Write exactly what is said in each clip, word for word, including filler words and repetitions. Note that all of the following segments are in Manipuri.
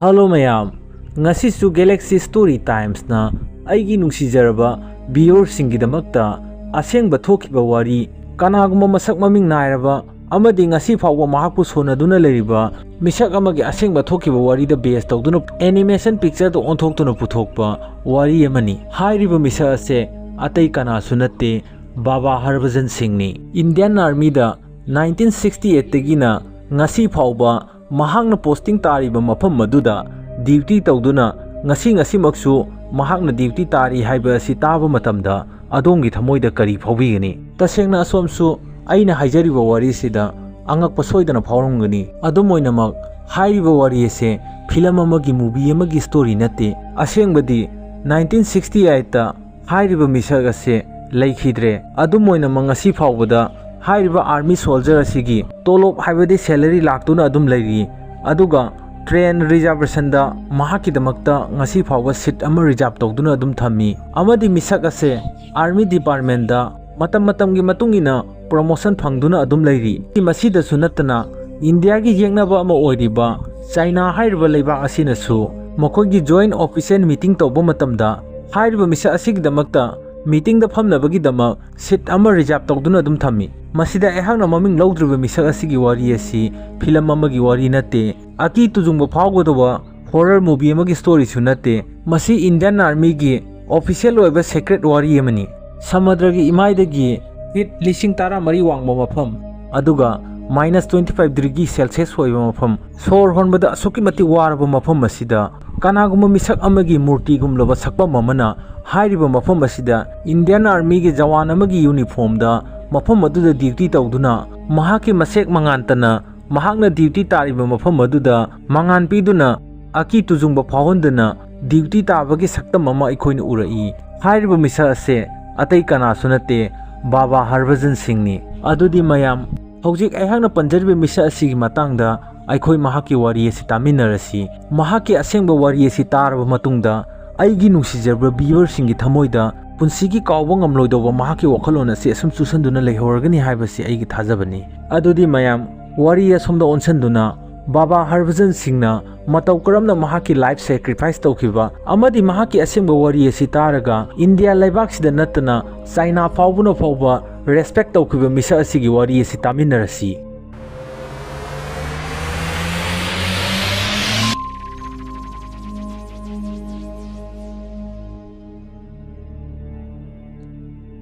ꯍꯜꯂꯣ ꯃꯌꯥꯝ, ꯉꯁꯤꯁꯨ Galaxy Story Timesꯅ ꯑꯩꯒꯤ ꯅꯨꯡꯁꯤꯖꯔꯕ viewerꯁꯤꯡꯒꯤꯗꯃꯛꯇ ꯑꯁꯦꯡꯕ ꯊꯣꯛꯈꯤꯕ ꯋꯥꯔꯤ, ꯀꯅꯥꯒꯨꯝꯕ ꯃꯁꯛ ꯃꯃꯤꯡ ꯅꯥꯏꯔꯕ ꯑꯃꯗꯤ ꯉꯁꯤ ꯐꯥꯎꯕ ꯃꯍꯥꯛꯄꯨ ꯁꯣꯟꯅꯗꯨꯅ ꯂꯩꯔꯤꯕ ꯃꯤꯁꯛ ꯑꯃꯒꯤ ꯑꯁꯦꯡꯕ ꯊꯣꯛꯈꯤꯕ ꯋꯥꯔꯤꯗ base ꯇꯧꯗꯨꯅ animation pictureꯗ ꯑꯣꯟꯊꯣꯛꯇꯨꯅ ꯄꯨꯊꯣꯛꯄ ꯋꯥꯔꯤ ꯑꯃꯅꯤ꯫ ꯍꯥꯏꯔꯤꯕ ꯃꯤꯁꯛ ꯑꯁꯦ ꯑꯇꯩ ꯀꯅꯥꯁꯨ ꯅꯠꯇꯦ, ꯕꯥꯕꯥ ꯍꯔꯚꯖꯟ ꯁꯤꯡꯅꯤ꯫ Indian Armyꯗ nineteen sixty eightꯇꯒꯤꯅ ꯉꯁꯤ ꯐꯥꯎꯕ ꯃꯍꯥꯛꯅ posting ꯇꯥꯔꯤꯕ ꯃꯐꯝ ꯑꯗꯨꯗ duty ꯇꯧꯗꯨꯅ ꯉꯁꯤ ꯉꯁꯤꯃꯛꯁꯨ ꯃꯍꯥꯛꯅ duty ꯇꯥꯔꯤ ꯍꯥꯏꯕ ꯑꯁꯤ ꯇꯥꯕ ꯃꯇꯝꯗ ꯑꯗꯣꯝꯒꯤ ꯊꯃꯣꯏꯗ ꯀꯔꯤ ꯐꯥꯎꯕꯤꯒꯅꯤ? ꯇꯁꯦꯡꯅ ꯑꯁꯣꯝꯁꯨ ꯑꯩꯅ ꯍꯥꯏꯖꯔꯤꯕ ꯋꯥꯔꯤꯁꯤꯗ ꯑꯉꯛꯄ ꯁꯣꯏꯗꯅ ꯐꯥꯎꯔꯝꯒꯅꯤ꯫ ꯑꯗꯨꯝ ꯑꯣꯏꯅꯃꯛ, ꯍꯥꯏꯔꯤꯕ ꯋꯥꯔꯤ ꯑꯁꯤ film ꯑꯃꯒꯤ, movie ꯑꯃꯒꯤ story ꯅꯠꯇꯦ꯫ ꯑꯁꯦꯡꯕꯗꯤ nineteen sixty eightꯇ ꯍꯥꯏꯔꯤꯕ ꯃꯤꯁꯛ ꯑꯁꯤ ꯂꯩꯈꯤꯗ꯭ꯔꯦ꯫ ꯑꯗꯨꯝ ꯑꯣꯏꯅꯃꯛ, ꯉꯁꯤ ꯐꯥꯎꯕꯗ ꯍꯥꯏꯔꯤꯕ army soldier ꯑꯁꯤꯒꯤ ꯇꯣꯂꯣꯞ, ꯍꯥꯏꯕꯗꯤ salary, ꯂꯥꯛꯇꯨꯅ ꯑꯗꯨꯝ ꯂꯩꯔꯤ꯫ ꯑꯗꯨꯒ train reservationꯗ ꯃꯍꯥꯛꯀꯤꯗꯃꯛꯇ ꯉꯁꯤ ꯐꯥꯎꯕ seat ꯑꯃ reserve ꯇꯧꯗꯨꯅ ꯑꯗꯨꯝ ꯊꯝꯃꯤ꯫ ꯑꯃꯗꯤ ꯃꯤꯁꯛ ꯑꯁꯦ army departmentꯗ ꯃꯇꯝ ꯃꯇꯝꯒꯤ ꯃꯇꯨꯡ ꯏꯟꯅ promotion ꯐꯪꯗꯨꯅ ꯑꯗꯨꯝ ꯂꯩꯔꯤ꯫ ꯃꯁꯤꯗꯁꯨ ꯅꯠꯇꯅ, ꯏꯟꯗꯤꯌꯥꯒꯤ ꯌꯦꯛꯅꯕ ꯑꯃ ꯑꯣꯏꯔꯤꯕ ꯆꯥꯏꯅꯥ ꯍꯥꯏꯔꯤꯕ ꯂꯩꯕꯥꯛ ꯑꯁꯤꯅꯁꯨ ꯃꯈꯣꯏꯒꯤ joint official meeting ꯇꯧꯕ ꯃꯇꯝꯗ ꯍꯥꯏꯔꯤꯕ ꯃꯤꯁꯛ ꯑꯁꯤꯒꯤꯗꯃꯛꯇ meetingꯗ ꯐꯝꯅꯕꯒꯤꯗꯃꯛ seat ꯑꯃ reserve ꯇꯧꯗꯨꯅ ꯑꯗꯨꯝ ꯊꯝꯃꯤ꯫ ꯃꯁꯤꯗ ꯑꯩꯍꯥꯛꯅ ꯃꯃꯤꯡ ꯂꯧꯗ꯭ꯔꯤꯕ ꯃꯤꯁꯛ ꯑꯁꯤꯒꯤ ꯋꯥꯔꯤ ꯑꯁꯤ film ꯑꯃꯒꯤ ꯋꯥꯔꯤ ꯅꯠꯇꯦ꯫ ꯑꯀꯤ ꯇꯨꯖꯨꯡꯕ ꯐꯥꯎꯒꯗꯧꯕ horror movie ꯑꯃꯒꯤ storyꯁꯨ ꯅꯠꯇꯦ꯫ ꯃꯁꯤ Indian Armyꯒꯤ official ꯑꯣꯏꯕ secret ꯋꯥꯔꯤ ꯑꯃꯅꯤ꯫ ꯁꯃꯨꯗ꯭ꯔꯒꯤ ꯏꯃꯥꯏꯗꯒꯤ feet ꯂꯤꯁꯤꯡ ꯇꯔꯥꯃꯔꯤ ꯋꯥꯡꯕ ꯃꯐꯝ, ꯑꯗꯨꯒ minus twenty five degree Celsius ꯑꯣꯏꯕ ꯃꯐꯝ, ꯁꯣꯔ ꯍꯣꯟꯕꯗ ꯑꯁꯨꯛꯀꯤ ꯃꯇꯤꯛ ꯋꯥꯔꯕ ꯃꯐꯝ ꯑꯁꯤꯗ ꯀꯅꯥꯒꯨꯝꯕ ꯃꯤꯁꯛ ꯑꯃꯒꯤ ꯃꯨꯔꯇꯤꯒꯨꯝꯂꯕ ꯁꯛꯐꯝ ꯑꯃꯅ ꯍꯥꯏꯔꯤꯕ ꯃꯐꯝ ꯑꯁꯤꯗ Indian Armyꯒꯤ ꯖꯋꯥꯟ ꯑꯃꯒꯤ uniformꯗ ꯃꯐꯝ ꯑꯗꯨꯗ duty ꯇꯧꯗꯨꯅ ꯃꯍꯥꯛꯀꯤ ꯃꯁꯦꯛ ꯃꯉꯥꯟꯇꯅ ꯃꯍꯥꯛꯅ duty ꯇꯥꯔꯤꯕ ꯃꯐꯝ ꯑꯗꯨꯗ ꯃꯉꯥꯟ ꯄꯤꯗꯨꯅ ꯑꯀꯤ ꯇꯨꯖꯨꯡꯕ ꯐꯥꯎꯍꯟꯗꯨꯅ duty ꯇꯥꯕꯒꯤ ꯁꯛꯇꯝ ꯑꯃ ꯑꯩꯈꯣꯏꯅ ꯎꯔꯛꯏ꯫ ꯍꯥꯏꯔꯤꯕ ꯃꯤꯁꯛ ꯑꯁꯦ ꯑꯇꯩ ꯀꯅꯥꯁꯨ ꯅꯠꯇꯦ, ꯕꯥꯕꯥ ꯍꯔꯚꯖꯟ ꯁꯤꯡꯅꯤ꯫ ꯑꯗꯨꯗꯤ ꯃꯌꯥꯝ, ꯍꯧꯖꯤꯛ ꯑꯩꯍꯥꯛꯅ ꯄꯟꯖꯔꯤꯕ ꯃꯤꯁꯛ ꯑꯁꯤꯒꯤ ꯃꯇꯥꯡꯗ ꯑꯩꯈꯣꯏ ꯃꯍꯥꯛꯀꯤ ꯋꯥꯔꯤ ꯑꯁꯤ ꯇꯥꯃꯤꯟꯅꯔꯁꯤ꯫ ꯃꯍꯥꯛꯀꯤ ꯑꯁꯦꯡꯕ ꯋꯥꯔꯤ ꯑꯁꯤ ꯇꯥꯔꯕ ꯃꯇꯨꯡꯗ, ꯑꯩꯒꯤ ꯅꯨꯡꯁꯤꯖꯔꯕ viewerꯁꯤꯡꯒꯤ ꯊꯃꯣꯏꯗ ꯄꯨꯟꯁꯤꯒꯤ ꯀꯥꯎꯕ ꯉꯝꯂꯣꯏꯗꯧꯕ ꯃꯍꯥꯛꯀꯤ ꯋꯥꯈꯜꯂꯣꯟ ꯑꯁꯤ ꯑꯁꯨꯝ ꯆꯨꯁꯟꯗꯨꯅ ꯂꯩꯍꯧꯔꯒꯅꯤ ꯍꯥꯏꯕꯁꯤ ꯑꯩꯒꯤ ꯊꯥꯖꯕꯅꯤ꯫ ꯑꯗꯨꯗꯤ ꯃꯌꯥꯝ, ꯋꯥꯔꯤ ꯑꯁꯣꯝꯗ ꯑꯣꯟꯁꯤꯟꯗꯨꯅ ꯕꯥꯕꯥ ꯍꯔꯚꯖꯟ ꯁꯤꯡꯅ ꯃꯇꯧ ꯀꯔꯝꯅ ꯃꯍꯥꯛꯀꯤ life sacrifice ꯇꯧꯈꯤꯕ ꯑꯃꯗꯤ ꯃꯍꯥꯛꯀꯤ ꯑꯁꯦꯡꯕ ꯋꯥꯔꯤ ꯑꯁꯤ ꯇꯥꯔꯒ ꯏꯟꯗꯤꯌꯥ ꯂꯩꯕꯥꯛꯁꯤꯗ ꯅꯠꯇꯅ ꯆꯥꯏꯅꯥ ꯐꯥꯎꯕꯅ ꯐꯥꯎꯕ respect ꯇꯧꯈꯤꯕ ꯃꯤꯁꯛ ꯑꯁꯤꯒꯤ ꯋꯥꯔꯤ ꯑꯁꯤ ꯇꯥꯃꯤꯟꯅꯔꯁꯤ꯫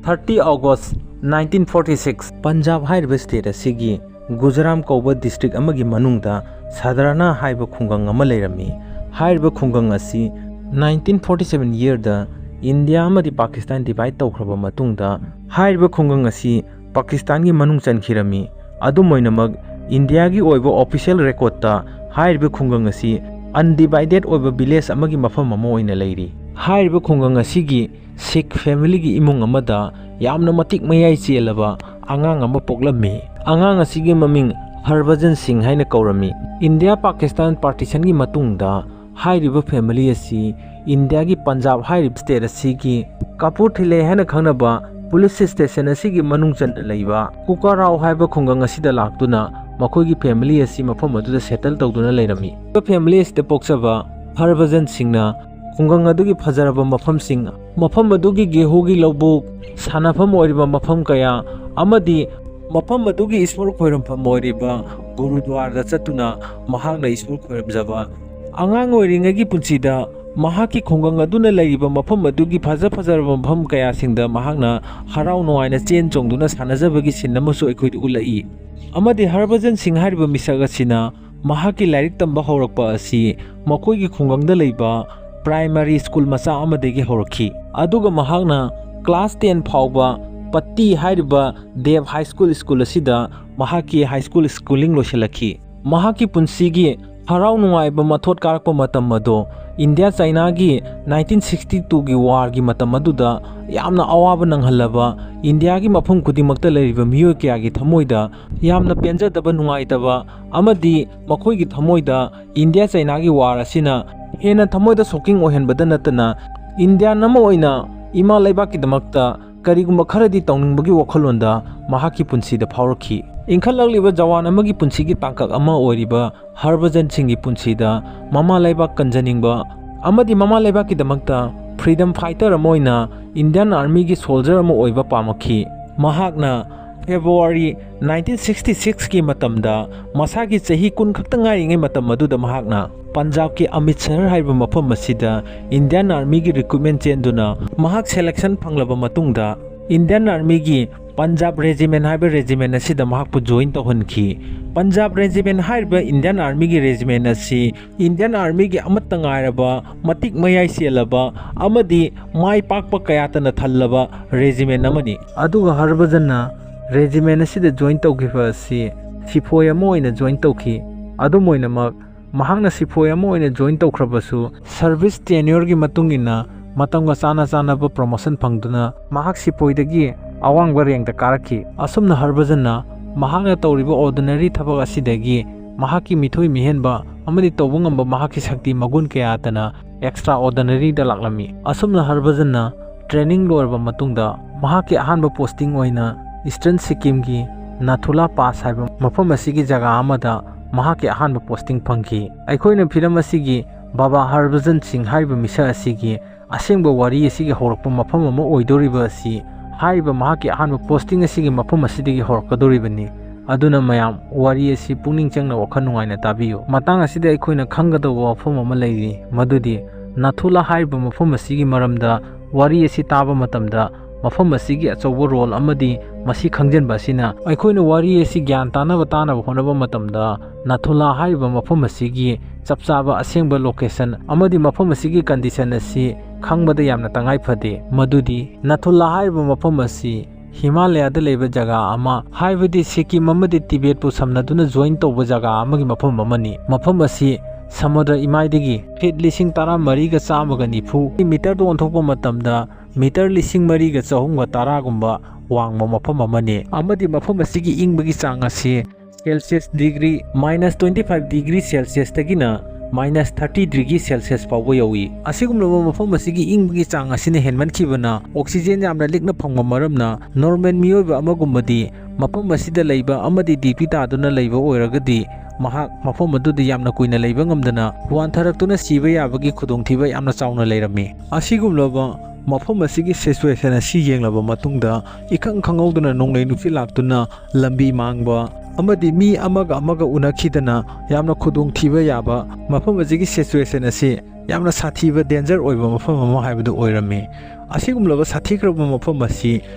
Thirty August nineteen forty six, Punjab ꯍꯥꯏꯔꯤꯕ state ꯑꯁꯤꯒꯤ ꯒꯨꯖꯔꯥꯝ ꯀꯧꯕ district ꯑꯃꯒꯤ ꯃꯅꯨꯡꯗ ꯁꯗꯔꯅꯥ ꯍꯥꯏꯕ ꯈꯨꯡꯒꯪ ꯑꯃ ꯂꯩꯔꯝꯃꯤ꯫ ꯍꯥꯏꯔꯤꯕ ꯈꯨꯡꯒꯪ ꯑꯁꯤ nineteen forty seven yearꯗ ꯏꯟꯗꯤꯌꯥ ꯑꯃꯗꯤ ꯄꯥꯀꯤꯁꯇꯥꯟ divide ꯇꯧꯈ꯭ꯔꯕ ꯃꯇꯨꯡꯗ ꯍꯥꯏꯔꯤꯕ ꯈꯨꯡꯒꯪ ꯑꯁꯤ ꯄꯥꯀꯤꯁꯇꯥꯟꯒꯤ ꯃꯅꯨꯡ ꯆꯟꯈꯤꯔꯝꯃꯤ꯫ ꯑꯗꯨꯝ ꯑꯣꯏꯅꯃꯛ, ꯏꯟꯗꯤꯌꯥꯒꯤ ꯑꯣꯏꯕ official recordꯇ ꯍꯥꯏꯔꯤꯕ ꯈꯨꯡꯒꯪ ꯑꯁꯤ undivided ꯑꯣꯏꯕ village ꯑꯃꯒꯤ ꯃꯐꯝ ꯑꯃ ꯑꯣꯏꯅ ꯂꯩꯔꯤ꯫ ꯍꯥꯏꯔꯤꯕ ꯈꯨꯡꯒꯪ ꯑꯁꯤꯒꯤ ꯁꯤꯈ familyꯒꯤ ꯏꯃꯨꯡ ꯑꯃꯗ ꯌꯥꯝꯅ ꯃꯇꯤꯛ ꯃꯌꯥꯏ ꯆꯦꯜꯂꯕ ꯑꯉꯥꯡ ꯑꯃ ꯄꯣꯛꯂꯝꯃꯤ꯫ ꯑꯉꯥꯡ ꯑꯁꯤꯒꯤ ꯃꯃꯤꯡ ꯍꯔꯚꯖꯟ ꯁꯤꯡ ꯍꯥꯏꯅ ꯀꯧꯔꯝꯃꯤ꯫ ꯏꯟꯗꯤꯌꯥ ꯄꯥꯀꯤꯁꯇꯥꯟ partitionꯒꯤ ꯃꯇꯨꯡꯗ ꯍꯥꯏꯔꯤꯕ family ꯑꯁꯤ ꯏꯟꯗꯤꯌꯥꯒꯤ ꯄꯟꯖꯥꯕ ꯍꯥꯏꯔꯤꯕ state ꯑꯁꯤꯒꯤ ꯀꯄꯨꯔꯊꯤꯂꯦ ꯍꯥꯏꯅ ꯈꯪꯅꯕ police station ꯑꯁꯤꯒꯤ ꯃꯅꯨꯡ ꯆꯟꯅ ꯂꯩꯕ ꯀꯨꯀꯥꯔꯥꯎ ꯍꯥꯏꯕ ꯈꯨꯡꯒꯪ ꯑꯁꯤꯗ ꯂꯥꯛꯇꯨꯅ ꯃꯈꯣꯏꯒꯤ family ꯑꯁꯤ ꯃꯐꯝ ꯑꯗꯨꯗ settle ꯇꯧꯗꯨꯅ ꯂꯩꯔꯝꯃꯤ꯫ ꯍꯥꯏꯔꯤꯕ family ꯑꯁꯤꯗ ꯄꯣꯛꯆꯕ ꯍꯔꯚꯖꯟ ꯁꯤꯡꯅ ꯈꯨꯡꯒꯪ ꯑꯗꯨꯒꯤ ꯐꯖꯔꯕ ꯃꯐꯝꯁꯤꯡ, ꯃꯐꯝ ꯑꯗꯨꯒꯤ ꯒꯦꯍꯨꯒꯤ ꯂꯧꯕꯨꯛ, ꯁꯥꯟꯅꯐꯝ ꯑꯣꯏꯔꯤꯕ ꯃꯐꯝ ꯀꯌꯥ ꯑꯃꯗꯤ ꯃꯐꯝ ꯑꯗꯨꯒꯤ ꯏꯁꯣꯔ ꯈꯣꯏꯔꯝꯐꯝ ꯑꯣꯏꯔꯤꯕ ꯒꯨꯔꯨꯗ꯭ꯋꯥꯔꯗ ꯆꯠꯇꯨꯅ ꯃꯍꯥꯛꯅ ꯏꯁꯣꯔ ꯈꯣꯏꯔꯝꯖꯕ, ꯑꯉꯥꯡ ꯑꯣꯏꯔꯤꯉꯩꯒꯤ ꯄꯨꯟꯁꯤꯗ ꯃꯍꯥꯛꯀꯤ ꯈꯨꯡꯒꯪ ꯑꯗꯨꯅ ꯂꯩꯔꯤꯕ ꯃꯐꯝ ꯑꯗꯨꯒꯤ ꯐꯖ ꯐꯖꯔꯕ ꯃꯐꯝ ꯀꯌꯥꯁꯤꯡꯗ ꯃꯍꯥꯛꯅ ꯍꯔꯥꯎ ꯅꯨꯡꯉꯥꯏꯅ ꯆꯦꯟ ꯆꯣꯡꯗꯨꯅ ꯁꯥꯟꯅꯖꯕꯒꯤ scene ꯑꯃꯁꯨ ꯑꯩꯈꯣꯏꯗ ꯎꯠꯂꯛꯏ꯫ ꯑꯃꯗꯤ ꯍꯔꯚꯖꯟ ꯁꯤꯡ ꯍꯥꯏꯔꯤꯕ ꯃꯤꯁꯛ ꯑꯁꯤꯅ ꯃꯍꯥꯛꯀꯤ ꯂꯥꯏꯔꯤꯛ ꯇꯝꯕ ꯍꯧꯔꯛꯄ ꯑꯁꯤ ꯃꯈꯣꯏꯒꯤ ꯈꯨꯡꯒꯪꯗ ꯂꯩꯕ primary school ꯃꯆꯥ ꯑꯃꯗꯒꯤ ꯍꯧꯔꯛꯈꯤ꯫ ꯑꯗꯨꯒ ꯃꯍꯥꯛꯅ class ten ꯐꯥꯎꯕ ꯄꯠꯇꯤ ꯍꯥꯏꯔꯤꯕ Dev High School school ꯑꯁꯤꯗ ꯃꯍꯥꯛꯀꯤ high school schooling ꯂꯣꯏꯁꯤꯜꯂꯛꯈꯤ꯫ ꯃꯍꯥꯛꯀꯤ ꯄꯨꯟꯁꯤꯒꯤ ꯍꯔꯥꯎ ꯅꯨꯡꯉꯥꯏꯕ ꯃꯊꯣꯠ ꯀꯥꯔꯛꯄ ꯃꯇꯝ ꯑꯗꯣ ꯏꯟꯗꯤꯌꯥ ꯆꯥꯏꯅꯥꯒꯤ nineteen sixty twoꯒꯤ warꯒꯤ ꯃꯇꯝ ꯑꯗꯨꯗ ꯌꯥꯝꯅ ꯑꯋꯥꯕ ꯅꯪꯍꯜꯂꯕ ꯏꯟꯗꯤꯌꯥꯒꯤ ꯃꯐꯝ ꯈꯨꯗꯤꯡꯃꯛꯇ ꯂꯩꯔꯤꯕ ꯃꯤꯑꯣꯏ ꯀꯌꯥꯒꯤ ꯊꯃꯣꯏꯗ ꯌꯥꯝꯅ ꯄꯦꯟꯖꯗꯕ, ꯅꯨꯡꯉꯥꯏꯇꯕ ꯑꯃꯗꯤ ꯃꯈꯣꯏꯒꯤ ꯊꯃꯣꯏꯗ ꯏꯟꯗꯤꯌꯥ ꯆꯥꯏꯅꯥꯒꯤ war ꯑꯁꯤꯅ ꯍꯦꯟꯅ ꯊꯃꯣꯏꯗ shocking ꯑꯣꯏꯍꯟꯕꯗ ꯅꯠꯇꯅ Indian ꯑꯃ ꯑꯣꯏꯅ ꯏꯃꯥ ꯂꯩꯕꯥꯛꯀꯤꯗꯃꯛꯇ ꯀꯔꯤꯒꯨꯝꯕ ꯈꯔꯗꯤ ꯇꯧꯅꯤꯡꯕꯒꯤ ꯋꯥꯈꯜꯂꯣꯟꯗ ꯃꯍꯥꯛꯀꯤ ꯄꯨꯟꯁꯤꯗ ꯐꯥꯎꯔꯛꯈꯤ꯫ ꯏꯟꯈꯠꯂꯛꯂꯤꯕ ꯖꯋꯥꯟ ꯑꯃꯒꯤ ꯄꯨꯟꯁꯤꯒꯤ ꯇꯥꯡꯀꯛ ꯑꯃ ꯑꯣꯏꯔꯤꯕ ꯍꯔꯚꯖꯟ ꯁꯤꯡꯒꯤ ꯄꯨꯟꯁꯤꯗ ꯃꯃꯥ ꯂꯩꯕꯥꯛ ꯀꯟꯖꯅꯤꯡꯕ ꯑꯃꯗꯤ ꯃꯃꯥ ꯂꯩꯕꯥꯛꯀꯤꯗꯃꯛꯇ freedom fighter ꯑꯃ ꯑꯣꯏꯅ Indian Armyꯒꯤ soldier ꯑꯃ ꯑꯣꯏꯕ ꯄꯥꯝꯂꯛꯈꯤ꯫ ꯃꯍꯥꯛꯅ February nineteen sixty sixꯀꯤ ꯃꯇꯝꯗ, ꯃꯁꯥꯒꯤ ꯆꯍꯤ ꯀꯨꯟ ꯈꯛꯇ ꯉꯥꯏꯔꯤꯉꯩ ꯃꯇꯝ ꯑꯗꯨꯗ, ꯃꯍꯥꯛꯅ ꯄꯟꯖꯥꯕꯀꯤ ꯑꯃ꯭ꯔꯤꯠꯁꯔ ꯍꯥꯏꯕ ꯃꯐꯝ ꯑꯁꯤꯗ Indian Armyꯒꯤ recruitment ꯆꯦꯟꯗꯨꯅ ꯃꯍꯥꯛ selection ꯐꯪꯂꯕ ꯃꯇꯨꯡꯗ, Indian Armyꯒꯤ ꯄꯟꯖꯥꯕ Regiment ꯍꯥꯏꯕ regiment ꯑꯁꯤꯗ ꯃꯍꯥꯛꯄꯨ join ꯇꯧꯍꯟꯈꯤ꯫ ꯄꯟꯖꯥꯕ Regiment ꯍꯥꯏꯔꯤꯕ Indian Armyꯒꯤ regiment ꯑꯁꯤ Indian Armyꯒꯤ ꯑꯃꯠꯇ ꯉꯥꯏꯔꯕ, ꯃꯇꯤꯛ ꯃꯌꯥꯏ ꯆꯦꯜꯂꯕ ꯑꯃꯗꯤ ꯃꯥꯏ ꯄꯥꯛꯄ ꯀꯌꯥꯇꯅ ꯊꯜꯂꯕ regiment ꯑꯃꯅꯤ꯫ ꯑꯗꯨꯒ ꯍꯔꯚꯖꯟꯅ regiment ꯑꯁꯤꯗ join ꯇꯧꯈꯤꯕ ꯑꯁꯤ ꯁꯤꯐꯣꯏ ꯑꯃ ꯑꯣꯏꯅ join ꯇꯧꯈꯤ꯫ ꯑꯗꯨꯝ ꯑꯣꯏꯅꯃꯛ, ꯃꯍꯥꯛꯅ ꯁꯤꯐꯣꯏ ꯑꯃ ꯑꯣꯏꯅ join ꯇꯧꯈ꯭ꯔꯕꯁꯨ, service tenureꯒꯤ ꯃꯇꯨꯡ ꯏꯟꯅ ꯃꯇꯝꯒ ꯆꯥꯅ ꯆꯥꯅꯕ promotion ꯐꯪꯗꯨꯅ ꯃꯍꯥꯛ ꯁꯤꯐꯣꯏꯗꯒꯤ ꯑꯋꯥꯡꯕ rankꯇ ꯀꯥꯔꯛꯈꯤ꯫ ꯑꯁꯨꯝꯅ ꯍꯔꯚꯖꯟꯅ ꯃꯍꯥꯛꯅ ꯇꯧꯔꯤꯕ ordinary ꯊꯕꯛ ꯑꯁꯤꯗꯒꯤ ꯃꯍꯥꯛꯀꯤ ꯃꯤꯊꯣꯏ ꯃꯤꯍꯦꯟꯕ ꯑꯃꯗꯤ ꯇꯧꯕ ꯉꯝꯕ ꯃꯍꯥꯛꯀꯤ ꯁꯛꯇꯤ ꯃꯒꯨꯟ ꯀꯌꯥꯇꯅ extraordinaryꯗ ꯂꯥꯛꯂꯝꯃꯤ꯫ ꯑꯁꯨꯝꯅ ꯍꯔꯚꯖꯟꯅ training ꯂꯣꯏꯔꯕ ꯃꯇꯨꯡꯗ ꯃꯍꯥꯛꯀꯤ ꯑꯍꯥꯟꯕ posting ꯑꯣꯏꯅ Eastern ꯁꯤꯛꯀꯤꯝꯒꯤ ꯅꯥꯊꯨꯂꯥ Pass ꯍꯥꯏꯕ ꯃꯐꯝ ꯑꯁꯤꯒꯤ ꯖꯒꯥ ꯑꯃꯗ ꯃꯍꯥꯛꯀꯤ ꯑꯍꯥꯟꯕ posting ꯐꯪꯈꯤ꯫ ꯑꯩꯈꯣꯏꯅ ꯐꯤꯂꯝ ꯑꯁꯤꯒꯤ ꯕꯥꯕꯥ ꯍꯔꯚꯖꯟ ꯁꯤꯡ ꯍꯥꯏꯔꯤꯕ ꯃꯤꯁꯛ ꯑꯁꯤꯒꯤ ꯑꯁꯦꯡꯕ ꯋꯥꯔꯤ ꯑꯁꯤꯒꯤ ꯍꯧꯔꯛꯄ ꯃꯐꯝ ꯑꯃ ꯑꯣꯏꯗꯧꯔꯤꯕ ꯑꯁꯤ ꯍꯥꯏꯔꯤꯕ ꯃꯍꯥꯛꯀꯤ ꯑꯍꯥꯟꯕ posting ꯑꯁꯤꯒꯤ ꯃꯐꯝ ꯑꯁꯤꯗꯒꯤ ꯍꯧꯔꯛꯀꯗꯧꯔꯤꯕꯅꯤ꯫ ꯑꯗꯨꯅ ꯃꯌꯥꯝ, ꯋꯥꯔꯤ ꯑꯁꯤ ꯄꯨꯛꯅꯤꯡ ꯆꯪꯅ ꯋꯥꯈꯜ ꯅꯨꯡꯉꯥꯏꯅ ꯇꯥꯕꯤꯌꯨ꯫ ꯃꯇꯥꯡ ꯑꯁꯤꯗ ꯑꯩꯈꯣꯏꯅ ꯈꯪꯒꯗꯧꯕ ꯋꯥꯐꯝ ꯑꯃ ꯂꯩꯔꯤ, ꯃꯗꯨꯗꯤ ꯅꯥꯊꯨꯂꯥ ꯍꯥꯏꯔꯤꯕ ꯃꯐꯝ ꯑꯁꯤꯒꯤ ꯃꯔꯝꯗ ꯋꯥꯔꯤ ꯑꯁꯤ ꯇꯥꯕ ꯃꯇꯝꯗ ꯃꯐꯝ ꯑꯁꯤꯒꯤ ꯑꯆꯧꯕ role ꯑꯃꯗꯤ ꯃꯁꯤ ꯈꯪꯖꯤꯟꯕ ꯑꯁꯤꯅ ꯑꯩꯈꯣꯏꯅ ꯋꯥꯔꯤ ꯑꯁꯤ ꯒ꯭ꯌꯥꯟ ꯇꯥꯅꯕ ꯇꯥꯅꯕ ꯍꯣꯠꯅꯕ ꯃꯇꯝꯗ ꯅꯥꯊꯨꯂꯥ ꯍꯥꯏꯔꯤꯕ ꯃꯐꯝ ꯑꯁꯤꯒꯤ ꯆꯞ ꯆꯥꯕ ꯑꯁꯦꯡꯕ location ꯑꯃꯗꯤ ꯃꯐꯝ ꯑꯁꯤꯒꯤ condition ꯑꯁꯤ ꯈꯪꯕꯗ ꯌꯥꯝꯅ ꯇꯉꯥꯏ ꯐꯗꯦ꯫ ꯃꯗꯨꯗꯤ ꯅꯥꯊꯨꯂꯥ ꯍꯥꯏꯔꯤꯕ ꯃꯐꯝ ꯑꯁꯤ ꯍꯤꯃꯥꯂꯌꯥꯗ ꯂꯩꯕ ꯖꯒꯥ ꯑꯃ, ꯍꯥꯏꯕꯗꯤ ꯁꯤꯛꯀꯤꯝ ꯑꯃꯗꯤ ꯇꯤꯕꯦꯠꯄꯨ ꯁꯝꯅꯗꯨꯅ join ꯇꯧꯕ ꯖꯒꯥ ꯑꯃꯒꯤ ꯃꯐꯝ ꯑꯃꯅꯤ꯫ ꯃꯐꯝ ꯑꯁꯤ ꯁꯃꯨꯗ꯭ꯔ ꯏꯃꯥꯏꯗꯒꯤ feet ꯂꯤꯁꯤꯡ ꯇꯔꯥꯃꯔꯤꯒ ꯆꯥꯝꯃꯒ ꯅꯤꯐꯨ, meterꯗ ꯑꯣꯟꯊꯣꯛꯄ ꯃꯇꯝꯗ meter ꯂꯤꯁꯤꯡ ꯃꯔꯤꯒ ꯆꯍꯨꯝꯒ ꯇꯔꯥꯒꯨꯝꯕ ꯋꯥꯡꯕ ꯃꯐꯝ ꯑꯃꯅꯤ꯫ ꯑꯃꯗꯤ ꯃꯐꯝ ꯑꯁꯤꯒꯤ ꯏꯪꯕꯒꯤ ꯆꯥꯡ ꯑꯁꯤ Celsius degree minus twenty five degree Celsiusꯇꯒꯤꯅ minus thirty degree Celsius ꯐꯥꯎꯕ ꯌꯧꯏ꯫ ꯑꯁꯤꯒꯨꯝꯂꯕ ꯃꯐꯝ ꯑꯁꯤꯒꯤ ꯏꯪꯕꯒꯤ ꯆꯥꯡ ꯑꯁꯤꯅ ꯍꯦꯟꯃꯟꯈꯤꯕꯅ oxygen ꯌꯥꯝꯅ ꯂꯤꯛꯅ ꯐꯪꯕ ꯃꯔꯝꯅ normal ꯃꯤꯑꯣꯏꯕ ꯑꯃꯒꯨꯝꯕꯗꯤ ꯃꯐꯝ ꯑꯁꯤꯗ ꯂꯩꯕ ꯑꯃꯗꯤ duty ꯇꯥꯗꯨꯅ ꯂꯩꯕ ꯑꯣꯏꯔꯒꯗꯤ ꯃꯍꯥꯛ ꯃꯐꯝ ꯑꯗꯨꯗ ꯌꯥꯝꯅ ꯀꯨꯏꯅ ꯂꯩꯕ ꯉꯝꯗꯅ ꯋꯥꯟꯊꯔꯛꯇꯨꯅ ꯁꯤꯕ ꯌꯥꯕꯒꯤ ꯈꯨꯗꯣꯡꯊꯤꯕ ꯌꯥꯝꯅ ꯆꯥꯎꯅ ꯂꯩꯔꯝꯃꯤ꯫ ꯑꯁꯤꯒꯨꯝꯂꯕ ꯃꯐꯝ ꯑꯁꯤꯒꯤ situation ꯑꯁꯤ ꯌꯦꯡꯂꯕ ꯃꯇꯨꯡꯗ ꯏꯈꯪ ꯈꯪꯍꯧꯗꯅ ꯅꯣꯡꯂꯩ ꯅꯨꯡꯁꯤꯠ ꯂꯥꯛꯇꯨꯅ ꯂꯝꯕꯤ ꯃꯥꯡꯕ ꯑꯃꯗꯤ ꯃꯤ ꯑꯃꯒ ꯑꯃꯒ ꯎꯅꯈꯤꯗꯅ ꯌꯥꯝꯅ ꯈꯨꯗꯣꯡꯊꯤꯕ ꯌꯥꯕ ꯃꯐꯝ ꯑꯁꯤꯒꯤ situation ꯑꯁꯤ ꯌꯥꯝꯅ ꯁꯥꯊꯤꯕ danger ꯑꯣꯏꯕ ꯃꯐꯝ ꯑꯃ ꯍꯥꯏꯕꯗꯨ ꯑꯣꯏꯔꯝꯃꯤ꯫ ꯑꯁꯤꯒꯨꯝꯂꯕ ꯁꯥꯊꯤꯈ꯭ꯔꯕ ꯃꯐꯝ ꯑꯁꯤ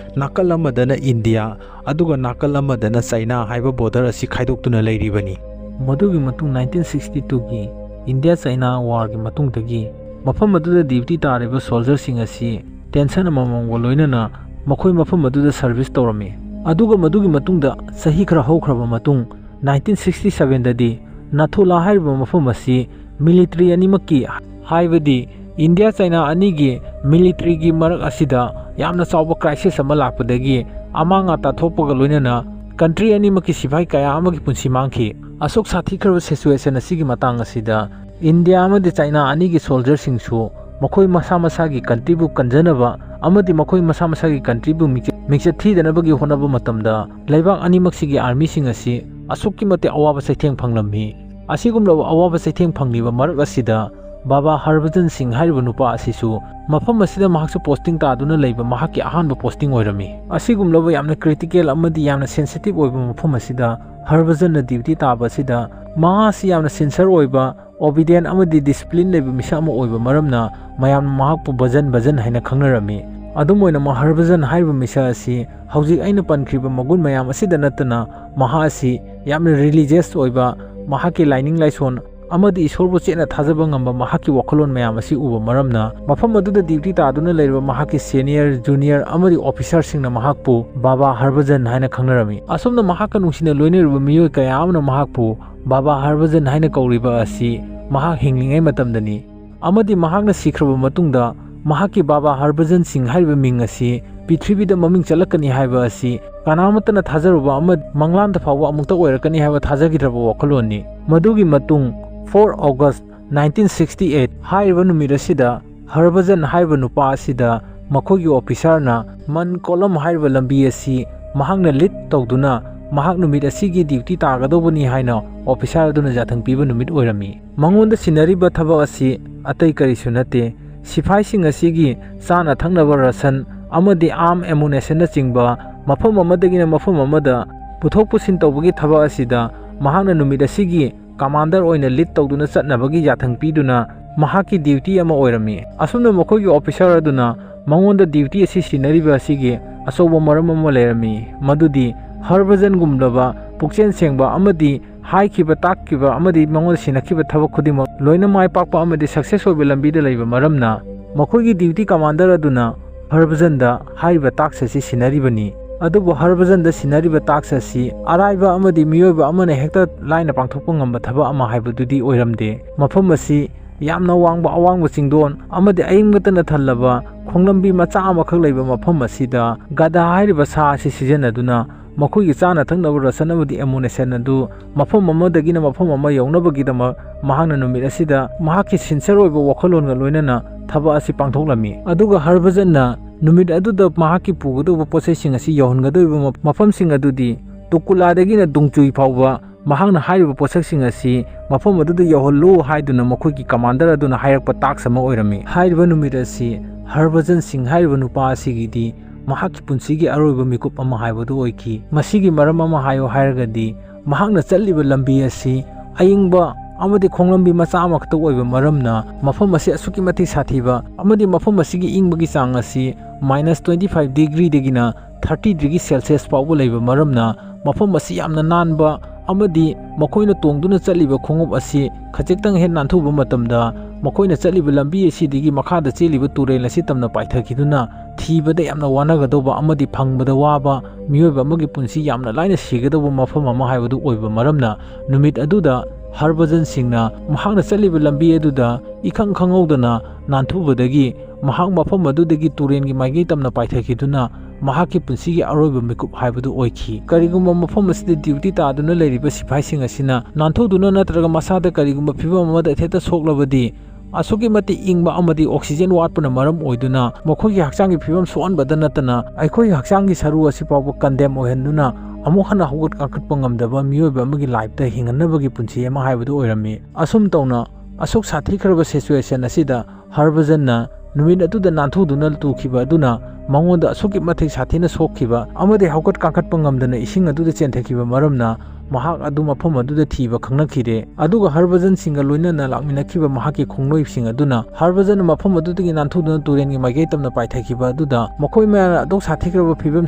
ꯅꯥꯀꯜ ꯑꯃꯗꯅ ꯏꯟꯗꯤꯌꯥ ꯑꯗꯨꯒ ꯅꯥꯀꯜ ꯑꯃꯗꯅ ꯆꯩꯅꯥ ꯍꯥꯏꯕ border ꯑꯁꯤ ꯈꯥꯏꯗꯣꯛꯇꯨꯅ ꯂꯩꯔꯤꯕꯅꯤ꯫ ꯃꯗꯨꯒꯤ ꯃꯇꯨꯡ nineteen sixty twoꯒꯤ India China warꯒꯤ ꯃꯇꯨꯡꯗꯒꯤ ꯃꯐꯝ ꯑꯗꯨꯗ duty ꯇꯥꯔꯤꯕ soldierꯁꯤꯡ ꯑꯁꯤ tension ꯑꯃꯃꯝꯒ ꯂꯣꯏꯅꯅ ꯃꯈꯣꯏ ꯃꯐꯝ ꯑꯗꯨꯗ service ꯇꯧꯔꯝꯃꯤ꯫ ꯑꯗꯨꯒ ꯃꯗꯨꯒꯤ ꯃꯇꯨꯡꯗ ꯆꯍꯤ ꯈꯔ ꯍꯧꯈ꯭ꯔꯕ ꯃꯇꯨꯡ nineteen sixty sevenꯗꯗꯤ ꯅꯥꯊꯨꯂꯥ ꯍꯥꯏꯔꯤꯕ ꯃꯐꯝ ꯑꯁꯤ military ꯑꯅꯤꯃꯛꯀꯤ ꯍꯥꯏꯕꯗꯤ ꯏꯟꯗꯤꯌꯥ ꯆꯩꯅꯥ ꯑꯅꯤꯒꯤ militaryꯒꯤ ꯃꯔꯛ ꯑꯁꯤꯗ ꯌꯥꯝꯅ ꯆꯥꯎꯕ crisis ꯑꯃ ꯂꯥꯛꯄꯗꯒꯤ ꯑꯃꯥꯡ ꯑꯇꯥ ꯊꯣꯛꯄꯒ ꯂꯣꯏꯅꯅ country ꯑꯅꯤꯃꯛꯀꯤ ꯁꯤꯐꯥꯏ ꯀꯌꯥ ꯑꯃꯒꯤ ꯄꯨꯟꯁꯤ ꯃꯥꯡꯈꯤ꯫ ꯑꯁꯨꯛ ꯁꯥꯊꯤꯈ꯭ꯔꯕ situation ꯑꯁꯤꯒꯤ ꯃꯇꯥꯡ ꯑꯁꯤꯗ ꯏꯟꯗꯤꯌꯥ ꯑꯃꯗꯤ ꯆꯩꯅꯥ ꯑꯅꯤꯒꯤ soldierꯁꯤꯡꯁꯨ ꯃꯈꯣꯏ ꯃꯁꯥ ꯃꯁꯥꯒꯤ countryꯕꯨ ꯀꯟꯖꯅꯕ ꯑꯃꯗꯤ ꯃꯈꯣꯏ ꯃꯁꯥ ꯃꯁꯥꯒꯤ countryꯕꯨ ꯃꯤꯡꯆꯠ ꯃꯤꯡꯆꯠ ꯊꯤꯗꯅꯕꯒꯤ ꯍꯣꯠꯅꯕ ꯃꯇꯝꯗ ꯂꯩꯕꯥꯛ ꯑꯅꯤꯃꯛꯁꯤꯒꯤ armyꯁꯤꯡ ꯑꯁꯤ ꯑꯁꯨꯛꯀꯤ ꯃꯇꯤꯛ ꯑꯋꯥꯕ ꯆꯩꯊꯦꯡ ꯐꯪꯂꯝꯃꯤ꯫ ꯑꯁꯤꯒꯨꯝꯂꯕ ꯑꯋꯥꯕ ꯆꯩꯊꯦꯡ ꯐꯪꯂꯤꯕ ꯃꯔꯛ ꯑꯁꯤꯗ ꯕꯥꯕꯥ ꯍꯔꯚꯖꯟ ꯁꯤꯡ ꯍꯥꯏꯔꯤꯕ ꯅꯨꯄꯥ ꯑꯁꯤꯁꯨ ꯃꯐꯝ ꯑꯁꯤꯗ ꯃꯍꯥꯛꯁꯨ posting ꯇꯥꯗꯨꯅ ꯂꯩꯕ ꯃꯍꯥꯛꯀꯤ ꯑꯍꯥꯟꯕ posting ꯑꯣꯏꯔꯝꯃꯤ꯫ ꯑꯁꯤꯒꯨꯝꯂꯕ ꯌꯥꯝꯅ critical ꯑꯃꯗꯤ ꯌꯥꯝꯅ sensitive ꯑꯣꯏꯕ ꯃꯐꯝ ꯑꯁꯤꯗ ꯍꯔꯚꯖꯟꯅ duty ꯇꯥꯕ ꯑꯁꯤꯗ ꯃꯍꯥꯛ ꯑꯁꯤ ꯌꯥꯝꯅ sincere ꯑꯣꯏꯕ, obedient ꯑꯃꯗꯤ discipline ꯂꯩꯕ ꯃꯤꯁꯛ ꯑꯃ ꯑꯣꯏꯕ ꯃꯔꯝꯅ ꯃꯌꯥꯝꯅ ꯃꯍꯥꯛꯄꯨ ꯚꯖꯟ ꯚꯖꯟ ꯍꯥꯏꯅ ꯈꯪꯅꯔꯝꯃꯤ꯫ ꯑꯗꯨꯝ ꯑꯣꯏꯅꯃꯛ ꯍꯔꯚꯖꯟ ꯍꯥꯏꯔꯤꯕ ꯃꯤꯁꯛ ꯑꯁꯤ ꯍꯧꯖꯤꯛ ꯑꯩꯅ ꯄꯟꯈ꯭ꯔꯤꯕ ꯃꯒꯨꯟ ꯃꯌꯥꯝ ꯑꯁꯤꯗ ꯅꯠꯇꯅ ꯃꯍꯥꯛ ꯑꯁꯤ ꯌꯥꯝꯅ religious ꯑꯣꯏꯕ, ꯃꯍꯥꯛꯀꯤ ꯂꯥꯏꯅꯤꯡ ꯂꯥꯏꯁꯣꯟ ꯑꯃꯗꯤ ꯏꯁꯣꯔꯕꯨ ꯆꯦꯠꯅ ꯊꯥꯖꯕ ꯉꯝꯕ ꯃꯍꯥꯛꯀꯤ ꯋꯥꯈꯜꯂꯣꯟ ꯃꯌꯥꯝ ꯑꯁꯤ ꯎꯕ ꯃꯔꯝꯅ ꯃꯐꯝ ꯑꯗꯨꯗ duty ꯇꯥꯗꯨꯅ ꯂꯩꯔꯤꯕ ꯃꯍꯥꯛꯀꯤ senior, junior ꯑꯃꯗꯤ officerꯁꯤꯡꯅ ꯃꯍꯥꯛꯄꯨ ꯕꯥꯕꯥ ꯍꯔꯚꯖꯟ ꯍꯥꯏꯅ ꯈꯪꯅꯔꯝꯃꯤ꯫ ꯑꯁꯨꯝꯅ ꯃꯍꯥꯛꯀ ꯅꯨꯡꯁꯤꯅ ꯂꯣꯏꯅꯔꯤꯕ ꯃꯤꯑꯣꯏ ꯀꯌꯥ ꯑꯃꯅ ꯃꯍꯥꯛꯄꯨ ꯕꯥꯕꯥ ꯍꯔꯚꯖꯟ ꯍꯥꯏꯅ ꯀꯧꯔꯤꯕ ꯑꯁꯤ ꯃꯍꯥꯛ ꯍꯤꯡꯂꯤꯉꯩ ꯃꯇꯝꯗꯅꯤ꯫ ꯑꯃꯗꯤ ꯃꯍꯥꯛꯅ ꯁꯤꯈ꯭ꯔꯕ ꯃꯇꯨꯡꯗ ꯃꯍꯥꯛꯀꯤ ꯕꯥꯕꯥ ꯍꯔꯚꯖꯟ ꯁꯤꯡ ꯍꯥꯏꯔꯤꯕ ꯃꯤꯡ ꯑꯁꯤ ꯄ꯭ꯔꯤꯊꯤꯕꯤꯗ ꯃꯃꯤꯡ ꯆꯠꯂꯛꯀꯅꯤ ꯍꯥꯏꯕ ꯑꯁꯤ ꯀꯅꯥꯃꯠꯇꯅ ꯊꯥꯖꯔꯨꯕ ꯑꯃ ꯃꯪꯂꯥꯟꯗ ꯐꯥꯎꯕ ꯑꯃꯨꯛꯇ ꯑꯣꯏꯔꯛꯀꯅꯤ ꯍꯥꯏꯕ ꯊꯥꯖꯈꯤꯗ꯭ꯔꯕ ꯋꯥꯈꯜꯂꯣꯟꯅꯤ꯫ ꯃꯗꯨꯒꯤ ꯃꯇꯨꯡ four August nineteen sixty eight ꯍꯥꯏꯔꯤꯕ ꯅꯨꯃꯤꯠ ꯑꯁꯤꯗ ꯍꯔꯕꯖꯟ ꯍꯥꯏꯔꯤꯕ ꯅꯨꯄꯥ ꯑꯁꯤꯗ ꯃꯈꯣꯏꯒꯤ ꯑꯣꯐꯤꯁꯥꯔꯅ ꯃꯟ ꯀꯣꯂꯝ ꯍꯥꯏꯔꯤꯕ ꯂꯝꯕꯤ ꯑꯁꯤ ꯃꯍꯥꯛꯅ ꯂꯤꯗ ꯇꯧꯗꯨꯅ ꯃꯍꯥꯛ ꯅꯨꯃꯤꯠ ꯑꯁꯤꯒꯤ ꯗ꯭ꯌꯨꯇꯤ ꯇꯥꯒꯗꯧꯕꯅꯤ ꯍꯥꯏꯅ ꯑꯣꯐꯤꯁꯥꯔ ꯑꯗꯨꯅ ꯌꯥꯊꯪ ꯄꯤꯕ ꯅꯨꯃꯤꯠ ꯑꯣꯏꯔꯝꯃꯤ꯫ ꯃꯉꯣꯟꯗ ꯁꯤꯟꯅꯔꯤꯕ ꯊꯕꯛ ꯑꯁꯤ ꯑꯇꯩ ꯀꯔꯤꯁꯨ ꯅꯠꯇꯦ, ꯁꯤꯐꯥꯏꯁꯤꯡ ꯑꯁꯤꯒꯤ ꯆꯥꯅ ꯊꯛꯅꯕ ꯔꯁꯟ ꯑꯃꯗꯤ ꯑꯥꯔꯝ ꯑꯦꯃꯨꯅꯦꯁꯟꯅꯆꯤꯡꯕ ꯃꯐꯝ ꯑꯃꯗꯒꯤꯅ ꯃꯐꯝ ꯑꯃꯗ ꯄꯨꯊꯣꯛ ꯄꯨꯁꯤꯟ ꯇꯧꯕꯒꯤ ꯊꯕꯛ ꯑꯁꯤꯗ ꯃꯍꯥꯛꯅ ꯅꯨꯃꯤꯠ ꯑꯁꯤꯒꯤ ꯀꯃꯥꯟꯗꯔ ꯑꯣꯏꯅ ꯂꯤꯗ ꯇꯧꯗꯨꯅ ꯆꯠꯅꯕꯒꯤ ꯌꯥꯊꯪ ꯄꯤꯗꯨꯅ ꯃꯍꯥꯛꯀꯤ ꯗ꯭ꯌꯨꯇꯤ ꯑꯃ ꯑꯣꯏꯔꯝꯃꯤ꯫ ꯑꯁꯨꯝꯅ ꯃꯈꯣꯏꯒꯤ ꯑꯣꯐꯤꯁꯥꯔ ꯑꯗꯨꯅ ꯃꯉꯣꯟꯗ ꯗ꯭ꯌꯨꯇꯤ ꯑꯁꯤ ꯁꯤꯟꯅꯔꯤꯕ ꯑꯁꯤꯒꯤ ꯑꯆꯧꯕ ꯃꯔꯝ ꯑꯃ ꯂꯩꯔꯝꯃꯤ, ꯃꯗꯨꯗꯤ ꯍꯔꯕꯖꯟꯒꯨꯝꯂꯕ ꯄꯨꯛꯆꯦꯜ ꯁꯦꯡꯕ ꯑꯃꯗꯤ ꯍꯥꯏꯈꯤꯕ, ꯇꯥꯛꯈꯤꯕ ꯑꯃꯗꯤ ꯃꯉꯣꯟꯗ ꯁꯤꯟꯅꯈꯤꯕ ꯊꯕꯛ ꯈꯨꯗꯤꯡꯃꯛ ꯂꯣꯏꯅ ꯃꯥꯏ ꯄꯥꯛꯄ ꯑꯃꯗꯤ ꯁꯛꯁꯦꯁ ꯑꯣꯏꯕ ꯂꯝꯕꯤꯗ ꯂꯩꯕ ꯃꯔꯝꯅ, ꯃꯈꯣꯏꯒꯤ ꯗ꯭ꯌꯨꯇꯤ ꯀꯃꯥꯟꯗꯔ ꯑꯗꯨꯅ ꯍꯔꯕꯖꯟꯗ ꯍꯥꯏꯔꯤꯕ ꯇꯥꯛꯁ ꯑꯁꯤ ꯁꯤꯟꯅꯔꯤꯕꯅꯤ꯫ ꯑꯗꯨꯕꯨ ꯍꯔꯕꯖꯟꯗ ꯁꯤꯟꯅꯔꯤꯕ ꯇꯥꯛꯁ ꯑꯁꯤ ꯑꯔꯥꯏꯕ ꯑꯃꯗꯤ ꯃꯤꯑꯣꯏꯕ ꯑꯃꯅ ꯍꯦꯛꯇ ꯂꯥꯏꯅ ꯄꯥꯡꯊꯣꯛꯄ ꯉꯝꯕ ꯊꯕꯛ ꯑꯃ ꯍꯥꯏꯕꯗꯨꯗꯤ ꯑꯣꯏꯔꯝꯗꯦ꯫ ꯃꯐꯝ ꯑꯁꯤ ꯌꯥꯝꯅ ꯋꯥꯡꯕ ꯑꯋꯥꯡꯕ ꯆꯤꯡꯗꯣꯟ ꯑꯃꯗꯤ ꯑꯏꯪꯕꯇꯅ ꯊꯜꯂꯕ ꯈꯣꯡꯂꯝꯕꯤ ꯃꯆꯥ ꯑꯃꯈꯛ ꯂꯩꯕ ꯃꯐꯝ ꯑꯁꯤꯗ ꯒꯙꯥ ꯍꯥꯏꯔꯤꯕ ꯁꯥ ꯑꯁꯤ ꯁꯤꯖꯤꯟꯅꯗꯨꯅ ꯃꯈꯣꯏꯒꯤ ꯆꯥꯅ ꯊꯛꯅꯕ ꯔꯁꯟ ꯑꯃꯗꯤ ꯑꯦꯃꯨꯅꯦꯁꯟ ꯑꯗꯨ ꯃꯐꯝ ꯑꯃꯗꯒꯤꯅ ꯃꯐꯝ ꯑꯃ ꯌꯧꯅꯕꯒꯤꯗꯃꯛ ꯃꯍꯥꯛꯅ ꯅꯨꯃꯤꯠ ꯑꯁꯤꯗ ꯃꯍꯥꯛꯀꯤ ꯁꯤꯟꯁꯔ ꯑꯣꯏꯕ ꯋꯥꯈꯜꯂꯣꯟꯒ ꯂꯣꯏꯅꯅ ꯊꯕꯛ ꯑꯁꯤ ꯄꯥꯡꯊꯣꯛꯂꯝꯃꯤ꯫ ꯑꯗꯨꯒ ꯍꯔꯕꯖꯟꯅ ꯅꯨꯃꯤꯠ ꯑꯗꯨꯗ ꯃꯍꯥꯛꯀꯤ ꯄꯨꯒꯗꯧꯕ ꯄꯣꯠꯆꯩꯁꯤꯡ ꯑꯁꯤ ꯌꯧꯍꯟꯒꯗꯧꯔꯤꯕ ꯃ-, ꯃꯐꯝꯁꯤꯡ ꯑꯗꯨꯗꯤ ꯇꯨꯀꯨꯂꯥꯗꯒꯤꯅ ꯗꯨꯡꯆꯨꯏ ꯐꯥꯎꯕ ꯃꯍꯥꯛꯅ ꯍꯥꯏꯔꯤꯕ ꯄꯣꯠꯁꯛꯁꯤꯡ ꯑꯁꯤ ꯃꯐꯝ ꯑꯗꯨꯗ ꯌꯧꯍꯜꯂꯨ ꯍꯥꯏꯗꯨꯅ ꯃꯈꯣꯏꯒꯤ ꯀꯃꯥꯟꯗꯔ ꯑꯗꯨꯅ ꯍꯥꯏꯔꯛꯄ ꯇꯥꯛꯁ ꯑꯃ ꯑꯣꯏꯔꯝꯃꯤ꯫ ꯍꯥꯏꯔꯤꯕ ꯅꯨꯃꯤꯠ ꯑꯁꯤ ꯍꯔꯕꯖꯟ ꯁꯤꯡ ꯍꯥꯏꯔꯤꯕ ꯅꯨꯄꯥ ꯑꯁꯤꯒꯤꯗꯤ ꯃꯍꯥꯛꯀꯤ ꯄꯨꯟꯁꯤꯒꯤ ꯑꯔꯣꯏꯕ ꯃꯤꯀꯨꯞ ꯑꯃ ꯍꯥꯏꯕꯗꯨ ꯑꯣꯏꯈꯤ꯫ ꯃꯁꯤꯒꯤ ꯃꯔꯝ ꯑꯃ ꯍꯥꯏꯌꯨ ꯍꯥꯏꯔꯒꯗꯤ, ꯃꯍꯥꯛꯅ ꯆꯠꯂꯤꯕ ꯂꯝꯕꯤ ꯑꯁꯤ ꯑꯏꯪꯕ ꯑꯃꯗꯤ ꯈꯣꯡꯂꯝꯕꯤ ꯃꯆꯥ ꯑꯃꯈꯛꯇ ꯑꯣꯏꯕ ꯃꯔꯝꯅ, ꯃꯐꯝ ꯑꯁꯤ ꯑꯁꯨꯛꯀꯤ ꯃꯇꯤꯛ ꯁꯥꯊꯤꯕ ꯑꯃꯗꯤ ꯃꯐꯝ ꯑꯁꯤꯒꯤ ꯏꯪꯕꯒꯤ ꯆꯥꯡ ꯑꯁꯤ minus twenty five degreeꯗꯒꯤꯅ thirty degree Celsius ꯐꯥꯎꯕ ꯂꯩꯕ ꯃꯔꯝꯅ, ꯃꯐꯝ ꯑꯁꯤ ꯌꯥꯝꯅ ꯅꯥꯟꯕ ꯑꯃꯗꯤ ꯃꯈꯣꯏꯅ ꯇꯣꯡꯗꯨꯅ ꯆꯠꯂꯤꯕ ꯈꯣꯡꯎꯞ ꯑꯁꯤ ꯈꯖꯤꯛꯇꯪ ꯍꯦꯛ ꯅꯥꯟꯊꯨꯕ ꯃꯇꯝꯗ, ꯃꯈꯣꯏꯅ ꯆꯠꯂꯤꯕ ꯂꯝꯕꯤ ꯑꯁꯤꯗꯒꯤ ꯃꯈꯥꯗ ꯆꯦꯜꯂꯤꯕ ꯇꯨꯔꯦꯜ ꯑꯁꯤ ꯇꯝꯅ ꯄꯥꯏꯊꯈꯤꯗꯨꯅ, ꯊꯤꯕꯗ ꯌꯥꯝꯅ ꯋꯥꯅꯒꯗꯧꯕ ꯑꯃꯗꯤ ꯐꯪꯕꯗ ꯋꯥꯕ ꯃꯤꯑꯣꯏꯕ ꯑꯃꯒꯤ ꯄꯨꯟꯁꯤ ꯌꯥꯝꯅ ꯂꯥꯏꯅ ꯁꯤꯒꯗꯧꯕ ꯃꯐꯝ ꯑꯃ ꯍꯥꯏꯕꯗꯨ ꯑꯣꯏꯕ ꯃꯔꯝꯅ, ꯅꯨꯃꯤꯠ ꯑꯗꯨꯗ ꯍꯔꯕꯖꯟ ꯁꯤꯡꯅ ꯃꯍꯥꯛꯅ ꯆꯠꯂꯤꯕ ꯂꯝꯕꯤ ꯑꯗꯨꯗ ꯏꯈꯪ ꯈꯪꯍꯧꯗꯅ ꯅꯥꯟꯊꯨꯕꯗꯒꯤ, ꯃꯍꯥꯛ ꯃꯐꯝ ꯑꯗꯨꯗꯒꯤ ꯇꯨꯔꯦꯜꯒꯤ ꯃꯥꯏꯀꯩ ꯇꯝꯅ ꯄꯥꯏꯊꯈꯤꯗꯨꯅ, ꯃꯍꯥꯛꯀꯤ ꯄꯨꯟꯁꯤꯒꯤ ꯑꯔꯣꯏꯕ ꯃꯤꯀꯨꯞ ꯍꯥꯏꯕꯗꯨ ꯑꯣꯏꯈꯤ꯫ ꯀꯔꯤꯒꯨꯝꯕ ꯃꯐꯝ ꯑꯁꯤꯗ ꯗ꯭ꯌꯨꯇꯤ ꯇꯥꯗꯨꯅ ꯂꯩꯔꯤꯕ ꯁꯤꯐꯥꯏꯁꯤꯡ ꯑꯁꯤꯅ ꯅꯥꯟꯊꯨꯗꯨꯅ ꯅꯠꯇ꯭ꯔꯒ ꯃꯁꯥꯗ ꯀꯔꯤꯒꯨꯝꯕ ꯐꯤꯚꯝ ꯑꯃꯗ ꯍꯦꯛꯇ ꯁꯣꯛꯂꯕꯗꯤ, ꯑꯁꯨꯛꯀꯤ ꯃꯇꯤꯛ ꯏꯪꯕ ꯑꯃꯗꯤ ꯑꯣꯛꯁꯤꯖꯦꯟ ꯋꯥꯠꯄꯅ ꯃꯔꯝ ꯑꯣꯏꯗꯨꯅ ꯃꯈꯣꯏꯒꯤ ꯍꯛꯆꯥꯡꯒꯤ ꯐꯤꯕꯝ ꯁꯣꯛꯍꯟꯕꯗ ꯅꯠꯇꯅ, ꯑꯩꯈꯣꯏꯒꯤ ꯍꯛꯆꯥꯡꯒꯤ ꯁꯔꯨ ꯑꯁꯤ ꯐꯥꯎꯕ ꯀꯟꯗꯦꯝ ꯑꯣꯏꯍꯟꯗꯨꯅ ꯑꯃꯨꯛ ꯍꯟꯅ ꯍꯧꯒꯠ ꯀꯥꯡꯈꯠꯄ ꯉꯝꯗꯕ ꯃꯤꯑꯣꯏꯕ ꯑꯃꯒꯤ ꯂꯥꯏꯐꯇ ꯍꯤꯡꯍꯟꯅꯕꯒꯤ ꯄꯨꯟꯁꯤ ꯑꯃ ꯍꯥꯏꯕꯗꯨ ꯑꯣꯏꯔꯝꯃꯤ꯫ ꯑꯁꯨꯝ ꯇꯧꯅ, ꯑꯁꯨꯛ ꯁꯥꯊꯤꯈ꯭ꯔꯕ ꯁꯤꯆꯨꯋꯦꯁꯟ ꯑꯁꯤꯗ ꯍꯔꯕꯖꯟꯅ ꯅꯨꯃꯤꯠ ꯑꯗꯨꯗ ꯅꯥꯟꯊꯨꯗꯨꯅ ꯇꯨꯈꯤꯕ ꯑꯗꯨꯅ ꯃꯉꯣꯟꯗ ꯑꯁꯨꯛꯀꯤ ꯃꯇꯤꯛ ꯁꯥꯊꯤꯅ ꯁꯣꯛꯈꯤꯕ ꯑꯃꯗꯤ ꯍꯧꯒꯠ ꯀꯥꯡꯈꯠꯄ ꯉꯝꯗꯅ ꯏꯁꯤꯡ ꯑꯗꯨꯗ ꯆꯦꯟꯊꯈꯤꯕ ꯃꯔꯝꯅ, ꯃꯍꯥꯛ ꯑꯗꯨ ꯃꯐꯝ ꯑꯗꯨꯗ ꯊꯤꯕ ꯈꯪꯅꯈꯤꯗꯦ꯫ ꯑꯗꯨꯒ ꯍꯔꯕꯖꯟ ꯁꯤꯡꯒ ꯂꯣꯏꯅꯅ ꯂꯥꯛꯃꯤꯟꯅꯈꯤꯕ ꯃꯍꯥꯛꯀꯤ ꯈꯣꯡꯂꯣꯏꯁꯤꯡ ꯑꯗꯨꯅ ꯍꯔꯕꯖꯟ ꯃꯐꯝ ꯑꯗꯨꯗꯒꯤ ꯅꯥꯟꯊꯨꯗꯨꯅ ꯇꯨꯔꯦꯟꯒꯤ ꯃꯥꯏꯀꯩ ꯇꯝꯅ ꯄꯥꯏꯊꯈꯤꯕ ꯑꯗꯨꯗ, ꯃꯈꯣꯏ ꯃꯌꯥꯝꯅ ꯑꯗꯨꯛ ꯁꯥꯊꯤꯈ꯭ꯔꯕ ꯐꯤꯕꯝ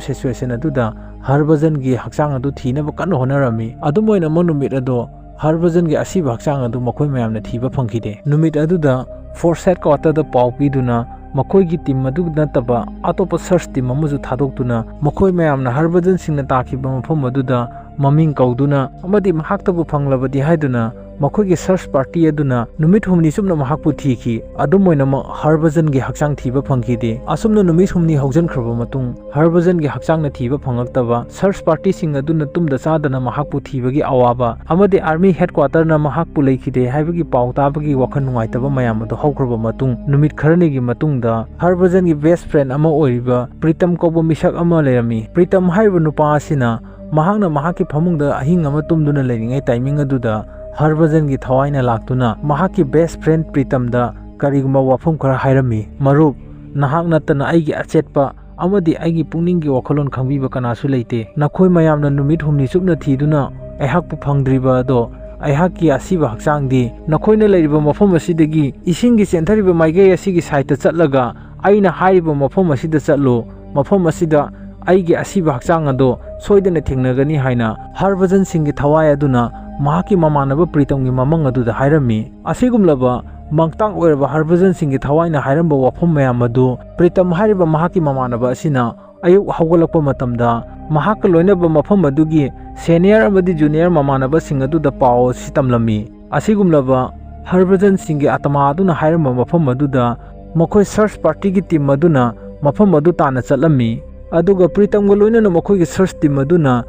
ꯁꯤꯆꯨꯋꯦꯁꯟ ꯑꯗꯨꯗ ꯍꯔꯕꯖꯟꯒꯤ ꯍꯛꯆꯥꯡ ꯑꯗꯨ ꯊꯤꯅꯕ ꯀꯟꯅ ꯍꯣꯠꯅꯔꯝꯃꯤ꯫ ꯑꯗꯨꯝ ꯑꯣꯏꯅꯃꯛ, ꯅꯨꯃꯤꯠ ꯑꯗꯣ ꯍꯔꯕꯖꯟꯒꯤ ꯑꯁꯤꯕ ꯍꯛꯆꯥꯡ ꯑꯗꯨ ꯃꯈꯣꯏ ꯃꯌꯥꯝꯅ ꯊꯤꯕ ꯐꯪꯈꯤꯗꯦ꯫ ꯅꯨꯃꯤꯠ ꯑꯗꯨꯗ ꯐꯣꯔꯁ ꯍꯦꯗ ꯀ꯭ꯋꯥꯇꯔꯗ ꯄꯥꯎ ꯄꯤꯗꯨꯅ ꯃꯈꯣꯏꯒꯤ ꯇꯤꯝ ꯑꯗꯨ ꯅꯠꯇꯕ ꯑꯇꯣꯞꯄ ꯁꯔꯆ ꯇꯤꯝ ꯑꯃꯁꯨ ꯊꯥꯗꯣꯛꯇꯨꯅ ꯃꯈꯣꯏ ꯃꯌꯥꯝꯅ ꯍꯔꯕꯖꯟ ꯁꯤꯡꯅ ꯇꯥꯈꯤꯕ ꯃꯐꯝ ꯑꯗꯨꯗ ꯃꯃꯤꯡ ꯀꯧꯗꯨꯅ ꯑꯃꯗꯤ ꯃꯍꯥꯛꯇꯕꯨ ꯐꯪꯂꯕꯗꯤ ꯍꯥꯏꯗꯨꯅ ꯃꯈꯣꯏꯒꯤ ꯁꯔꯆ ꯄꯥꯔꯇꯤ ꯑꯗꯨꯅ ꯅꯨꯃꯤꯠ ꯍꯨꯝꯅꯤ ꯆꯨꯞꯅ ꯃꯍꯥꯛꯄꯨ ꯊꯤꯈꯤ꯫ ꯑꯗꯨꯝ ꯑꯣꯏꯅꯃꯛ, ꯍꯔꯕꯖꯟꯒꯤ ꯍꯛꯆꯥꯡ ꯊꯤꯕ ꯐꯪꯈꯤꯗꯦ꯫ ꯑꯁꯨꯝꯅ ꯅꯨꯃꯤꯠ ꯍꯨꯝꯅꯤ ꯍꯧꯖꯤꯟꯈ꯭ꯔꯕ ꯃꯇꯨꯡ, ꯍꯔꯕꯖꯟꯒꯤ ꯍꯛꯆꯥꯡꯅ ꯊꯤꯕ ꯐꯪꯂꯛꯇꯕ ꯁꯔꯆ ꯄꯥꯔꯇꯤꯁꯤꯡ ꯑꯗꯨꯅ ꯇꯨꯝꯗ ꯆꯥꯗꯅ ꯃꯍꯥꯛꯄꯨ ꯊꯤꯕꯒꯤ ꯑꯋꯥꯕ ꯑꯃꯗꯤ ꯑꯥꯔꯃꯤ ꯍꯦꯗ ꯀ꯭ꯋꯥꯇꯔꯅ ꯃꯍꯥꯛꯄꯨ ꯂꯩꯈꯤꯗꯦ ꯍꯥꯏꯕꯒꯤ ꯄꯥꯎ ꯇꯥꯕꯒꯤ ꯋꯥꯈꯜ ꯅꯨꯡꯉꯥꯏꯇꯕ ꯃꯌꯥꯝ ꯑꯗꯨ ꯍꯧꯈ꯭ꯔꯕ ꯃꯇꯨꯡ, ꯅꯨꯃꯤꯠ ꯈꯔꯅꯤꯒꯤ ꯃꯇꯨꯡꯗ ꯍꯔꯕꯖꯟꯒꯤ ꯕꯦꯁ ꯐ꯭ꯔꯦꯟ ꯑꯃ ꯑꯣꯏꯔꯤꯕ ꯄ꯭ꯔꯤꯇꯝ ꯀꯧꯕ ꯃꯤꯁꯛ ꯑꯃ ꯂꯩꯔꯝꯃꯤ꯫ ꯄ꯭ꯔꯤꯇꯝ ꯍꯥꯏꯔꯤꯕ ꯅꯨꯄꯥ ꯑꯁꯤꯅ ꯃꯍꯥꯛꯅ ꯃꯍꯥꯛꯀꯤ ꯐꯃꯨꯡꯗ ꯑꯍꯤꯡ ꯑꯃ ꯇꯨꯝꯗꯨꯅ ꯂꯩꯔꯤꯉꯩ ꯇꯥꯏꯃꯤꯡ ꯑꯗꯨꯗ ꯍꯔꯕꯖꯟꯒꯤ ꯊꯋꯥꯏꯅ ꯂꯥꯛꯇꯨꯅ ꯃꯍꯥꯛꯀꯤ ꯕꯦꯁ ꯐ꯭ꯔꯦꯟ ꯄ꯭ꯔꯤꯇꯝꯗ ꯀꯔꯤꯒꯨꯝꯕ ꯋꯥꯐꯝ ꯈꯔ ꯍꯥꯏꯔꯝꯃꯤ, "ꯃꯔꯨꯞ, ꯅꯍꯥꯛ ꯅꯠꯇꯅ ꯑꯩꯒꯤ ꯑꯆꯦꯠꯄ ꯑꯃꯗꯤ ꯑꯩꯒꯤ ꯄꯨꯛꯅꯤꯡꯒꯤ ꯋꯥꯈꯜꯂꯣꯟ ꯈꯪꯕꯤꯕ ꯀꯅꯥꯁꯨ ꯂꯩꯇꯦ꯫ ꯅꯈꯣꯏ ꯃꯌꯥꯝꯅ ꯅꯨꯃꯤꯠ ꯍꯨꯝꯅꯤ ꯆꯨꯞꯅ ꯊꯤꯗꯨꯅ ꯑꯩꯍꯥꯛꯄꯨ ꯐꯪꯗ꯭ꯔꯤꯕ ꯑꯗꯣ, ꯑꯩꯍꯥꯛꯀꯤ ꯑꯁꯤꯕ ꯍꯛꯆꯥꯡꯗꯤ ꯅꯈꯣꯏꯅ ꯂꯩꯔꯤꯕ ꯃꯐꯝ ꯑꯁꯤꯗꯒꯤ ꯏꯁꯤꯡꯒꯤ ꯆꯦꯟꯊꯔꯤꯕ ꯃꯥꯏꯀꯩ ꯑꯁꯤꯒꯤ ꯁꯥꯏꯠꯇ ꯆꯠꯂꯒ ꯑꯩꯅ ꯍꯥꯏꯔꯤꯕ ꯃꯐꯝ ꯑꯁꯤꯗ ꯆꯠꯂꯨ꯫ ꯃꯐꯝ ꯑꯁꯤꯗ ꯑꯩꯒꯤ ꯑꯁꯤꯕ ꯍꯛꯆꯥꯡ ꯑꯗꯣ ꯁꯣꯏꯗꯅ ꯊꯦꯡꯅꯒꯅꯤ" ꯍꯥꯏꯅ ꯍꯔꯕꯖꯟ ꯁꯤꯡꯒꯤ ꯊꯋꯥꯏ ꯑꯗꯨꯅ ꯃꯍꯥꯛꯀꯤ ꯃꯃꯥꯟꯅꯕ ꯄ꯭ꯔꯤꯇꯝꯒꯤ ꯃꯃꯪ ꯑꯗꯨꯗ ꯍꯥꯏꯔꯝꯃꯤ꯫ ꯑꯁꯤꯒꯨꯝꯂꯕ ꯃꯪꯇꯥꯛ ꯑꯣꯏꯔꯕ ꯍꯔꯕꯖꯟ ꯁꯤꯡꯒꯤ ꯊꯋꯥꯏꯅ ꯍꯥꯏꯔꯝꯕ ꯋꯥꯐꯝ ꯃꯌꯥꯝ ꯑꯗꯨ ꯄ꯭ꯔꯤꯇꯝ ꯍꯥꯏꯔꯤꯕ ꯃꯍꯥꯛꯀꯤ ꯃꯃꯥꯟꯅꯕ ꯑꯁꯤꯅ ꯑꯌꯨꯛ ꯍꯧꯒꯠꯂꯛꯄ ꯃꯇꯝꯗ ꯃꯍꯥꯛꯀ ꯂꯣꯏꯅꯕ ꯃꯐꯝ ꯑꯗꯨꯒꯤ ꯁꯦꯅꯤꯌꯔ ꯑꯃꯗꯤ ꯖꯨꯅꯤꯌꯔ ꯃꯃꯥꯟꯅꯕꯁꯤꯡ ꯑꯗꯨꯗ ꯄꯥꯎ ꯑꯁꯤ ꯇꯝꯂꯝꯃꯤ꯫ ꯑꯁꯤꯒꯨꯝꯂꯕ ꯍꯔꯕꯖꯟ ꯁꯤꯡꯒꯤ ꯑꯇꯃꯥ ꯑꯗꯨꯅ ꯍꯥꯏꯔꯝꯕ ꯃꯐꯝ ꯑꯗꯨꯗ ꯃꯈꯣꯏ ꯁꯔꯆ ꯄꯥꯔꯇꯤꯒꯤ ꯇꯤꯝ ꯑꯗꯨꯅ ꯃꯐꯝ ꯑꯗꯨ ꯇꯥꯟꯅ ꯆꯠꯂꯝꯃꯤ꯫ ꯑꯗꯨꯒ ꯄ꯭ꯔꯤꯇꯝꯒ ꯂꯣꯏꯅꯅ ꯃꯈꯣꯏꯒꯤ ꯁꯔꯆ ꯇꯤꯝ ꯑꯗꯨꯅ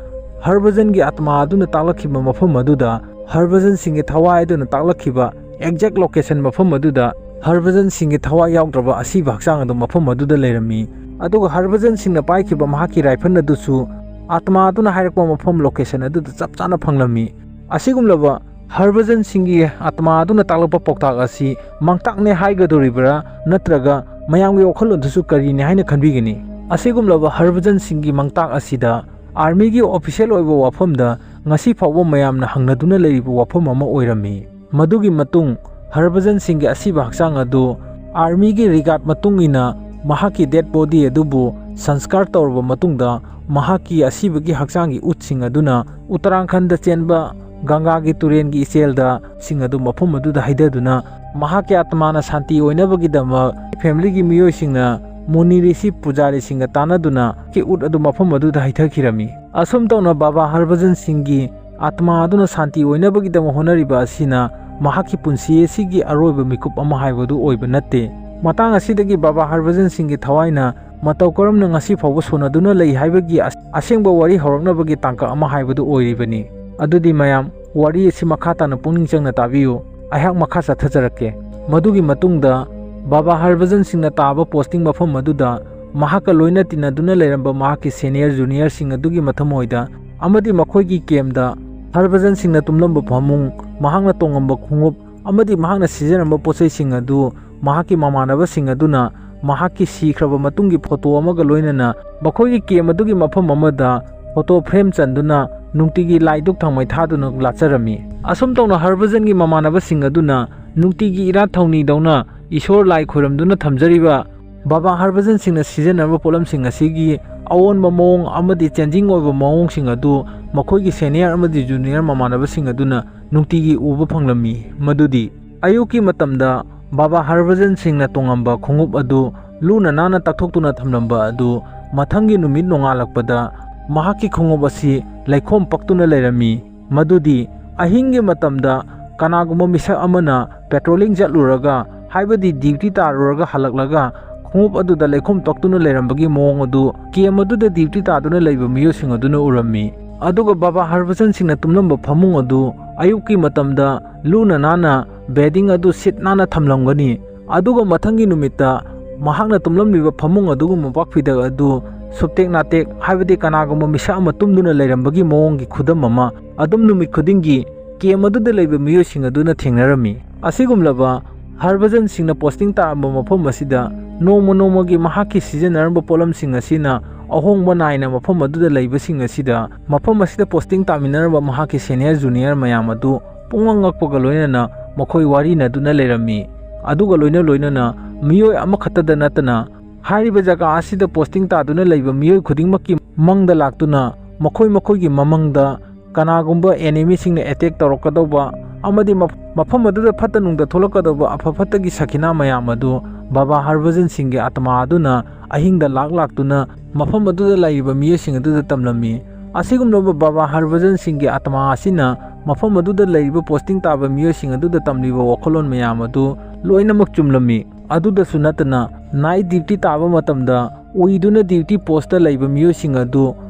ꯍꯔꯕꯖꯟꯒꯤ ꯑꯥꯇꯃꯥ ꯑꯗꯨꯅ ꯇꯥꯛꯂꯛꯈꯤꯕ ꯃꯐꯝ ꯑꯗꯨꯗ, ꯍꯔꯕꯖꯟ ꯁꯤꯡꯒꯤ ꯊꯋꯥꯏ ꯑꯗꯨꯅ ꯇꯥꯛꯂꯛꯈꯤꯕ ꯑꯦꯛꯖꯦꯛ ꯂꯣꯀꯦꯁꯟ ꯃꯐꯝ ꯑꯗꯨꯗ, ꯍꯔꯕꯖꯟ ꯁꯤꯡꯒꯤ ꯊꯋꯥꯏ ꯌꯥꯎꯗ꯭ꯔꯕ ꯑꯁꯤꯕ ꯍꯛꯆꯥꯡ ꯑꯗꯨ ꯃꯐꯝ ꯑꯗꯨꯗ ꯂꯩꯔꯝꯃꯤ꯫ ꯑꯗꯨꯒ ꯍꯔꯕꯖꯟ ꯁꯤꯡꯅ ꯄꯥꯏꯈꯤꯕ ꯃꯍꯥꯛꯀꯤ ꯔꯥꯏꯐꯜ ꯑꯗꯨꯁꯨ ꯑꯥꯇꯃꯥ ꯑꯗꯨꯅ ꯍꯥꯏꯔꯛꯄ ꯃꯐꯝ ꯂꯣꯀꯦꯁꯟ ꯑꯗꯨꯗ ꯆꯞ ꯆꯥꯅ ꯐꯪꯂꯝꯃꯤ꯫ ꯑꯁꯤꯒꯨꯝꯂꯕ ꯍꯔꯕꯖꯟ ꯁꯤꯡꯒꯤ ꯑꯥꯇꯃꯥ ꯑꯗꯨꯅ ꯇꯥꯛꯂꯛꯄ ꯄꯥꯎꯇꯥꯛ ꯑꯁꯤ ꯃꯥꯡꯇꯥꯛꯅꯦ ꯍꯥꯏꯒꯗꯧꯔꯤꯕ꯭ꯔꯥ, ꯅꯠꯇ꯭ꯔꯒ ꯃꯌꯥꯝꯒꯤ ꯋꯥꯈꯜꯂꯣꯟꯗꯨꯁꯨ ꯀꯔꯤꯅꯤ ꯍꯥꯏꯅ ꯈꯟꯕꯤꯒꯅꯤ? ꯑꯁꯤꯒꯨꯝꯂꯕ ꯍꯔꯕꯖꯟ ꯁꯤꯡꯒꯤ ꯃꯥꯡꯇꯥꯛ ꯑꯁꯤꯗ ꯑꯥꯔꯃꯤꯒꯤ ꯑꯣꯐꯤꯁꯤꯌꯦꯜ ꯑꯣꯏꯕ ꯋꯥꯐꯝꯗ ꯉꯁꯤ ꯐꯥꯎꯕ ꯃꯌꯥꯝꯅ ꯍꯪꯅꯗꯨꯅ ꯂꯩꯔꯤꯕ ꯋꯥꯐꯝ ꯑꯃ ꯑꯣꯏꯔꯝꯃꯤ꯫ ꯃꯗꯨꯒꯤ ꯃꯇꯨꯡ ꯍꯔꯕꯖꯟ ꯁꯤꯡꯒꯤ ꯑꯁꯤꯕ ꯍꯛꯆꯥꯡ ꯑꯗꯨ ꯑꯥꯔꯃꯤꯒꯤ ꯔꯤꯒꯥꯔꯗ ꯃꯇꯨꯡ ꯏꯟꯅ ꯃꯍꯥꯛꯀꯤ ꯗꯦꯗ ꯕꯣꯗꯤ ꯑꯗꯨꯕꯨ ꯁꯟꯁꯀꯥꯔ ꯇꯧꯔꯕ ꯃꯇꯨꯡꯗ, ꯃꯍꯥꯛꯀꯤ ꯑꯁꯤꯕꯒꯤ ꯍꯛꯆꯥꯡꯒꯤ ꯎꯠꯁꯤꯡ ꯑꯗꯨꯅ ꯎꯠꯇꯔꯥꯈꯟꯗ ꯆꯦꯟꯕ ꯒꯪꯒꯥꯒꯤ ꯇꯨꯔꯦꯜꯒꯤ ꯏꯆꯦꯜꯗ ꯁꯤꯡ ꯑꯗꯨ ꯃꯐꯝ ꯑꯗꯨꯗ ꯍꯩꯊꯗꯨꯅ, ꯃꯍꯥꯛꯀꯤ ꯑꯥꯇꯃꯥꯅ ꯁꯥꯟꯇꯤ ꯑꯣꯏꯅꯕꯒꯤꯗꯃꯛ ꯐꯦꯃꯤꯂꯤꯒꯤ ꯃꯤꯑꯣꯏꯁꯤꯡꯅ ꯃꯨꯅꯤ ꯔꯤꯁꯤ ꯄꯨꯖꯥꯔꯤꯁꯤꯡꯒ ꯇꯥꯟꯅꯗꯨꯅ ꯀꯤ ꯎꯠ ꯑꯗꯨ ꯃꯐꯝ ꯑꯗꯨꯗ ꯍꯩꯊꯈꯤꯔꯝꯃꯤ꯫ ꯑꯁꯨꯝ ꯇꯧꯅ ꯕꯥꯕꯥ ꯍꯔꯕꯖꯟ ꯁꯤꯡꯒꯤ ꯑꯥꯇꯃꯥ ꯑꯗꯨꯅ ꯁꯥꯟꯇꯤ ꯑꯣꯏꯅꯕꯒꯤꯗꯃꯛ ꯍꯣꯠꯅꯔꯤꯕ ꯑꯁꯤꯅ ꯃꯍꯥꯛꯀꯤ ꯄꯨꯟꯁꯤ ꯑꯁꯤꯒꯤ ꯑꯔꯣꯏꯕ ꯃꯤꯀꯨꯞ ꯑꯃ ꯍꯥꯏꯕꯗꯨ ꯑꯣꯏꯕ ꯅꯠꯇꯦ꯫ ꯃꯇꯥꯡ ꯑꯁꯤꯗꯒꯤ ꯕꯥꯕꯥ ꯍꯔꯕꯖꯟ ꯁꯤꯡꯒꯤ ꯊꯋꯥꯏꯅ ꯃꯇꯧ ꯀꯔꯝꯅ ꯉꯁꯤ ꯐꯥꯎꯕ ꯁꯣꯟꯅꯗꯨꯅ ꯂꯩ ꯍꯥꯏꯕꯒꯤ ꯑꯁ-, ꯑꯁꯦꯡꯕ ꯋꯥꯔꯤ ꯍꯧꯔꯛꯅꯕꯒꯤ ꯇꯥꯡꯀꯛ ꯑꯃ ꯍꯥꯏꯕꯗꯨ ꯑꯣꯏꯔꯤꯕꯅꯤ꯫ ꯑꯗꯨꯗꯤ ꯃꯌꯥꯝ, ꯋꯥꯔꯤ ꯑꯁꯤ ꯃꯈꯥ ꯇꯥꯅ ꯄꯨꯛꯅꯤꯡ ꯆꯪꯅ ꯇꯥꯕꯤꯌꯨ꯫ ꯑꯩꯍꯥꯛ ꯃꯈꯥ ꯆꯠꯊꯖꯔꯛꯀꯦ꯫ ꯃꯗꯨꯒꯤ ꯃꯇꯨꯡꯗ ꯕꯥꯕꯥ ꯍꯔꯕꯖꯟ ꯁꯤꯡꯅ ꯇꯥꯕ ꯄꯣꯁꯇꯤꯡ ꯃꯐꯝ ꯑꯗꯨꯗ ꯃꯍꯥꯛꯀ ꯂꯣꯏꯅ ꯇꯤꯟꯅꯗꯨꯅ ꯂꯩꯔꯝꯕ ꯃꯍꯥꯛꯀꯤ ꯁꯦꯅꯤꯌꯔ ꯖꯨꯅꯤꯌꯔꯁꯤꯡ ꯑꯗꯨꯒꯤ ꯃꯊꯃꯣꯏꯗ ꯑꯃꯗꯤ ꯃꯈꯣꯏꯒꯤ ꯀꯦꯝꯗ ꯍꯔꯕꯖꯟ ꯁꯤꯡꯅ ꯇꯨꯝꯂꯝꯕ ꯐꯃꯨꯡ, ꯃꯍꯥꯛꯅ ꯇꯣꯡꯉꯝꯕ ꯈꯣꯡꯎꯞ ꯑꯃꯗꯤ ꯃꯍꯥꯛꯅ ꯁꯤꯖꯤꯟꯅꯔꯝꯕ ꯄꯣꯠꯆꯩꯁꯤꯡ ꯑꯗꯨ ꯃꯍꯥꯛꯀꯤ ꯃꯃꯥꯟꯅꯕꯁꯤꯡ ꯑꯗꯨꯅ ꯃꯍꯥꯛꯀꯤ ꯁꯤꯈ꯭ꯔꯕ ꯃꯇꯨꯡꯒꯤ ꯐꯣꯇꯣ ꯑꯃꯒ ꯂꯣꯏꯅꯅ ꯃꯈꯣꯏꯒꯤ ꯀꯦꯝ ꯑꯗꯨꯒꯤ ꯃꯐꯝ ꯑꯃꯗ ꯐꯣꯇꯣ ꯐ꯭ꯔꯦꯝ ꯆꯟꯗꯨꯅ ꯅꯨꯡꯇꯤꯒꯤ ꯂꯥꯏꯗꯨꯛ ꯊꯥꯎꯃꯩ ꯊꯥꯗꯨꯅ ꯂꯥꯠꯆꯔꯝꯃꯤ꯫ ꯑꯁꯨꯝ ꯇꯧꯅ ꯍꯔꯕꯖꯟꯒꯤ ꯃꯃꯥꯟꯅꯕꯁꯤꯡ ꯑꯗꯨꯅ ꯅꯨꯡꯇꯤꯒꯤ ꯏꯔꯥꯠ ꯊꯧꯅꯤꯗꯧꯅ ꯏꯁꯣꯔ ꯂꯥꯏ ꯈꯣꯏꯔꯝꯗꯨꯅ ꯊꯝꯖꯔꯤꯕ ꯕꯥꯕꯥ ꯍꯔꯕꯖꯟ ꯁꯤꯡꯅ ꯁꯤꯖꯤꯟꯅꯔꯝꯕ ꯄꯣꯠꯂꯝꯁꯤꯡ ꯑꯁꯤꯒꯤ ꯑꯑꯣꯟꯕ ꯃꯑꯣꯡ ꯑꯃꯗꯤ ꯆꯦꯟꯖꯤꯡ ꯑꯣꯏꯕ ꯃꯑꯣꯡꯁꯤꯡ ꯑꯗꯨ ꯃꯈꯣꯏꯒꯤ ꯁꯦꯅꯤꯌꯔ ꯑꯃꯗꯤ ꯖꯨꯅꯤꯌꯔ ꯃꯃꯥꯟꯅꯕꯁꯤꯡ ꯑꯗꯨꯅ ꯅꯨꯡꯇꯤꯒꯤ ꯎꯕ ꯐꯪꯂꯝꯃꯤ꯫ ꯃꯗꯨꯗꯤ ꯑꯌꯨꯛꯀꯤ ꯃꯇꯝꯗ ꯕꯥꯕꯥ ꯍꯔꯕꯖꯟ ꯁꯤꯡꯅ ꯇꯣꯡꯉꯝꯕ ꯈꯣꯡꯎꯞ ꯑꯗꯨ ꯂꯨꯅ ꯅꯥꯟꯅ ꯇꯛꯊꯣꯛꯇꯨꯅ ꯊꯝꯂꯝꯕ ꯑꯗꯨ ꯃꯊꯪꯒꯤ ꯅꯨꯃꯤꯠ ꯅꯣꯡꯉꯥꯜꯂꯛꯄꯗ ꯃꯍꯥꯛꯀꯤ ꯈꯣꯡꯎꯞ ꯑꯁꯤ ꯂꯩꯈꯣꯝ ꯄꯛꯇꯨꯅ ꯂꯩꯔꯝꯃꯤ꯫ ꯃꯗꯨꯗꯤ ꯑꯍꯤꯡꯒꯤ ꯃꯇꯝꯗ ꯀꯅꯥꯒꯨꯝꯕ ꯃꯤꯁꯛ ꯑꯃꯅ ꯄꯦꯇ꯭ꯔꯣꯂꯤꯡ ꯆꯠꯂꯨꯔꯒ, ꯍꯥꯏꯕꯗꯤ ꯗ꯭ꯌꯨꯇꯤ ꯇꯥꯔꯨꯔꯒ ꯍꯜꯂꯛꯂꯒ ꯈꯣꯡꯎꯞ ꯑꯗꯨꯗ ꯂꯩꯈꯣꯝ ꯇꯛꯇꯨꯅ ꯂꯩꯔꯝꯕꯒꯤ ꯃꯑꯣꯡ ꯑꯗꯨ ꯀꯦꯝ ꯑꯗꯨꯗ ꯗ꯭ꯌꯨꯇꯤ ꯇꯥꯗꯨꯅ ꯂꯩꯕ ꯃꯤꯑꯣꯏꯁꯤꯡ ꯑꯗꯨꯅ ꯎꯔꯝꯃꯤ꯫ ꯑꯗꯨꯒ ꯕꯥꯕꯥ ꯍꯔꯚꯖꯟ ꯁꯤꯡꯅ ꯇꯨꯝꯂꯝꯕ ꯐꯃꯨꯡ ꯑꯗꯨ ꯑꯌꯨꯛꯀꯤ ꯃꯇꯝꯗ ꯂꯨꯅ ꯅꯥꯟꯅ ꯕꯦꯗꯤꯡ ꯑꯗꯨ ꯁꯤꯠ ꯅꯥꯟꯅ ꯊꯝꯂꯝꯒꯅꯤ꯫ ꯑꯗꯨꯒ ꯃꯊꯪꯒꯤ ꯅꯨꯃꯤꯠꯇ ꯃꯍꯥꯛꯅ ꯇꯨꯝꯂꯝꯂꯤꯕ ꯐꯃꯨꯡ ꯑꯗꯨꯒꯨꯝꯕ ꯃꯣꯝꯄꯥꯛꯐꯤꯗꯛ ꯑꯗꯨ ꯁꯨꯞꯇꯦꯛ ꯅꯥꯇꯦꯛ, ꯍꯥꯏꯕꯗꯤ ꯀꯅꯥꯒꯨꯝꯕ ꯃꯤꯁꯛ ꯑꯃ ꯇꯨꯝꯗꯨꯅ ꯂꯩꯔꯝꯕꯒꯤ ꯃꯑꯣꯡꯒꯤ ꯈꯨꯗꯝ ꯑꯃ ꯑꯗꯨꯝ ꯅꯨꯃꯤꯠ ꯈꯨꯗꯤꯡꯒꯤ ꯀꯦꯝ ꯑꯗꯨꯗ ꯂꯩꯕ ꯃꯤꯑꯣꯏꯁꯤꯡ ꯑꯗꯨꯅ ꯊꯦꯡꯅꯔꯝꯃꯤ꯫ ꯑꯁꯤꯒꯨꯝꯂꯕ ꯍꯔꯚꯖꯟ ꯁꯤꯡꯅ ꯄꯣꯁꯇꯤꯡ ꯇꯥꯔꯝꯕ ꯃꯐꯝ ꯑꯁꯤꯗ ꯅꯣꯡꯃ ꯅꯣꯡꯃꯒꯤ ꯃꯍꯥꯛꯀꯤ ꯁꯤꯖꯤꯟꯅꯔꯝꯕ ꯄꯣꯠꯂꯝꯁꯤꯡ ꯑꯁꯤꯅ ꯑꯍꯣꯡꯕ ꯅꯥꯏꯅ ꯃꯐꯝ ꯑꯗꯨꯗ ꯂꯩꯕꯁꯤꯡ ꯑꯁꯤꯗ, ꯃꯐꯝ ꯑꯁꯤꯗ ꯄꯣꯁꯇꯤꯡ ꯇꯥꯃꯤꯟꯅꯔꯝꯕ ꯃꯍꯥꯛꯀꯤ ꯁꯦꯅꯤꯌꯔ ꯖꯨꯅꯤꯌꯔ ꯃꯌꯥꯝ ꯑꯗꯨ ꯄꯨꯡꯉꯛ ꯉꯛꯄꯒ ꯂꯣꯏꯅꯅ ꯃꯈꯣꯏ ꯋꯥꯔꯤꯅꯗꯨꯅ ꯂꯩꯔꯝꯃꯤ꯫ ꯑꯗꯨꯒ ꯂꯣꯏꯅ ꯂꯣꯏꯅꯅ ꯃꯤꯑꯣꯏ ꯑꯃꯈꯛꯇꯗ ꯅꯠꯇꯅ ꯍꯥꯏꯔꯤꯕ ꯖꯒꯥ ꯑꯁꯤꯗ ꯄꯣꯁꯇꯤꯡ ꯇꯥꯗꯨꯅ ꯂꯩꯕ ꯃꯤꯑꯣꯏ ꯈꯨꯗꯤꯡꯃꯛꯀꯤ ꯃꯪꯗ ꯂꯥꯛꯇꯨꯅ ꯃꯈꯣꯏ ꯃꯈꯣꯏꯒꯤ ꯃꯃꯪꯗ ꯀꯅꯥꯒꯨꯝꯕ ꯑꯦꯅꯤꯃꯤꯁꯤꯡꯅ ꯑꯦꯇꯦꯛ ꯇꯧꯔꯛꯀꯗꯧꯕ ꯑꯃꯗꯤ ꯃꯐ-, ꯃꯐꯝ ꯑꯗꯨꯗ ꯐꯠꯇ ꯅꯨꯡꯗ ꯊꯣꯛꯂꯛꯀꯗꯧꯕ ꯑꯐ ꯐꯠꯇꯒꯤ ꯁꯈꯤꯅꯥ ꯃꯌꯥꯝ ꯑꯗꯨ ꯕꯥꯕꯥ ꯍꯔꯚꯖꯟ ꯁꯤꯡꯒꯤ ꯑꯥꯇꯃꯥ ꯑꯗꯨꯅ ꯑꯍꯤꯡꯗ ꯂꯥꯛ ꯂꯥꯛꯇꯨꯅ ꯃꯐꯝ ꯑꯗꯨꯗ ꯂꯩꯔꯤꯕ ꯃꯤꯑꯣꯏꯁꯤꯡ ꯑꯗꯨꯗ ꯇꯝꯂꯝꯃꯤ꯫ ꯑꯁꯤꯒꯨꯝꯂꯕ ꯕꯥꯕꯥ ꯍꯔꯚꯖꯟ ꯁꯤꯡꯒꯤ ꯑꯥꯇꯃꯥ ꯑꯁꯤꯅ ꯃꯐꯝ ꯑꯗꯨꯗ ꯂꯩꯔꯤꯕ ꯄꯣꯁꯇꯤꯡ ꯇꯥꯕ ꯃꯤꯑꯣꯏꯁꯤꯡ ꯑꯗꯨꯗ ꯇꯝꯂꯤꯕ ꯋꯥꯈꯜꯂꯣꯟ ꯃꯌꯥꯝ ꯑꯗꯨ ꯂꯣꯏꯅꯃꯛ ꯆꯨꯝꯂꯝꯃꯤ꯫ ꯑꯗꯨꯗꯁꯨ ꯅꯠꯇꯅ, ꯅꯥꯏꯠ ꯗ꯭ꯌꯨꯇꯤ ꯇꯥꯕ ꯃꯇꯝꯗ ꯎꯏꯗꯨꯅ ꯗ꯭ꯌꯨꯇꯤ ꯄꯣꯁꯇ ꯂꯩꯕ ꯃꯤꯑꯣꯏꯁꯤꯡ ꯑꯗꯨ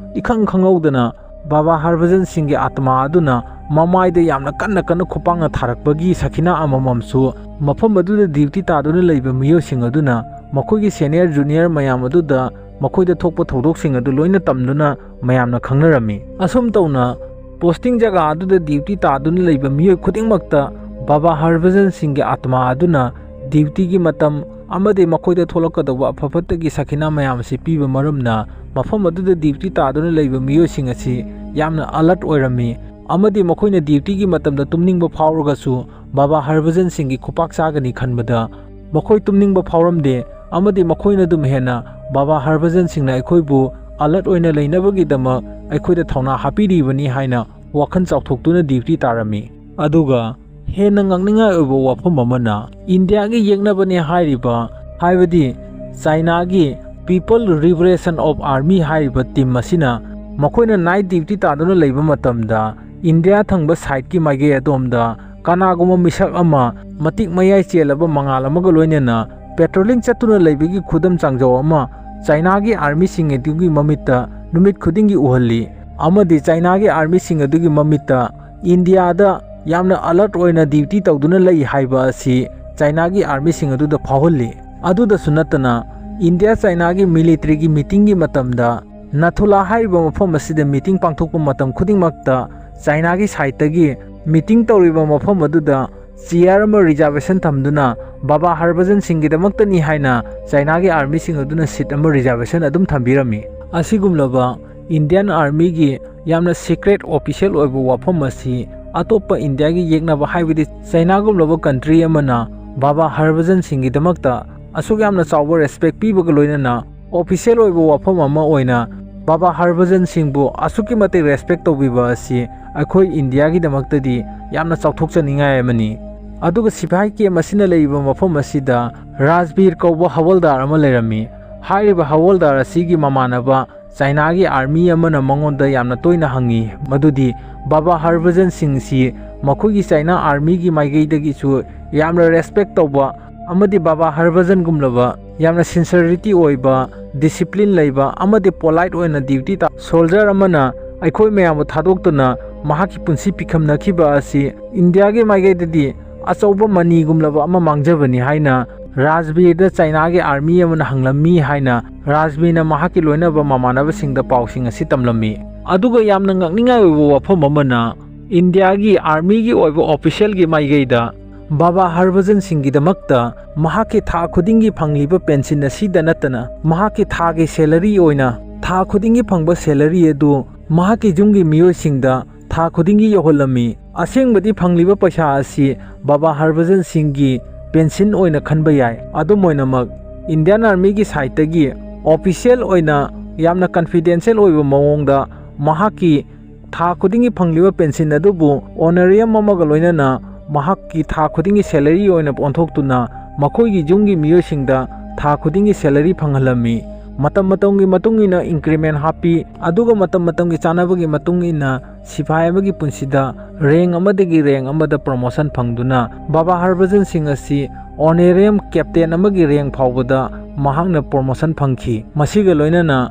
ꯏꯈꯪ ꯈꯪꯍꯧꯗꯅ ꯕꯥꯕꯥ ꯍꯔꯚꯖꯟ ꯁꯤꯡꯒꯤ ꯑꯥꯇꯃꯥ ꯑꯗꯨꯅ ꯃꯃꯥꯏꯗ ꯌꯥꯝꯅ ꯀꯟꯅ ꯀꯟꯅ ꯈꯨꯄꯥꯛꯅ ꯊꯥꯔꯛꯄꯒꯤ ꯁꯈꯤꯅꯥ ꯑꯃꯃꯝꯁꯨ ꯃꯐꯝ ꯑꯗꯨꯗ ꯗ꯭ꯌꯨꯇꯤ ꯇꯥꯗꯨꯅ ꯂꯩꯕ ꯃꯤꯑꯣꯏꯁꯤꯡ ꯑꯗꯨꯅ ꯃꯈꯣꯏꯒꯤ ꯁꯦꯅꯤꯌꯔ ꯖꯨꯅꯤꯌꯔ ꯃꯌꯥꯝ ꯑꯗꯨꯗ ꯃꯈꯣꯏꯗ ꯊꯣꯛꯄ ꯊꯧꯗꯣꯛꯁꯤꯡ ꯑꯗꯨ ꯂꯣꯏꯅ ꯇꯝꯗꯨꯅ ꯃꯌꯥꯝꯅ ꯈꯪꯅꯔꯝꯃꯤ꯫ ꯑꯁꯨꯝ ꯇꯧꯅ ꯄꯣꯁꯇꯤꯡ ꯖꯒꯥ ꯑꯗꯨꯗ ꯗ꯭ꯌꯨꯇꯤ ꯇꯥꯗꯨꯅ ꯂꯩꯕ ꯃꯤꯑꯣꯏ ꯈꯨꯗꯤꯡꯃꯛꯇ ꯕꯥꯕꯥ ꯍꯔꯚꯖꯟ ꯁꯤꯡꯒꯤ ꯑꯥꯇꯃꯥ ꯑꯗꯨꯅ ꯗ꯭ꯌꯨꯇꯤꯒꯤ ꯃꯇꯝ ꯑꯃꯗꯤ ꯃꯈꯣꯏꯗ ꯊꯣꯛꯂꯛꯀꯗꯧꯕ ꯑꯐ ꯐꯠꯇꯒꯤ ꯁꯈꯤꯅꯥ ꯃꯌꯥꯝ ꯑꯁꯤ ꯄꯤꯕ ꯃꯔꯝꯅ ꯃꯐꯝ ꯑꯗꯨꯗ ꯗ꯭ꯌꯨꯇꯤ ꯇꯥꯗꯨꯅ ꯂꯩꯕ ꯃꯤꯑꯣꯏꯁꯤꯡ ꯑꯁꯤ ꯌꯥꯝꯅ ꯑꯂꯔꯠ ꯑꯣꯏꯔꯝꯃꯤ ꯑꯃꯗꯤ ꯃꯈꯣꯏꯅ ꯗ꯭ꯌꯨꯇꯤꯒꯤ ꯃꯇꯝꯗ ꯇꯨꯝꯅꯤꯡꯕ ꯐꯥꯎꯔꯒꯁꯨ ꯕꯥꯕꯥ ꯍꯔꯚꯖꯟ ꯁꯤꯡꯒꯤ ꯈꯨꯄꯥꯛ ꯆꯥꯒꯅꯤ ꯈꯟꯕꯗ ꯃꯈꯣꯏ ꯇꯨꯝꯅꯤꯡꯕ ꯐꯥꯎꯔꯝꯗꯦ ꯑꯃꯗꯤ ꯃꯈꯣꯏꯅ ꯑꯗꯨꯝ ꯍꯦꯟꯅ ꯕꯥꯕꯥ ꯍꯔꯚꯖꯟ ꯁꯤꯡꯅ ꯑꯩꯈꯣꯏꯕꯨ ꯑꯂꯔꯠ ꯑꯣꯏꯅ ꯂꯩꯅꯕꯒꯤꯗꯃꯛ ꯑꯩꯈꯣꯏꯗ ꯊꯧꯅꯥ ꯍꯥꯞꯄꯤꯔꯤꯕꯅꯤ ꯍꯥꯏꯅ ꯋꯥꯈꯜ ꯆꯥꯎꯊꯣꯛꯇꯨꯅ ꯗ꯭ꯌꯨꯇꯤ ꯇꯥꯔꯝꯃꯤ꯫ ꯑꯗꯨꯒ ꯍꯦꯟꯅ ꯉꯛꯅꯤꯡꯉꯥꯏ ꯑꯣꯏꯕ ꯋꯥꯐꯝ ꯑꯃꯅ, ꯏꯟꯗꯤꯌꯥꯒꯤ ꯌꯦꯛꯅꯕꯅꯦ ꯍꯥꯏꯔꯤꯕ, ꯍꯥꯏꯕꯗꯤ ꯆꯥꯏꯅꯥꯒꯤ People Liberation of Army ꯍꯥꯏꯔꯤꯕ ꯇꯤꯝ ꯑꯁꯤꯅ ꯃꯈꯣꯏꯅ ꯅꯥꯏꯠ ꯗ꯭ꯌꯨꯇꯤ ꯇꯥꯗꯨꯅ ꯂꯩꯕ ꯃꯇꯝꯗ ꯏꯟꯗꯤꯌꯥ ꯊꯪꯕ ꯁꯥꯏꯠꯀꯤ ꯃꯥꯏꯀꯩ ꯑꯗꯣꯝꯗ ꯀꯅꯥꯒꯨꯝꯕ ꯃꯤꯁꯛ ꯑꯃ ꯃꯇꯤꯛ ꯃꯌꯥꯏ ꯆꯦꯜꯂꯕ ꯃꯉꯥꯜ ꯑꯃꯒ ꯂꯣꯏꯅꯅ ꯄꯦꯇ꯭ꯔꯣꯂꯤꯡ ꯆꯠꯇꯨꯅ ꯂꯩꯕꯒꯤ ꯈꯨꯗꯝ ꯆꯥꯡꯖꯥꯎ ꯑꯃ ꯆꯥꯏꯅꯥꯒꯤ ꯑꯥꯔꯃꯤꯁꯤꯡ ꯑꯗꯨꯒꯤ ꯃꯃꯤꯠꯇ ꯅꯨꯃꯤꯠ ꯈꯨꯗꯤꯡꯒꯤ ꯎꯍꯜꯂꯤ, ꯑꯃꯗꯤ ꯆꯥꯏꯅꯥꯒꯤ ꯑꯥꯔꯃꯤꯁꯤꯡ ꯑꯗꯨꯒꯤ ꯃꯃꯤꯠꯇ ꯏꯟꯗꯤꯌꯥꯗ ꯌꯥꯝꯅ ꯑꯂꯔꯠ ꯑꯣꯏꯅ ꯗ꯭ꯌꯨꯇꯤ ꯇꯧꯗꯨꯅ ꯂꯩ ꯍꯥꯏꯕ ꯑꯁꯤ ꯆꯥꯏꯅꯥꯒꯤ ꯑꯥꯔꯃꯤꯁꯤꯡ ꯑꯗꯨꯗ ꯐꯥꯎꯍꯜꯂꯤ꯫ ꯑꯗꯨꯗꯁꯨ ꯅꯠꯇꯅ, ꯏꯟꯗꯤꯌꯥ ꯆꯥꯏꯅꯥꯒꯤ ꯃꯤꯂꯤꯇꯔꯤꯒꯤ ꯃꯤꯇꯤꯡꯒꯤ ꯃꯇꯝꯗ ꯅꯥꯊꯨꯂꯥ ꯍꯥꯏꯔꯤꯕ ꯃꯐꯝ ꯑꯁꯤꯗ ꯃꯤꯇꯤꯡ ꯄꯥꯡꯊꯣꯛꯄ ꯃꯇꯝ ꯈꯨꯗꯤꯡꯃꯛꯇ ꯆꯥꯏꯅꯥꯒꯤ ꯁꯥꯏꯠꯇꯒꯤ ꯃꯤꯇꯤꯡ ꯇꯧꯔꯤꯕ ꯃꯐꯝ ꯑꯗꯨꯗ ꯆꯤꯌꯔ ꯑꯃ ꯔꯤꯖꯥꯔꯕꯦꯁꯟ ꯊꯝꯗꯨꯅ ꯕꯥꯕꯥ ꯍꯔꯚꯖꯟ ꯁꯤꯡꯒꯤꯗꯃꯛꯇꯅꯤ ꯍꯥꯏꯅ ꯆꯥꯏꯅꯥꯒꯤ ꯑꯥꯔꯃꯤꯁꯤꯡ ꯑꯗꯨꯅ ꯁꯤꯠ ꯑꯃ ꯔꯤꯖꯥꯔꯕꯦꯁꯟ ꯑꯗꯨꯝ ꯊꯝꯕꯤꯔꯝꯃꯤ꯫ ꯑꯁꯤꯒꯨꯝꯂꯕ ꯏꯟꯗꯤꯌꯟ ꯑꯥꯔꯃꯤꯒꯤ ꯌꯥꯝꯅ ꯁꯤꯀ꯭ꯔꯦꯠ ꯑꯣꯐꯤꯁꯤꯌꯦꯜ ꯑꯣꯏꯕ ꯋꯥꯐꯝ ꯑꯁꯤ ꯑꯇꯣꯞꯄ ꯏꯟꯗꯤꯌꯥꯒꯤ ꯌꯦꯛꯅꯕ, ꯍꯥꯏꯕꯗꯤ ꯆꯥꯏꯅꯥꯒꯨꯝꯂꯕ ꯀꯟꯇ꯭ꯔꯤ ꯑꯃꯅ ꯕꯥꯕꯥ ꯍꯔꯚꯖꯟ ꯁꯤꯡꯒꯤꯗꯃꯛꯇ ꯑꯁꯨꯛ ꯌꯥꯝꯅ ꯆꯥꯎꯕ ꯔꯦꯁꯄꯦꯛ ꯄꯤꯕꯒ ꯂꯣꯏꯅꯅ ꯑꯣꯐꯤꯁꯤꯌꯦꯜ ꯑꯣꯏꯕ ꯋꯥꯐꯝ ꯑꯃ ꯑꯣꯏꯅ ꯕꯥꯕꯥ ꯍꯔꯚꯖꯟ ꯁꯤꯡꯕꯨ ꯑꯁꯨꯛꯀꯤ ꯃꯇꯤꯛ ꯔꯦꯁꯄꯦꯛ ꯇꯧꯕꯤꯕ ꯑꯁꯤ ꯑꯩꯈꯣꯏ ꯏꯟꯗꯤꯌꯥꯒꯤꯗꯃꯛꯇꯗꯤ ꯌꯥꯝꯅ ꯆꯥꯎꯊꯣꯛꯆꯅꯤꯡꯉꯥꯏ ꯑꯃꯅꯤ꯫ ꯑꯗꯨꯒ ꯁꯤꯐꯥꯏ ꯀꯦꯝ ꯑꯁꯤꯅ ꯂꯩꯔꯤꯕ ꯃꯐꯝ ꯑꯁꯤꯗ ꯔꯥꯖꯕꯤꯔ ꯀꯧꯕ ꯍꯋꯜꯗꯥꯔ ꯑꯃ ꯂꯩꯔꯝꯃꯤ꯫ ꯍꯥꯏꯔꯤꯕ ꯍꯋꯜꯗꯥꯔ ꯑꯁꯤꯒꯤ ꯃꯃꯥꯟꯅꯕ ꯆꯥꯏꯅꯥꯒꯤ ꯑꯥꯔꯃꯤ ꯑꯃꯅ ꯃꯉꯣꯟꯗ ꯌꯥꯝꯅ ꯇꯣꯏꯅ ꯍꯪꯉꯤ ꯃꯗꯨꯗꯤ ꯕꯥꯕꯥ ꯍꯔꯚꯖꯟ ꯁꯤꯡꯁꯤ ꯃꯈꯣꯏꯒꯤ ꯆꯥꯏꯅꯥ ꯑꯥꯔꯃꯤꯒꯤ ꯃꯥꯏꯀꯩꯗꯒꯤꯁꯨ ꯌꯥꯝꯅ ꯔꯦꯁꯄꯦꯛ ꯇꯧꯕ ꯑꯃꯗꯤ ꯕꯥꯕꯥ ꯍꯔꯚꯖꯟꯒꯨꯝꯂꯕ ꯌꯥꯝꯅ ꯁꯤꯟꯁꯔꯤꯇꯤ ꯑꯣꯏꯕ, ꯗꯤꯁꯤꯄ꯭ꯂꯤꯟ ꯂꯩꯕ ꯑꯃꯗꯤ ꯄꯣꯂꯥꯏꯠ ꯑꯣꯏꯅ ꯗ꯭ꯌꯨꯇꯤ ꯇꯥ ꯁꯣꯜꯖꯔ ꯑꯃꯅ ꯑꯩꯈꯣꯏ ꯃꯌꯥꯝꯕꯨ ꯊꯥꯗꯣꯛꯇꯨꯅ ꯃꯍꯥꯛꯀꯤ ꯄꯨꯟꯁꯤ ꯄꯤꯈꯝꯅꯈꯤꯕ ꯑꯁꯤ ꯏꯟꯗꯤꯌꯥꯒꯤ ꯃꯥꯏꯀꯩꯗꯗꯤ ꯑꯆꯧꯕ ꯃꯅꯤꯒꯨꯝꯂꯕ ꯑꯃ ꯃꯥꯡꯖꯕꯅꯤ ꯍꯥꯏꯅ ꯔꯥꯖꯕꯤꯔꯗ ꯆꯥꯏꯅꯥꯒꯤ ꯑꯥꯔꯃꯤ ꯑꯃꯅ ꯍꯪꯂꯝꯃꯤ ꯍꯥꯏꯅ ꯔꯥꯖꯕꯤꯔꯅ ꯃꯍꯥꯛꯀꯤ ꯂꯣꯏꯅꯕ ꯃꯃꯥꯟꯅꯕꯁꯤꯡꯗ ꯄꯥꯎꯁꯤꯡ ꯑꯁꯤ ꯇꯝꯂꯝꯃꯤ꯫ ꯑꯗꯨꯒ ꯌꯥꯝꯅ ꯉꯛꯅꯤꯡꯉꯥꯏ ꯑꯣꯏꯕ ꯋꯥꯐꯝ ꯑꯃꯅ, ꯏꯟꯗꯤꯌꯥꯒꯤ ꯑꯥꯔꯃꯤꯒꯤ ꯑꯣꯏꯕ ꯑꯣꯐꯤꯁꯤꯌꯦꯜꯒꯤ ꯃꯥꯏꯀꯩꯗ ꯕꯥꯕꯥ ꯍꯔꯚꯖꯟ ꯁꯤꯡꯒꯤꯗꯃꯛꯇ ꯃꯍꯥꯛꯀꯤ ꯊꯥ ꯈꯨꯗꯤꯡꯒꯤ ꯐꯪꯂꯤꯕ ꯄꯦꯟꯁꯤꯟ ꯑꯁꯤꯗ ꯅꯠꯇꯅ ꯃꯍꯥꯛꯀꯤ ꯊꯥꯒꯤ ꯁꯦꯂꯔꯤ ꯑꯣꯏꯅ ꯊꯥ ꯈꯨꯗꯤꯡꯒꯤ ꯐꯪꯕ ꯁꯦꯂꯔꯤ ꯑꯗꯨ ꯃꯍꯥꯛꯀꯤ ꯌꯨꯝꯒꯤ ꯃꯤꯑꯣꯏꯁꯤꯡꯗ ꯊꯥ ꯈꯨꯗꯤꯡꯒꯤ ꯌꯧꯍꯜꯂꯝꯃꯤ꯫ ꯑꯁꯦꯡꯕꯗꯤ ꯐꯪꯂꯤꯕ ꯄꯩꯁꯥ ꯑꯁꯤ ꯕꯥꯕꯥ ꯍꯔꯚꯖꯟ ꯁꯤꯡꯒꯤ ꯄꯦꯟꯁꯤꯟ ꯑꯣꯏꯅ ꯈꯟꯕ ꯌꯥꯏ꯫ ꯑꯗꯨꯝ ꯑꯣꯏꯅꯃꯛ, ꯏꯟꯗꯤꯌꯟ ꯑꯥꯔꯃꯤꯒꯤ ꯁꯥꯏꯠꯇꯒꯤ ꯑꯣꯐꯤꯁꯤꯌꯦꯜ ꯑꯣꯏꯅ ꯌꯥꯝꯅ ꯀꯟꯐꯤꯗꯦꯟꯁꯤꯌꯦꯜ ꯑꯣꯏꯕ ꯃꯑꯣꯡꯗ ꯃꯍꯥꯛꯀꯤ ꯊꯥ ꯈꯨꯗꯤꯡꯒꯤ ꯐꯪꯂꯤꯕ ꯄꯦꯟꯁꯤꯟ ꯑꯗꯨꯕꯨ ꯑꯣꯅꯔꯤꯌꯝ ꯑꯃꯒ ꯂꯣꯏꯅꯅ ꯃꯍꯥꯛꯀꯤ ꯊꯥ ꯈꯨꯗꯤꯡꯒꯤ ꯁꯦꯂꯔꯤ ꯑꯣꯏꯅ ꯑꯣꯟꯊꯣꯛꯇꯨꯅ ꯃꯈꯣꯏꯒꯤ ꯌꯨꯝꯒꯤ ꯃꯤꯑꯣꯏꯁꯤꯡꯗ ꯊꯥ ꯈꯨꯗꯤꯡꯒꯤ ꯁꯦꯂꯔꯤ ꯐꯪꯍꯜꯂꯝꯃꯤ꯫ ꯃꯇꯝ ꯃꯇꯝꯒꯤ ꯃꯇꯨꯡ ꯏꯟꯅ ꯏꯟꯀ꯭ꯔꯤꯃꯦꯟ ꯍꯥꯞꯄꯤ, ꯑꯗꯨꯒ ꯃꯇꯝ ꯃꯇꯝꯒꯤ ꯆꯥꯅꯕꯒꯤ ꯃꯇꯨꯡ ꯏꯟꯅ ꯁꯤꯐꯥꯏ ꯑꯃꯒꯤ ꯄꯨꯟꯁꯤꯗ ꯔꯦꯡ ꯑꯃꯗꯒꯤ ꯔꯦꯡ ꯑꯃꯗ ꯄ꯭ꯔꯣꯃꯣꯁꯟ ꯐꯪꯗꯨꯅ ꯕꯥꯕꯥ ꯍꯔꯚꯖꯟ ꯁꯤꯡ ꯑꯁꯤ Honorarium Captain ꯑꯃꯒꯤ rank ꯐꯥꯎꯕꯗ ꯃꯍꯥꯛꯅ promotion ꯐꯪꯈꯤ꯫ ꯃꯁꯤꯒ ꯂꯣꯏꯅꯅ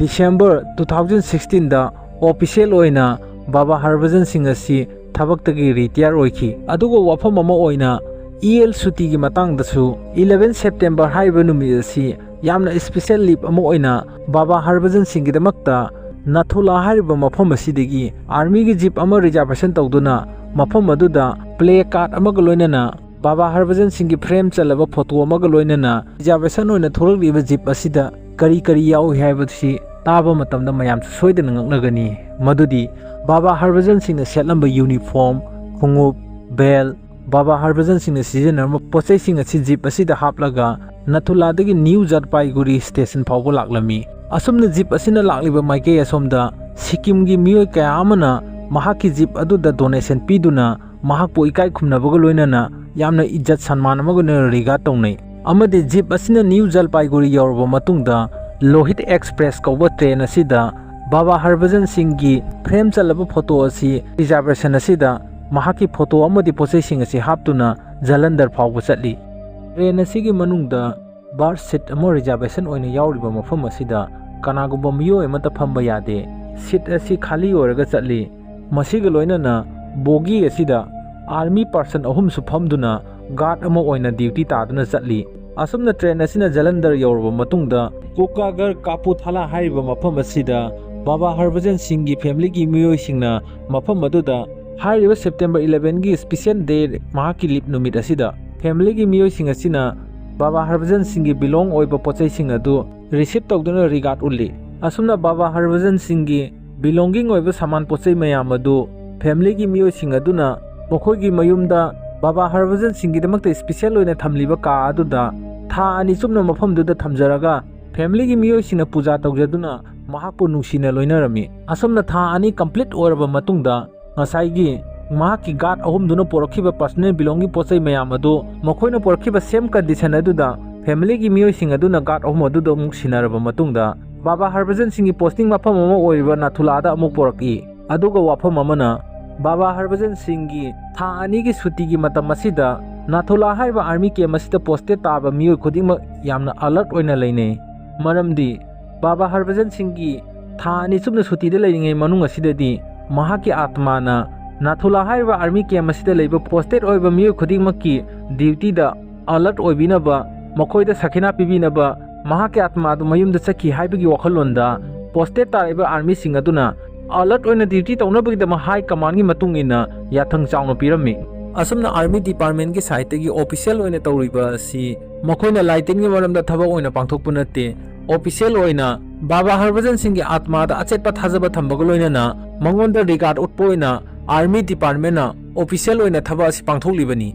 December two thousand sixteen ꯗ official ꯑꯣꯏꯅ ꯕꯥꯕꯥ ꯍꯔꯚꯖꯟ ꯁꯤꯡ ꯑꯁꯤ ꯊꯕꯛꯇꯒꯤ retire ꯑꯣꯏꯈꯤ꯫ ꯑꯗꯨꯒ ꯋꯥꯐꯝ ꯑꯃ ꯑꯣꯏꯅ E L ꯁꯨꯇꯤꯒꯤ ꯃꯇꯥꯡꯗꯁꯨ eleven September ꯍꯥꯏꯔꯤꯕ ꯅꯨꯃꯤꯠ ꯑꯁꯤ ꯌꯥꯝꯅ special leap ꯑꯃ ꯑꯣꯏꯅ ꯕꯥꯕꯥ ꯍꯔꯚꯖꯟ ꯁꯤꯡꯒꯤꯗꯃꯛꯇ ꯅꯥꯊꯨꯂꯥ ꯍꯥꯏꯔꯤꯕ ꯃꯐꯝ ꯑꯁꯤꯗꯒꯤ armyꯒꯤ jeep ꯑꯃ reservation ꯇꯧꯗꯨꯅ ꯃꯐꯝ ꯑꯗꯨꯗ placard ꯑꯃꯒ ꯂꯣꯏꯅꯅ ꯕꯥꯕꯥ ꯍꯔꯚꯖꯟ ꯁꯤꯡꯒꯤ frame ꯆꯜꯂꯕ photo ꯑꯃꯒ ꯂꯣꯏꯅꯅ reservation ꯑꯣꯏꯅ ꯊꯣꯛꯂꯛꯂꯤꯕ jeep ꯑꯁꯤꯗ ꯀꯔꯤ ꯀꯔꯤ ꯌꯥꯎꯏ ꯍꯥꯏꯕꯁꯤ ꯇꯥꯕ ꯃꯇꯝꯗ ꯃꯌꯥꯝꯁꯨ ꯁꯣꯏꯗꯅ ꯉꯛꯅꯒꯅꯤ꯫ ꯃꯗꯨꯗꯤ ꯕꯥꯕꯥ ꯍꯔꯚꯖꯟ ꯁꯤꯡꯅ ꯁꯦꯠꯂꯝꯕ uniform, ꯈꯣꯡꯎꯞ, belt, ꯕꯥꯕꯥ ꯍꯔꯚꯖꯟ ꯁꯤꯡꯅ ꯁꯤꯖꯤꯟꯅꯔꯝꯕ ꯄꯣꯠꯆꯩꯁꯤꯡ ꯑꯁꯤ jeep ꯑꯁꯤꯗ ꯍꯥꯞꯂꯒ ꯅꯥꯊꯨꯂꯥꯗꯒꯤ New Jalpaiguri station ꯐꯥꯎꯕ ꯂꯥꯛꯂꯝꯃꯤ꯫ ꯑꯁꯨꯝꯅ jeep ꯑꯁꯤꯅ ꯂꯥꯛꯂꯤꯕ ꯃꯥꯏꯀꯩ ꯑꯁꯣꯝꯗ ꯁꯤꯛꯀꯤꯝꯒꯤ ꯃꯤꯑꯣꯏ ꯀꯌꯥ ꯑꯃꯅ ꯃꯍꯥꯛꯀꯤ jeep ꯑꯗꯨꯗ donation ꯄꯤꯗꯨꯅ ꯃꯍꯥꯛꯄꯨ ꯏꯀꯥꯏ ꯈꯨꯝꯅꯕꯒ ꯂꯣꯏꯅꯅ ꯌꯥꯝꯅ ꯏꯖꯠ ꯁꯟꯃꯥꯟ ꯑꯃꯒ ꯂꯣꯏꯅꯅ regard ꯇꯧꯅꯩ꯫ ꯑꯃꯗꯤ jeep ꯑꯁꯤꯅ New Jalpaiguri ꯌꯧꯔꯕ ꯃꯇꯨꯡꯗ Lohit Express ꯀꯧꯕ train ꯑꯁꯤꯗ ꯕꯥꯕꯥ ꯍꯔꯚꯖꯟ ꯁꯤꯡꯒꯤ frame ꯆꯜꯂꯕ photo ꯑꯁꯤ reservation ꯑꯁꯤꯗ ꯃꯍꯥꯛꯀꯤ photo ꯑꯃꯗꯤ ꯄꯣꯠꯆꯩꯁꯤꯡ ꯑꯁꯤ ꯍꯥꯞꯇꯨꯅ ꯖꯂꯟꯙꯔ ꯐꯥꯎꯕ ꯆꯠꯂꯤ꯫ Train ꯑꯁꯤꯒꯤ ꯃꯅꯨꯡꯗ berth seat ꯑꯃ reservation ꯑꯣꯏꯅ ꯌꯥꯎꯔꯤꯕ ꯃꯐꯝ ꯑꯁꯤꯗ ꯀꯅꯥꯒꯨꯝꯕ ꯃꯤꯑꯣꯏ ꯑꯃꯠꯇ ꯐꯝꯕ ꯌꯥꯗꯦ꯫ Seat ꯑꯁꯤ ꯈꯥꯂꯤ ꯑꯣꯏꯔꯒ ꯆꯠꯂꯤ꯫ ꯃꯁꯤꯒ ꯂꯣꯏꯅꯅ bogie ꯑꯁꯤꯗ army person ꯑꯍꯨꯝꯁꯨ ꯐꯝꯗꯨꯅ guard ꯑꯃ ꯑꯣꯏꯅ duty ꯇꯥꯗꯨꯅ ꯆꯠꯂꯤ꯫ ꯑꯁꯨꯝꯅ train ꯑꯁꯤꯅ ꯖꯂꯟꯙꯔ ꯌꯧꯔꯕ ꯃꯇꯨꯡꯗ ꯀꯣꯀꯥꯒꯔ ꯀꯥꯄꯨꯊꯥꯂꯥ ꯍꯥꯏꯔꯤꯕ ꯃꯐꯝ ꯑꯁꯤꯗ ꯕꯥꯕꯥ ꯍꯔꯚꯖꯟ ꯁꯤꯡꯒꯤ familyꯒꯤ ꯃꯤꯑꯣꯏꯁꯤꯡꯅ ꯃꯐꯝ ꯑꯗꯨꯗ ꯍꯥꯏꯔꯤꯕ September elevenꯒꯤ special day ꯃꯍꯥꯛꯀꯤ leap ꯅꯨꯃꯤꯠ ꯑꯁꯤꯗ familyꯒꯤ ꯃꯤꯑꯣꯏꯁꯤꯡ ꯑꯁꯤꯅ ꯕꯥꯕꯥ ꯍꯔꯚꯖꯟ ꯁꯤꯡꯒꯤ belong ꯑꯣꯏꯕ ꯄꯣꯠꯆꯩꯁꯤꯡ ꯑꯗꯨ receive ꯇꯧꯗꯨꯅ regard ꯎꯠꯂꯤ꯫ ꯑꯁꯨꯝꯅ ꯕꯥꯕꯥ ꯍꯔꯚꯖꯟ ꯁꯤꯡꯒꯤ belonging ꯑꯣꯏꯕ ꯁꯥꯃꯥꯟ ꯄꯣꯠꯆꯩ ꯃꯌꯥꯝ ꯑꯗꯨ familyꯒꯤ ꯃꯤꯑꯣꯏꯁꯤꯡ ꯑꯗꯨꯅ ꯃꯈꯣꯏꯒꯤ ꯃꯌꯨꯝꯗ ꯕꯥꯕꯥ ꯍꯔꯚꯖꯟ ꯁꯤꯡꯒꯤꯗꯃꯛꯇ special ꯑꯣꯏꯅ ꯊꯝꯂꯤꯕ ꯀꯥ ꯑꯗꯨꯗ ꯊꯥ ꯑꯅꯤ ꯆꯨꯞꯅ ꯃꯐꯝꯗꯨꯗ ꯊꯝꯖꯔꯒ familyꯒꯤ ꯃꯤꯑꯣꯏꯁꯤꯡꯅ ꯄꯨꯖꯥ ꯇꯧꯖꯗꯨꯅ ꯃꯍꯥꯛꯄꯨ ꯅꯨꯡꯁꯤꯅ ꯂꯣꯏꯅꯔꯝꯃꯤ꯫ ꯑꯁꯨꯝꯅ ꯊꯥ ꯑꯅꯤ complete ꯑꯣꯏꯔꯕ ꯃꯇꯨꯡꯗ ꯉꯁꯥꯏꯒꯤ ꯃꯍꯥꯛꯀꯤ guard ꯑꯍꯨꯝꯗꯨꯅ ꯄꯨꯔꯛꯈꯤꯕ personal belonging ꯄꯣꯠꯆꯩ ꯃꯌꯥꯝ ꯑꯗꯨ ꯃꯈꯣꯏꯅ ꯄꯨꯔꯛꯈꯤꯕ same condition ꯑꯗꯨꯗ familyꯒꯤ ꯃꯤꯑꯣꯏꯁꯤꯡ ꯑꯗꯨꯅ guard ꯑꯍꯨꯝ ꯑꯗꯨꯗ ꯑꯃꯨꯛ ꯁꯤꯟꯅꯔꯕ ꯃꯇꯨꯡꯗ ꯕꯥꯕꯥ ꯍꯔꯚꯖꯟ ꯁꯤꯡꯒꯤ posting ꯃꯐꯝ ꯑꯃ ꯑꯣꯏꯔꯤꯕ ꯅꯥꯊꯨꯂꯥꯗ ꯑꯃꯨꯛ ꯄꯨꯔꯛꯏ꯫ ꯑꯗꯨꯒ ꯋꯥꯐꯝ ꯑꯃꯅ ꯕꯥꯕꯥ ꯍꯔꯚꯖꯟ ꯁꯤꯡꯒꯤ ꯊꯥ ꯑꯅꯤꯒꯤ ꯁꯨꯇꯤꯒꯤ ꯃꯇꯝ ꯑꯁꯤꯗ ꯅꯥꯊꯨꯂꯥ ꯍꯥꯏꯔꯤꯕ ꯑꯥꯔꯃꯤ ꯀꯦꯝ ꯑꯁꯤꯗ ꯄꯣꯁꯇꯦꯠ ꯇꯥꯕ ꯃꯤꯑꯣꯏ ꯈꯨꯗꯤꯡꯃꯛ ꯌꯥꯝꯅ ꯑꯂꯔꯠ ꯑꯣꯏꯅ ꯂꯩꯅꯩ꯫ ꯃꯔꯝꯗꯤ ꯕꯥꯕꯥ ꯍꯔꯚꯖꯟ ꯁꯤꯡꯒꯤ ꯊꯥ ꯑꯅꯤ ꯆꯨꯞꯅ ꯁꯨꯇꯤꯗ ꯂꯩꯔꯤꯉꯩ ꯃꯅꯨꯡ ꯑꯁꯤꯗꯗꯤ ꯃꯍꯥꯛꯀꯤ ꯑꯥꯠꯃꯥꯅ ꯅꯥꯊꯨꯂꯥ ꯍꯥꯏꯔꯤꯕ ꯑꯥꯔꯃꯤ ꯀꯦꯝ ꯑꯁꯤꯗ ꯂꯩꯕ ꯄꯣꯁꯇꯦꯠ ꯑꯣꯏꯕ ꯃꯤꯑꯣꯏ ꯈꯨꯗꯤꯡꯃꯛꯀꯤ ꯗ꯭ꯌꯨꯇꯤꯗ ꯑꯂꯔꯠ ꯑꯣꯏꯕꯤꯅꯕ, ꯃꯈꯣꯏꯗ ꯁꯈꯤꯅꯥ ꯄꯤꯕꯤꯅꯕ, ꯃꯍꯥꯛꯀꯤ ꯑꯥꯠꯃꯥ ꯑꯗꯨ ꯃꯌꯨꯝꯗ ꯆꯠꯈꯤ ꯍꯥꯏꯕꯒꯤ ꯋꯥꯈꯜꯂꯣꯟꯗ ꯄꯣꯁꯇꯦꯠ ꯇꯥꯔꯛꯏꯕ ꯑꯥꯔꯃꯤꯁꯤꯡ ꯑꯗꯨꯅ ꯑꯂꯔꯠ ꯑꯣꯏꯅ ꯗ꯭ꯌꯨꯇꯤ ꯇꯧꯅꯕꯒꯤꯗꯃꯛ ꯍꯥꯏ ꯀꯃꯥꯟꯒꯤ ꯃꯇꯨꯡ ꯏꯟꯅ ꯌꯥꯊꯪ ꯆꯥꯎꯅ ꯄꯤꯔꯝꯃꯤ꯫ ꯑꯁꯨꯝꯅ ꯑꯥꯔꯃꯤ ꯗꯤꯄꯥꯔꯠꯃꯦꯟꯒꯤ ꯁꯥꯏꯠꯇꯒꯤ ꯑꯣꯐꯤꯁꯤꯌꯦꯜ ꯑꯣꯏꯅ ꯇꯧꯔꯤꯕ ꯑꯁꯤ ꯃꯈꯣꯏꯅ ꯂꯥꯏ ꯇꯤꯟꯒꯤ ꯃꯔꯝꯗ ꯊꯕꯛ ꯑꯣꯏꯅ ꯄꯥꯡꯊꯣꯛꯄ ꯅꯠꯇꯦ꯫ ꯑꯣꯐꯤꯁꯤꯌꯦꯜ ꯑꯣꯏꯅ ꯕꯥꯕꯥ ꯍꯔꯚꯖꯟ ꯁꯤꯡꯒꯤ ꯑꯥꯠꯃꯥꯗ ꯑꯆꯦꯠꯄ ꯊꯥꯖꯕ ꯊꯝꯕꯒ ꯂꯣꯏꯅꯅ ꯃꯉꯣꯟꯗ ꯔꯤꯒꯥꯔꯗ ꯎꯠꯄ ꯑꯣꯏꯅ ꯑꯥꯔꯃꯤ ꯗꯤꯄꯥꯔꯠꯃꯦꯟꯅ ꯑꯣꯐꯤꯁꯤꯌꯦꯜ ꯑꯣꯏꯅ ꯊꯕꯛ ꯑꯁꯤ ꯄꯥꯡꯊꯣꯛꯂꯤꯕꯅꯤ꯫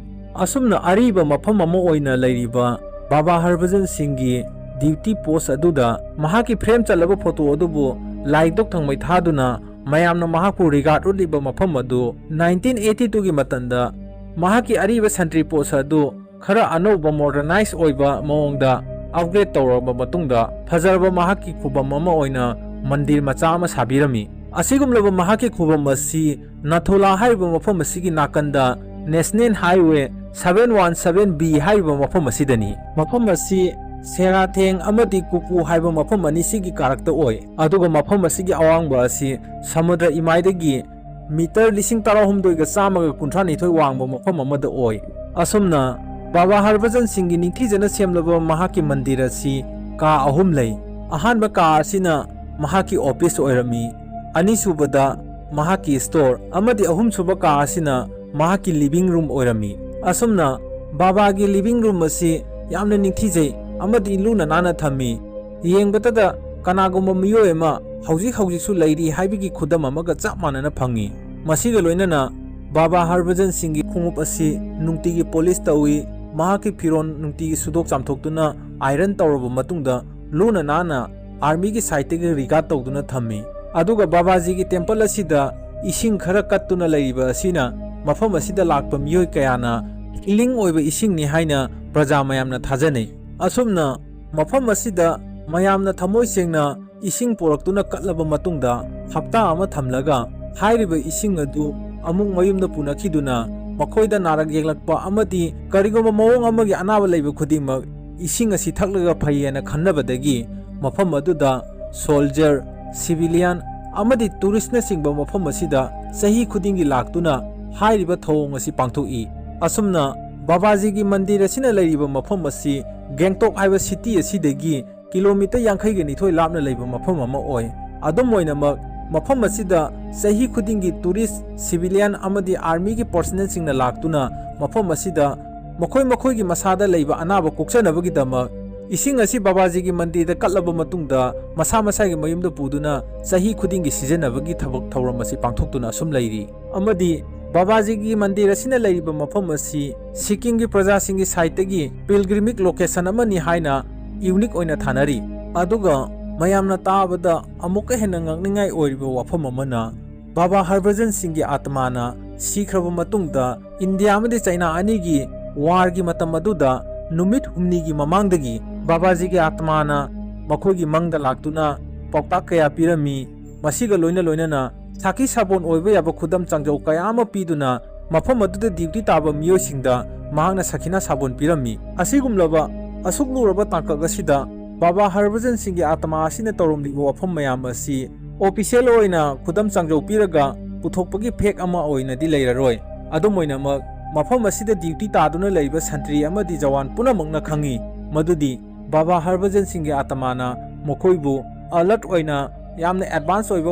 ꯑꯁꯨꯝꯅ ꯑꯔꯤꯕ ꯃꯐꯝ ꯑꯃ ꯑꯣꯏꯅ ꯂꯩꯔꯤꯕ ꯕꯥꯕꯥ ꯍꯔꯚꯖꯟ ꯁꯤꯡꯒꯤ ꯗ꯭ꯌꯨꯇꯤ ꯄꯣꯁ ꯑꯗꯨꯗ ꯃꯍꯥꯛꯀꯤ ꯐ꯭ꯔꯦꯝ ꯆꯜꯂꯕ ꯐꯣꯇꯣ ꯑꯗꯨꯕꯨ ꯂꯥꯏꯗꯣꯛ ꯊꯪꯃꯩ ꯊꯥꯗꯨꯅ ꯃꯌꯥꯝꯅ ꯃꯍꯥꯛꯄꯨ ꯔꯤꯒꯥꯔꯗ ꯎꯠꯂꯤꯕ ꯃꯐꯝ ꯑꯗꯨ ꯅꯥꯏꯟꯇꯤꯟ ꯑꯩꯠꯇꯤ ꯇꯨꯒꯤ ꯃꯇꯝꯗ ꯃꯍꯥꯛꯀꯤ ꯑꯔꯤꯕ ꯁꯟꯇ꯭ꯔꯤ ꯄꯣꯁ ꯑꯗꯨ ꯈꯔ ꯑꯅꯧꯕ ꯃꯣꯗꯔꯅꯥꯏꯖ ꯑꯣꯏꯕ ꯃꯑꯣꯡꯗ ꯑꯞꯒ꯭ꯔꯦꯗ ꯇꯧꯔꯕ ꯃꯇꯨꯡꯗ ꯐꯖꯔꯕ ꯃꯍꯥꯛꯀꯤ ꯈꯨꯕꯝ ꯑꯃ ꯑꯣꯏꯅ ꯃꯟꯗꯤꯔ ꯃꯆꯥ ꯑꯃ ꯁꯥꯕꯤꯔꯝꯃꯤ꯫ ꯑꯁꯤꯒꯨꯝꯂꯕ ꯃꯍꯥꯛꯀꯤ ꯈꯨꯕꯝ ꯑꯁꯤ ꯅꯥꯊꯨꯂꯥ ꯍꯥꯏꯔꯤꯕ ꯃꯐꯝ ꯑꯁꯤꯒꯤ ꯅꯥꯀꯟꯗ national highway seven one seven B ꯍꯥꯏꯔꯤꯕ ꯃꯐꯝ ꯑꯁꯤꯗꯅꯤ꯫ ꯃꯐꯝ ꯑꯁꯤ ꯁꯦꯔꯥꯊꯦꯡ ꯑꯃꯗꯤ ꯀꯨꯀꯨ ꯍꯥꯏꯕ ꯃꯐꯝ ꯑꯅꯤꯁꯤꯒꯤ ꯀꯥꯔꯛꯇ ꯑꯣꯏ, ꯑꯗꯨꯒ ꯃꯐꯝ ꯑꯁꯤꯒꯤ ꯑꯋꯥꯡꯕ ꯑꯁꯤ ꯁꯃꯨꯗ꯭ꯔ ꯏꯃꯥꯏꯗꯒꯤ ꯃꯤꯇꯔ ꯂꯤꯁꯤꯡ ꯇꯔꯥꯍꯨꯝꯗꯣꯏꯒ ꯆꯥꯝꯃꯒ ꯀꯨꯟꯊ꯭ꯔꯥꯅꯤꯊꯣꯏ ꯋꯥꯡꯕ ꯃꯐꯝ ꯑꯃꯗ ꯑꯣꯏ꯫ ꯑꯁꯨꯝꯅ ꯕꯥꯕꯥ ꯍꯔꯚꯖꯟ ꯁꯤꯡꯒꯤ ꯅꯤꯡꯊꯤꯖꯅ ꯁꯦꯝꯂꯕ ꯃꯍꯥꯛꯀꯤ ꯃꯟꯗꯤꯔ ꯑꯁꯤ ꯀꯥ ꯑꯍꯨꯝ ꯂꯩ꯫ ꯑꯍꯥꯟꯕ ꯀꯥ ꯑꯁꯤꯅ ꯃꯍꯥꯛꯀꯤ ꯑꯣꯐꯤꯁ ꯑꯣꯏꯔꯝꯃꯤ, ꯑꯅꯤꯁꯨꯕꯗ ꯃꯍꯥꯛꯀꯤ ꯁ꯭ꯇꯣꯔ, ꯑꯃꯗꯤ ꯑꯍꯨꯝꯁꯨꯕ ꯀꯥ ꯑꯁꯤꯅ ꯃꯍꯥꯛꯀꯤ ꯂꯤꯚꯤꯡ ꯔꯨꯝ ꯑꯣꯏꯔꯝꯃꯤ꯫ ꯑꯁꯨꯝꯅ ꯕꯥꯕꯥꯒꯤ ꯂꯤꯚꯤꯡ ꯔꯨꯝ ꯑꯁꯤ ꯌꯥꯝꯅ ꯅꯤꯡꯊꯤꯖꯩ ꯑꯃꯗꯤ ꯂꯨꯅ ꯅꯥꯟꯅ ꯊꯝꯃꯤ꯫ ꯌꯦꯡꯕꯇꯗ ꯀꯅꯥꯒꯨꯝꯕ ꯃꯤꯑꯣꯏ ꯑꯃ ꯍꯧꯖꯤꯛ ꯍꯧꯖꯤꯛꯁꯨ ꯂꯩꯔꯤ ꯍꯥꯏꯕꯒꯤ ꯈꯨꯗꯝ ꯑꯃꯒ ꯆꯞ ꯃꯥꯟꯅꯅ ꯐꯪꯉꯤ꯫ ꯃꯁꯤꯒ ꯂꯣꯏꯅꯅ ꯕꯥꯕꯥ ꯍꯔꯚꯖꯟ ꯁꯤꯡꯒꯤ ꯈꯣꯡꯎꯞ ꯑꯁꯤ ꯅꯨꯡꯇꯤꯒꯤ ꯄꯣꯂꯤꯁ ꯇꯧꯏ꯫ ꯃꯍꯥꯛꯀꯤ ꯐꯤꯔꯣꯜ ꯅꯨꯡꯇꯤꯒꯤ ꯁꯨꯗꯣꯛ ꯆꯥꯝꯊꯣꯛꯇꯨꯅ ꯑꯥꯏꯔꯟ ꯇꯧꯔꯕ ꯃꯇꯨꯡꯗ ꯂꯨꯅ ꯅꯥꯟꯅ ꯑꯥꯔꯃꯤꯒꯤ ꯁꯥꯏꯠꯇꯒꯤ ꯔꯤꯒꯥꯔꯗ ꯇꯧꯗꯨꯅ ꯊꯝꯃꯤ꯫ ꯑꯗꯨꯒ ꯕꯥꯕꯥꯖꯤꯒꯤ ꯇꯦꯝꯄꯜ ꯑꯁꯤꯗ ꯏꯁꯤꯡ ꯈꯔ ꯀꯠꯇꯨꯅ ꯂꯩꯔꯤꯕ ꯑꯁꯤꯅ ꯃꯐꯝ ꯑꯁꯤꯗ ꯂꯥꯛꯄ ꯃꯤꯑꯣꯏ ꯀꯌꯥꯅ ꯍꯤꯂꯤꯡ ꯑꯣꯏꯕ ꯏꯁꯤꯡꯅꯤ ꯍꯥꯏꯅ ꯄ꯭ꯔꯖꯥ ꯃꯌꯥꯝꯅ ꯊꯥꯖꯅꯩ꯫ ꯑꯁꯨꯝꯅ ꯃꯐꯝ ꯑꯁꯤꯗ ꯃꯌꯥꯝꯅ ꯊꯃꯣꯏ ꯁꯦꯡꯅ ꯏꯁꯤꯡ ꯄꯨꯔꯛꯇꯨꯅ ꯀꯠꯂꯕ ꯃꯇꯨꯡꯗ ꯍꯞꯇꯥ ꯑꯃ ꯊꯝꯂꯒ ꯍꯥꯏꯔꯤꯕ ꯏꯁꯤꯡ ꯑꯗꯨ ꯑꯃꯨꯛ ꯃꯌꯨꯝꯗ ꯄꯨꯅꯈꯤꯗꯨꯅ ꯃꯈꯣꯏꯗ ꯅꯥꯔꯛ ꯌꯦꯛꯂꯛꯄ ꯑꯃꯗꯤ ꯀꯔꯤꯒꯨꯝꯕ ꯃꯑꯣꯡ ꯑꯃꯒꯤ ꯑꯅꯥꯕ ꯂꯩꯕ ꯈꯨꯗꯤꯡꯃꯛ ꯏꯁꯤꯡ ꯑꯁꯤ ꯊꯛꯂꯒ ꯐꯩ ꯍꯥꯏꯅ ꯈꯟꯅꯕꯗꯒꯤ ꯃꯐꯝ ꯑꯗꯨꯗ soldier, civilian ꯑꯃꯗꯤ touristꯅꯆꯤꯡꯕ ꯃꯐꯝ ꯑꯁꯤꯗ ꯆꯍꯤ ꯈꯨꯗꯤꯡꯒꯤ ꯂꯥꯛꯇꯨꯅ ꯍꯥꯏꯔꯤꯕ ꯊꯧꯑꯣꯡ ꯑꯁꯤ ꯄꯥꯡꯊꯣꯛꯏ꯫ ꯑꯁꯨꯝꯅ ꯕꯥꯕꯥꯖꯤꯒꯤ ꯃꯟꯗꯤꯔ ꯑꯁꯤꯅ ꯂꯩꯔꯤꯕ ꯃꯐꯝ ꯑꯁꯤ ꯒꯦꯡꯇꯣꯛ ꯍꯥꯏꯕ city ꯑꯁꯤꯗꯒꯤ ꯀꯤꯂꯣꯃꯤꯇꯔ ꯌꯥꯡꯈꯩꯒ ꯅꯤꯊꯣꯏ ꯂꯥꯞꯅ ꯂꯩꯕ ꯃꯐꯝ ꯑꯃ ꯑꯣꯏ꯫ ꯑꯗꯨꯝ ꯑꯣꯏꯅꯃꯛ, ꯃꯐꯝ ꯑꯁꯤꯗ ꯆꯍꯤ ꯈꯨꯗꯤꯡꯒꯤ tourist, civilian ꯑꯃꯗꯤ armyꯒꯤ personnelꯁꯤꯡꯅ ꯂꯥꯛꯇꯨꯅ ꯃꯐꯝ ꯑꯁꯤꯗ ꯃꯈꯣꯏ ꯃꯈꯣꯏꯒꯤ ꯃꯁꯥꯗ ꯂꯩꯕ ꯑꯅꯥꯕ ꯀꯣꯛꯆꯅꯕꯒꯤꯗꯃꯛ ꯏꯁꯤꯡ ꯑꯁꯤ ꯕꯥꯕꯥꯖꯤꯒꯤ ꯃꯟꯗꯤꯔꯗ ꯀꯠꯂꯕ ꯃꯇꯨꯡꯗ ꯃꯁꯥ ꯃꯁꯥꯒꯤ ꯃꯌꯨꯝꯗ ꯄꯨꯗꯨꯅ ꯆꯍꯤ ꯈꯨꯗꯤꯡꯒꯤ ꯁꯤꯖꯤꯟꯅꯕꯒꯤ ꯊꯕꯛ ꯊꯧꯔꯝ ꯑꯁꯤ ꯄꯥꯡꯊꯣꯛꯇꯨꯅ ꯑꯁꯨꯝ ꯂꯩꯔꯤ꯫ ꯑꯃꯗꯤ ꯕꯥꯕꯥꯖꯤꯒꯤ ꯃꯟꯗꯤꯔ ꯑꯁꯤꯅ ꯂꯩꯔꯤꯕ ꯃꯐꯝ ꯑꯁꯤ ꯁꯤꯛꯀꯤꯝꯒꯤ ꯄ꯭ꯔꯖꯥꯁꯤꯡꯒꯤ sideꯇꯒꯤ pilgrimage location ꯑꯃꯅꯤ ꯍꯥꯏꯅ unique ꯑꯣꯏꯅ ꯊꯥꯅꯔꯤ꯫ ꯑꯗꯨꯒ ꯃꯌꯥꯝꯅ ꯇꯥꯕꯗ ꯑꯃꯨꯛꯀ ꯍꯦꯟꯅ ꯉꯛꯅꯤꯡꯉꯥꯏ ꯑꯣꯏꯔꯤꯕ ꯋꯥꯐꯝ ꯑꯃꯅ, ꯕꯥꯕꯥ ꯍꯔꯚꯖꯟ ꯁꯤꯡꯒꯤ ꯑꯥꯇꯃꯥꯅ ꯁꯤꯈ꯭ꯔꯕ ꯃꯇꯨꯡꯗ ꯏꯟꯗꯤꯌꯥ ꯑꯃꯗꯤ ꯆꯩꯅꯥ ꯑꯅꯤꯒꯤ warꯒꯤ ꯃꯇꯝ ꯑꯗꯨꯗ ꯅꯨꯃꯤꯠ ꯍꯨꯝꯅꯤꯒꯤ ꯃꯃꯥꯡꯗꯒꯤ ꯕꯥꯕꯥꯖꯤꯒꯤ ꯑꯥꯇꯃꯥꯅ ꯃꯈꯣꯏꯒꯤ ꯃꯪꯗ ꯂꯥꯛꯇꯨꯅ ꯄꯥꯎꯇꯥꯛ ꯀꯌꯥ ꯄꯤꯔꯝꯃꯤ꯫ ꯃꯁꯤꯒ ꯂꯣꯏꯅ ꯂꯣꯏꯅꯅ ꯁꯥꯈꯤ ꯁꯥꯕꯣꯟ ꯑꯣꯏꯕ ꯌꯥꯕ ꯈꯨꯗꯝ ꯆꯥꯡꯖꯧ ꯀꯌꯥ ꯑꯃ ꯄꯤꯗꯨꯅ ꯃꯐꯝ ꯑꯗꯨꯗ duty ꯇꯥꯕ ꯃꯤꯑꯣꯏꯁꯤꯡꯗ ꯃꯍꯥꯛꯅ ꯁꯈꯤꯅꯥ ꯁꯥꯕꯣꯟ ꯄꯤꯔꯝꯃꯤ꯫ ꯑꯁꯤꯒꯨꯝꯂꯕ ꯑꯁꯨꯛ ꯂꯨꯔꯕ ꯇꯥꯡꯀꯛ ꯑꯁꯤꯗ ꯕꯥꯕꯥ ꯍꯔꯚꯖꯟ ꯁꯤꯡꯒꯤ ꯑꯥꯇꯃꯥ ꯑꯁꯤꯅ ꯇꯧꯔꯝꯂꯤꯕ ꯋꯥꯐꯝ ꯃꯌꯥꯝ ꯑꯁꯤ official ꯑꯣꯏꯅ ꯈꯨꯗꯝ ꯆꯥꯡꯖꯧ ꯄꯤꯔꯒ ꯄꯨꯊꯣꯛꯄꯒꯤ ꯐꯦꯛ ꯑꯃ ꯑꯣꯏꯅꯗꯤ ꯂꯩꯔꯔꯣꯏ꯫ ꯑꯗꯨꯝ ꯑꯣꯏꯅꯃꯛ, ꯃꯐꯝ ꯑꯁꯤꯗ duty ꯇꯥꯗꯨꯅ ꯂꯩꯔꯤꯕ ꯁꯟꯇ꯭ꯔꯤ ꯑꯃꯗꯤ ꯖꯋꯥꯟ ꯄꯨꯝꯅꯃꯛꯅ ꯈꯪꯏ ꯃꯗꯨꯗꯤ ꯕꯥꯕꯥ ꯍꯔꯚꯖꯟ ꯁꯤꯡꯒꯤ ꯑꯥꯇꯃꯥꯅ ꯃꯈꯣꯏꯕꯨ alert ꯑꯣꯏꯅ ꯌꯥꯝꯅ advance ꯑꯣꯏꯕ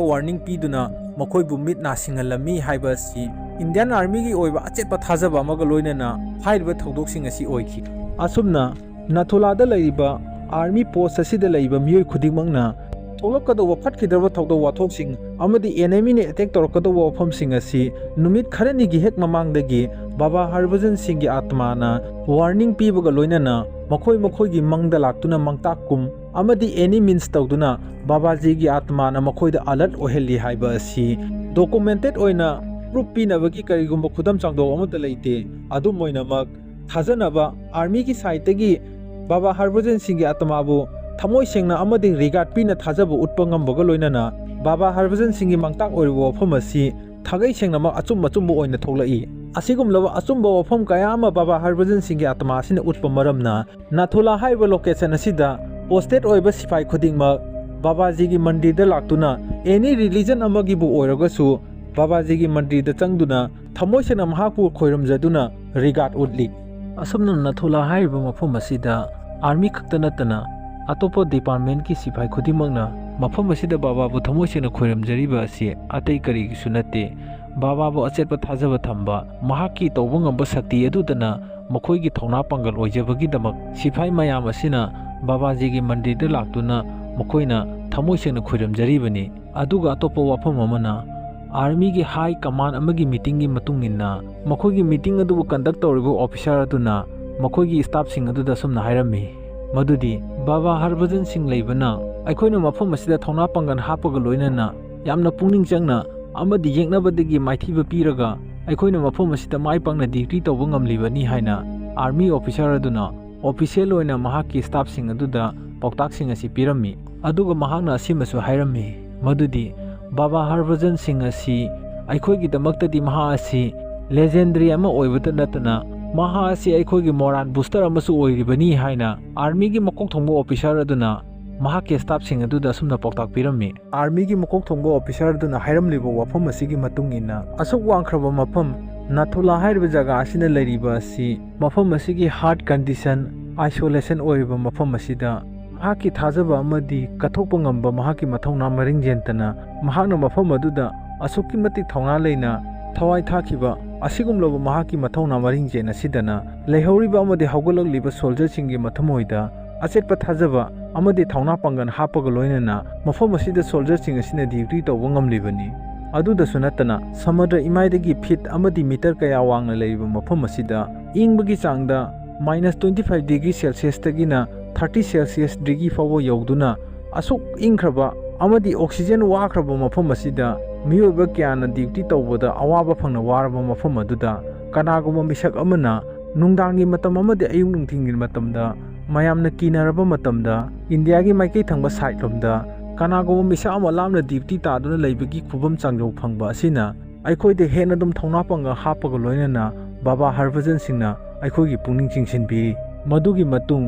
warning ꯄꯤꯗꯨꯅ ꯃꯈꯣꯏꯕꯨ ꯃꯤꯠ ꯅꯥ ꯁꯤꯡꯍꯜꯂꯝꯃꯤ ꯍꯥꯏꯕ ꯑꯁꯤ Indian Armyꯒꯤ ꯑꯣꯏꯕ ꯑꯆꯦꯠꯄ ꯊꯥꯖꯕ ꯑꯃꯒ ꯂꯣꯏꯅꯅ ꯍꯥꯏꯔꯤꯕ ꯊꯧꯗꯣꯛꯁꯤꯡ ꯑꯁꯤ ꯑꯣꯏꯈꯤ꯫ ꯑꯁꯨꯝꯅ ꯅꯥꯊꯨꯂꯥꯗ ꯂꯩꯔꯤꯕ army post ꯑꯁꯤꯗ ꯂꯩꯕ ꯃꯤꯑꯣꯏ ꯈꯨꯗꯤꯡꯃꯛꯅ ꯊꯣꯛꯂꯛꯀꯗꯧꯕ ꯐꯠꯈꯤꯗ꯭ꯔꯕ ꯊꯧꯗꯣꯛ ꯋꯥꯊꯣꯛꯁꯤꯡ ꯑꯃꯗꯤ enemyꯅ attack ꯇꯧꯔꯛꯀꯗꯧꯕ ꯋꯥꯐꯝꯁꯤꯡ ꯑꯁꯤ ꯅꯨꯃꯤꯠ ꯈꯔꯅꯤꯒꯤ ꯍꯦꯛ ꯃꯃꯥꯡꯗꯒꯤ ꯕꯥꯕꯥ ꯍꯔꯚꯖꯟ ꯁꯤꯡꯒꯤ ꯑꯥꯇꯃꯥꯅ warning ꯄꯤꯕꯒ ꯂꯣꯏꯅꯅ ꯃꯈꯣꯏ ꯃꯈꯣꯏꯒꯤ ꯃꯪꯗ ꯂꯥꯛꯇꯨꯅ ꯃꯪꯇꯥꯛ ꯀꯨꯝ ꯑꯃꯗꯤ any means ꯇꯧꯗꯨꯅ ꯕꯥꯕꯥꯖꯤꯒꯤ ꯑꯥꯇꯃꯥꯅ ꯃꯈꯣꯏꯗ alert ꯑꯣꯏꯍꯜꯂꯤ ꯍꯥꯏꯕ ꯑꯁꯤ documented ꯑꯣꯏꯅ proof ꯄꯤꯅꯕꯒꯤ ꯀꯔꯤꯒꯨꯝꯕ ꯈꯨꯗꯝ ꯆꯥꯡꯗꯧ ꯑꯃꯠꯇ ꯂꯩꯇꯦ꯫ ꯑꯗꯨꯝ ꯑꯣꯏꯅꯃꯛ, ꯊꯥꯖꯅꯕ armyꯒꯤ sideꯇꯒꯤ ꯕꯥꯕꯥ ꯍꯔꯚꯖꯟ ꯁꯤꯡꯒꯤ ꯑꯥꯇꯃꯥꯕꯨ ꯊꯃꯣꯏ ꯁꯦꯡꯅ ꯑꯃꯗꯤ regard ꯄꯤꯅ ꯊꯥꯖꯕ ꯎꯠꯄ ꯉꯝꯕꯒ ꯂꯣꯏꯅꯅ ꯕꯥꯕꯥ ꯍꯔꯚꯖꯟ ꯁꯤꯡꯒꯤ ꯃꯪꯇꯥꯛ ꯑꯣꯏꯔꯤꯕ ꯋꯥꯐꯝ ꯑꯁꯤ ꯊꯥꯒꯩ ꯁꯦꯡꯅꯃꯛ ꯑꯆꯨꯝ ꯑꯆꯨꯝꯕ ꯑꯣꯏꯅ ꯊꯣꯛꯂꯛꯏ꯫ ꯑꯁꯤꯒꯨꯝꯂꯕ ꯑꯆꯨꯝꯕ ꯋꯥꯐꯝ ꯀꯌꯥ ꯑꯃ ꯕꯥꯕꯥ ꯍꯔꯚꯖꯟ ꯁꯤꯡꯒꯤ ꯑꯥꯇꯃꯥ ꯑꯁꯤꯅ ꯎꯠꯄ ꯃꯔꯝꯅ, ꯅꯥꯊꯨꯂꯥ ꯍꯥꯏꯔꯤꯕ ꯂꯣꯀꯦꯁꯟ ꯑꯁꯤꯗ ꯄꯣꯁꯇꯦꯠ ꯑꯣꯏꯕ ꯁꯤꯐꯥꯏ ꯈꯨꯗꯤꯡꯃꯛ ꯕꯥꯕꯥꯖꯤꯒꯤ ꯃꯟꯗꯤꯔꯗ ꯂꯥꯛꯇꯨꯅ, ꯑꯦꯅꯤ ꯔꯤꯂꯤꯖꯟ ꯑꯃꯒꯤꯕꯨ ꯑꯣꯏꯔꯒꯁꯨ, ꯕꯥꯕꯥꯖꯤꯒꯤ ꯃꯟꯗꯤꯔꯗ ꯆꯪꯗꯨꯅ ꯊꯃꯣꯏ ꯁꯦꯡꯅ ꯃꯍꯥꯛꯄꯨ ꯈꯣꯏꯔꯝꯖꯗꯨꯅ ꯔꯤꯒꯥꯔꯗ ꯎꯠꯂꯤ꯫ ꯑꯁꯨꯝꯅ ꯅꯥꯊꯨꯂꯥ ꯍꯥꯏꯔꯤꯕ ꯃꯐꯝ ꯑꯁꯤꯗ ꯑꯥꯔꯃꯤ ꯈꯛꯇ ꯅꯠꯇꯅ ꯑꯇꯣꯞꯄ ꯗꯤꯄꯥꯔꯠꯃꯦꯟꯠꯀꯤ ꯁꯤꯐꯥꯏ ꯈꯨꯗꯤꯡꯃꯛꯅ ꯃꯐꯝ ꯑꯁꯤꯗ ꯕꯥꯕꯥꯕꯨ ꯊꯃꯣꯏ ꯁꯦꯡꯅ ꯈꯣꯏꯔꯝꯖꯔꯤꯕ ꯑꯁꯤ ꯑꯇꯩ ꯀꯔꯤꯒꯤꯁꯨ ꯅꯠꯇꯦ, ꯕꯥꯕꯥꯕꯨ ꯑꯆꯦꯠꯄ ꯊꯥꯖꯕ ꯊꯝꯕ, ꯃꯍꯥꯛꯀꯤ ꯇꯧꯕ ꯉꯝꯕ ꯁꯛꯇꯤ ꯑꯗꯨꯗꯅ ꯃꯈꯣꯏꯒꯤ ꯊꯧꯅꯥ ꯄꯥꯡꯒꯜ ꯑꯣꯏꯖꯕꯒꯤꯗꯃꯛ ꯁꯤꯐꯥꯏ ꯃꯌꯥꯝ ꯑꯁꯤꯅ ꯕꯥꯕꯥꯖꯤꯒꯤ ꯃꯟꯗꯤꯔꯗ ꯂꯥꯛꯇꯨꯅ ꯃꯈꯣꯏꯅ ꯊꯃꯣꯏ ꯁꯦꯡꯅ ꯈꯣꯏꯔꯝꯖꯔꯤꯕꯅꯤ꯫ ꯑꯗꯨꯒ ꯑꯇꯣꯞꯄ ꯋꯥꯐꯝ ꯑꯃꯅ, ꯑꯥꯔꯃꯤꯒꯤ ꯍꯥꯏ ꯀꯃꯥꯟ ꯑꯃꯒꯤ ꯃꯤꯇꯤꯡꯒꯤ ꯃꯇꯨꯡ ꯏꯟꯅ, ꯃꯈꯣꯏꯒꯤ ꯃꯤꯇꯤꯡ ꯑꯗꯨꯕꯨ ꯀꯟꯗꯛ ꯇꯧꯔꯤꯕ ꯑꯣꯐꯤꯁꯥꯔ ꯑꯗꯨꯅ ꯃꯈꯣꯏꯒꯤ ꯁ꯭ꯇꯥꯐꯁꯤꯡ ꯑꯗꯨꯗ ꯑꯁꯨꯝꯅ ꯍꯥꯏꯔꯝꯃꯤ, ꯃꯗꯨꯗꯤ, "ꯕꯥꯕꯥ ꯍꯔꯚꯖꯟ ꯁꯤꯡ ꯂꯩꯕꯅ ꯑꯩꯈꯣꯏꯅ ꯃꯐꯝ ꯑꯁꯤꯗ ꯊꯧꯅꯥ ꯄꯥꯡꯒꯜ ꯍꯥꯞꯄꯒ ꯂꯣꯏꯅꯅ ꯌꯥꯝꯅ ꯄꯨꯛꯅꯤꯡ ꯆꯪꯅ ꯑꯃꯗꯤ ꯌꯦꯛꯅꯕꯗꯒꯤ ꯃꯥꯏꯊꯤꯕ ꯄꯤꯔꯒ ꯑꯩꯈꯣꯏꯅ ꯃꯐꯝ ꯑꯁꯤꯗ ꯃꯥꯏ ꯄꯥꯛꯅ ꯗ꯭ꯌꯨꯇꯤ ꯇꯧꯕ ꯉꯝꯂꯤꯕꯅꯤ" ꯍꯥꯏꯅ ꯑꯥꯔꯃꯤ ꯑꯣꯐꯤꯁꯥꯔ ꯑꯗꯨꯅ ꯑꯣꯐꯤꯁꯤꯌꯦꯜ ꯑꯣꯏꯅ ꯃꯍꯥꯛꯀꯤ ꯁ꯭ꯇꯥꯐꯁꯤꯡ ꯑꯗꯨꯗ ꯄꯥꯎꯇꯥꯛꯁꯤꯡ ꯑꯁꯤ ꯄꯤꯔꯝꯃꯤ꯫ ꯑꯗꯨꯒ ꯃꯍꯥꯛꯅ ꯑꯁꯤꯃꯁꯨ ꯍꯥꯏꯔꯝꯃꯤ, ꯃꯗꯨꯗꯤ ꯕꯥꯕꯥ ꯍꯔꯚꯖꯟ ꯁꯤꯡ ꯑꯁꯤ ꯑꯩꯈꯣꯏꯒꯤꯗꯃꯛꯇꯗꯤ ꯃꯍꯥꯛ ꯑꯁꯤ ꯂꯦꯖꯦꯟꯗꯔꯤ ꯑꯃ ꯑꯣꯏꯕꯇ ꯅꯠꯇꯅ ꯃꯍꯥꯛ ꯑꯁꯤ ꯑꯩꯈꯣꯏꯒꯤ ꯃꯣꯔꯥꯟ ꯕꯨꯁꯇꯔ ꯑꯃꯁꯨ ꯑꯣꯏꯔꯤꯕꯅꯤ ꯍꯥꯏꯅ ꯑꯥꯔꯃꯤꯒꯤ ꯃꯀꯣꯛ ꯊꯣꯡꯕ ꯑꯣꯐꯤꯁꯥꯔ ꯑꯗꯨꯅ ꯃꯍꯥꯛꯀꯤ ꯁ꯭ꯇꯥꯐꯁꯤꯡ ꯑꯗꯨꯗ ꯑꯁꯨꯝꯅ ꯄꯥꯎꯇꯥꯛ ꯄꯤꯔꯝꯃꯤ꯫ ꯑꯥꯔꯃꯤꯒꯤ ꯃꯀꯣꯛ ꯊꯣꯡꯕ ꯑꯣꯐꯤꯁꯥꯔ ꯑꯗꯨꯅ ꯍꯥꯏꯔꯝꯂꯤꯕ ꯋꯥꯐꯝ ꯑꯁꯤꯒꯤ ꯃꯇꯨꯡ ꯏꯟꯅ, ꯑꯁꯨꯛ ꯋꯥꯡꯈ꯭ꯔꯕ ꯃꯐꯝ ꯅꯥꯊꯨꯂꯥ ꯍꯥꯏꯔꯤꯕ ꯖꯒꯥ ꯑꯁꯤꯅ ꯂꯩꯔꯤꯕ ꯑꯁꯤ, ꯃꯐꯝ ꯑꯁꯤꯒꯤ ꯍꯥꯔꯠ ꯀꯟꯗꯤꯁꯟ, ꯑꯥꯏꯁꯣꯂꯦꯁꯟ ꯑꯣꯏꯔꯤꯕ ꯃꯐꯝ ꯑꯁꯤꯗ ꯃꯍꯥꯛꯀꯤ ꯊꯥꯖꯕ ꯑꯃꯗꯤ ꯀꯠꯊꯣꯛꯄ ꯉꯝꯕ ꯃꯍꯥꯛꯀꯤ ꯃꯊꯧꯅꯥ ꯃꯔꯤꯡꯖꯦꯟꯇꯅ ꯃꯍꯥꯛꯅ ꯃꯐꯝ ꯑꯗꯨꯗ ꯑꯁꯨꯛꯀꯤ ꯃꯇꯤꯛ ꯊꯧꯅꯥ ꯂꯩꯅ ꯊꯋꯥꯏ ꯊꯥꯈꯤꯕ ꯑꯁꯤꯒꯨꯝꯂꯕ ꯃꯍꯥꯛꯀꯤ ꯃꯊꯧꯅꯥ ꯃꯔꯤꯡꯖꯦꯟ ꯑꯁꯤꯗꯅ ꯂꯩꯍꯧꯔꯤꯕ ꯑꯃꯗꯤ ꯍꯧꯒꯠꯂꯛꯂꯤꯕ ꯁꯣꯜꯖꯔꯁꯤꯡꯒꯤ ꯃꯊꯃꯣꯏꯗ ꯑꯆꯦꯠꯄ ꯊꯥꯖꯕ ꯑꯃꯗꯤ ꯊꯧꯅꯥ ꯄꯥꯡꯒꯜ ꯍꯥꯞꯄꯒ ꯂꯣꯏꯅꯅ ꯃꯐꯝ ꯑꯁꯤꯗ ꯁꯣꯜꯖꯔꯁꯤꯡ ꯑꯁꯤꯅ ꯗ꯭ꯌꯨꯇꯤ ꯇꯧꯕ ꯉꯝꯂꯤꯕꯅꯤ꯫ ꯑꯗꯨꯗꯁꯨ ꯅꯠꯇꯅ ꯁꯃꯨꯗ꯭ꯔ ꯏꯃꯥꯏꯗꯒꯤ ꯐꯤꯠ ꯑꯃꯗꯤ ꯃꯤꯇꯔ ꯀꯌꯥ ꯋꯥꯡꯅ ꯂꯩꯔꯤꯕ ꯃꯐꯝ ꯑꯁꯤꯗ ꯏꯪꯕꯒꯤ ꯆꯥꯡꯗ ꯃꯥꯏꯅꯁ ꯇ꯭ꯋꯦꯟꯇꯤ ꯐꯥꯏꯚ ꯗꯤꯒ꯭ꯔꯤ ꯁꯦꯜꯁꯤꯌꯁꯇꯒꯤꯅ ꯊꯥꯔꯇꯤ ꯁꯦꯜꯁꯤꯌꯁ ꯗꯤꯒ꯭ꯔꯤ ꯐꯥꯎꯕ ꯌꯧꯗꯨꯅ ꯑꯁꯨꯛ ꯏꯪꯈ꯭ꯔꯕ ꯑꯃꯗꯤ ꯑꯣꯛꯁꯤꯖꯦꯟ ꯋꯥꯈ꯭ꯔꯕ ꯃꯐꯝ ꯑꯁꯤꯗ ꯃꯤꯑꯣꯏꯕ ꯀꯌꯥꯅ ꯗ꯭ꯌꯨꯇꯤ ꯇꯧꯕꯗ ꯑꯋꯥꯕ ꯐꯪꯅ ꯋꯥꯔꯕ ꯃꯐꯝ ꯑꯗꯨꯗ ꯀꯅꯥꯒꯨꯝꯕ ꯃꯤꯁꯛ ꯑꯃꯅ ꯅꯨꯡꯗꯥꯡꯒꯤ ꯃꯇꯝ ꯑꯃꯗꯤ ꯑꯌꯨꯛ ꯅꯨꯡꯊꯤꯜꯒꯤ ꯃꯇꯝꯗ ꯃꯌꯥꯝꯅ ꯀꯤꯅꯔꯕ ꯃꯇꯝꯗ ꯏꯟꯗꯤꯌꯥꯒꯤ ꯃꯥꯏꯀꯩ ꯊꯪꯕ ꯁꯥꯏꯠ ꯂꯣꯝꯗ ꯀꯅꯥꯒꯨꯝꯕ ꯃꯤꯁꯛ ꯑꯃ ꯂꯥꯞꯅ ꯗ꯭ꯌꯨꯇꯤ ꯇꯥꯗꯨꯅ ꯂꯩꯕꯒꯤ ꯈꯨꯕꯝ ꯆꯥꯡꯖꯧ ꯐꯪꯕ ꯑꯁꯤꯅ ꯑꯩꯈꯣꯏꯗ ꯍꯦꯟꯅ ꯑꯗꯨꯝ ꯊꯧꯅꯥ ꯄꯥꯡꯒꯜ ꯍꯥꯞꯄꯒ ꯂꯣꯏꯅꯅ ꯕꯥꯕꯥ ꯍꯔꯚꯖꯟ ꯁꯤꯡꯅ ꯑꯩꯈꯣꯏꯒꯤ ꯄꯨꯛꯅꯤꯡ ꯆꯤꯡꯁꯤꯟꯕꯤ꯫ ꯃꯗꯨꯒꯤ ꯃꯇꯨꯡ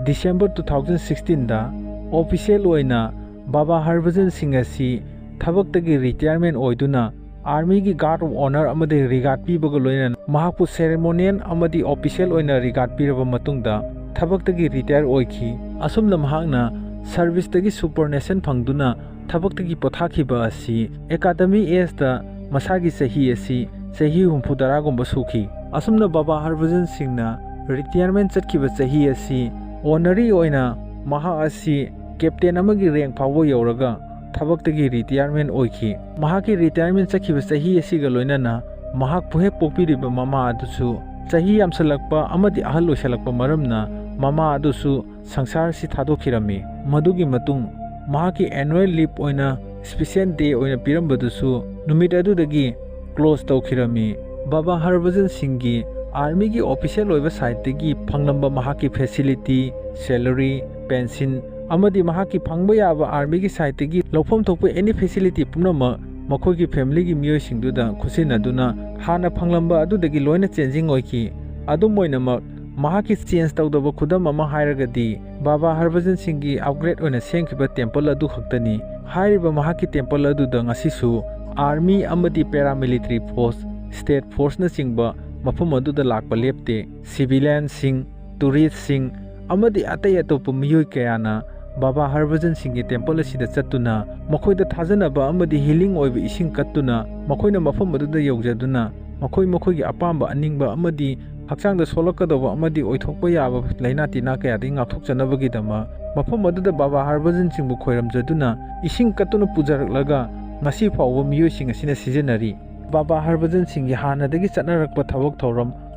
December two thousand sixteen ꯗ official ꯑꯣꯏꯅ ꯕꯥꯕꯥ ꯍꯔꯚꯖꯟ ꯁꯤꯡ ꯑꯁꯤ ꯊꯕꯛꯇꯒꯤ retirement ꯑꯣꯏꯗꯨꯅ Army ꯒꯤ Guard of Honour ꯑꯃꯗꯤ regard ꯄꯤꯕꯒ ꯂꯣꯏꯅꯅ ꯃꯍꯥꯛꯄꯨ ceremonial ꯑꯃꯗꯤ official ꯑꯣꯏꯅ regard ꯄꯤꯔꯕ ꯃꯇꯨꯡꯗ ꯊꯕꯛꯇꯒꯤ retire ꯑꯣꯏꯈꯤ꯫ ꯑꯁꯨꯝꯅ ꯃꯍꯥꯛꯅ service ꯇꯒꯤ supernation ꯐꯪꯗꯨꯅ ꯊꯕꯛꯇꯒꯤ ꯄꯣꯊꯥꯈꯤꯕ ꯑꯁꯤ academic age ꯇ ꯃꯁꯥꯒꯤ ꯆꯍꯤ ꯑꯁꯤ ꯆꯍꯤ ꯍꯨꯝꯐꯨ ꯇꯔꯥꯒꯨꯝꯕ ꯁꯨꯈꯤ꯫ ꯑꯁꯨꯝꯅ ꯕꯥꯕꯥ ꯍꯔꯚꯖꯟ ꯁꯤꯡꯅ retirement ꯆꯠꯈꯤꯕ ꯆꯍꯤ ꯑꯁꯤ honorary ꯑꯣꯏꯅ ꯃꯍꯥꯛ ꯑꯁꯤ captain ꯑꯃꯒꯤ rank ꯐꯥꯎꯕ ꯌꯧꯔꯒ ꯊꯕꯛꯇꯒꯤ retirement ꯑꯣꯏꯈꯤ꯫ ꯃꯍꯥꯛꯀꯤ retirement ꯆꯠꯈꯤꯕ ꯆꯍꯤ ꯑꯁꯤꯒ ꯂꯣꯏꯅꯅ ꯃꯍꯥꯛꯄꯨ ꯍꯦꯛ ꯄꯣꯛꯄꯤꯔꯤꯕ ꯃꯃꯥ ꯑꯗꯨꯁꯨ ꯆꯍꯤ ꯌꯥꯝꯁꯤꯜꯂꯛꯄ ꯑꯃꯗꯤ ꯑꯍꯜ ꯑꯣꯏꯁꯤꯜꯂꯛꯄ ꯃꯔꯝꯅ ꯃꯃꯥ ꯑꯗꯨꯁꯨ ꯁꯪꯁꯥꯔꯁꯤ ꯊꯥꯗꯣꯛꯈꯤꯔꯝꯃꯤ꯫ ꯃꯗꯨꯒꯤ ꯃꯇꯨꯡ ꯃꯍꯥꯛꯀꯤ annual leave ꯑꯣꯏꯅ special day ꯑꯣꯏꯅ ꯄꯤꯔꯝꯕꯗꯨꯁꯨ ꯅꯨꯃꯤꯠ ꯑꯗꯨꯗꯒꯤ close ꯇꯧꯈꯤꯔꯝꯃꯤ꯫ ꯕꯥꯕꯥ ꯍꯔꯚꯖꯟ ꯁꯤꯡꯒꯤ Army ꯒꯤ official ꯑꯣꯏꯕ side ꯇꯒꯤ ꯐꯪꯂꯝꯕ ꯃꯍꯥꯛꯀꯤ facility, salary, pension ꯑꯃꯗꯤ ꯃꯍꯥꯛꯀꯤ ꯐꯪꯕ ꯌꯥꯕ Army ꯒꯤ side ꯇꯒꯤ ꯂꯧꯐꯝ ꯊꯣꯛꯄ any facility ꯄꯨꯝꯅꯃꯛ ꯃꯈꯣꯏꯒꯤ family ꯒꯤ ꯃꯤꯑꯣꯏꯁꯤꯡꯗꯨꯗ ꯈꯨꯠꯁꯤꯟꯅꯗꯨꯅ ꯍꯥꯟꯅ ꯐꯪꯂꯝꯕ ꯑꯗꯨꯗꯒꯤ ꯂꯣꯏꯅ changing ꯑꯣꯏꯈꯤ꯫ ꯑꯗꯨꯝ ꯑꯣꯏꯅꯃꯛ, ꯃꯍꯥꯛꯀꯤ change ꯇꯧꯗꯕ ꯈꯨꯗꯝ ꯑꯃ ꯍꯥꯏꯔꯒꯗꯤ ꯕꯥꯕꯥ ꯍꯔꯚꯖꯟ ꯁꯤꯡꯒꯤ upgrade ꯑꯣꯏꯅ ꯁꯦꯝꯈꯤꯕ temple ꯑꯗꯨ ꯈꯛꯇꯅꯤ꯫ ꯍꯥꯏꯔꯤꯕ ꯃꯍꯥꯛꯀꯤ temple ꯑꯗꯨꯗ ꯉꯁꯤꯁꯨ Army ꯑꯃꯗꯤ paramilitary force, state force ꯅꯆꯤꯡꯕ ꯃꯐꯝ ꯑꯗꯨꯗ ꯂꯥꯛꯄ ꯂꯦꯞꯇꯦ꯫ Civilian ꯁꯤꯡ, tourist ꯁꯤꯡ ꯑꯃꯗꯤ ꯑꯇꯩ ꯑꯇꯣꯞꯄ ꯃꯤꯑꯣꯏ ꯀꯌꯥꯅ ꯕꯥꯕꯥ ꯍꯔꯚꯖꯟ ꯁꯤꯡꯒꯤ temple ꯑꯁꯤꯗ ꯆꯠꯇꯨꯅ ꯃꯈꯣꯏꯗ ꯊꯥꯖꯅꯕ ꯑꯃꯗꯤ healing ꯑꯣꯏꯕ ꯏꯁꯤꯡ ꯀꯠꯇꯨꯅ ꯃꯈꯣꯏꯅ ꯃꯐꯝ ꯑꯗꯨꯗ ꯌꯧꯖꯗꯨꯅ ꯃꯈꯣꯏ ꯃꯈꯣꯏꯒꯤ ꯑꯄꯥꯝꯕ ꯑꯅꯤꯡꯕ ꯑꯃꯗꯤ ꯍꯛꯆꯥꯡꯗ ꯁꯣꯛꯂꯛꯀꯗꯧꯕ ꯑꯃꯗꯤ ꯑꯣꯏꯊꯣꯛꯄ ꯌꯥꯕ ꯂꯥꯏꯅꯥ ꯇꯤꯟꯅꯥ ꯀꯌꯥꯗꯒꯤ ꯉꯥꯛꯊꯣꯛꯆꯅꯕꯒꯤꯗꯃꯛ ꯃꯐꯝ ꯑꯗꯨꯗ ꯕꯥꯕꯥ ꯍꯔꯚꯖꯟ ꯁꯤꯡꯕꯨ ꯈꯣꯏꯔꯝꯖꯗꯨꯅ ꯏꯁꯤꯡ ꯀꯠꯇꯨꯅ ꯄꯨꯖꯔꯛꯂꯒ ꯉꯁꯤ ꯐꯥꯎꯕ ꯃꯤꯑꯣꯏꯁꯤꯡ ꯑꯁꯤꯅ ꯁꯤꯖꯤꯟꯅꯔꯤ꯫ ꯕꯥꯕꯥ ꯍꯔꯚꯖꯟ ꯁꯤꯡꯒꯤ ꯍꯥꯟꯅꯗꯒꯤ ꯆꯠꯅꯔꯛꯄ ꯊꯕꯛ ꯊꯧꯔꯝ,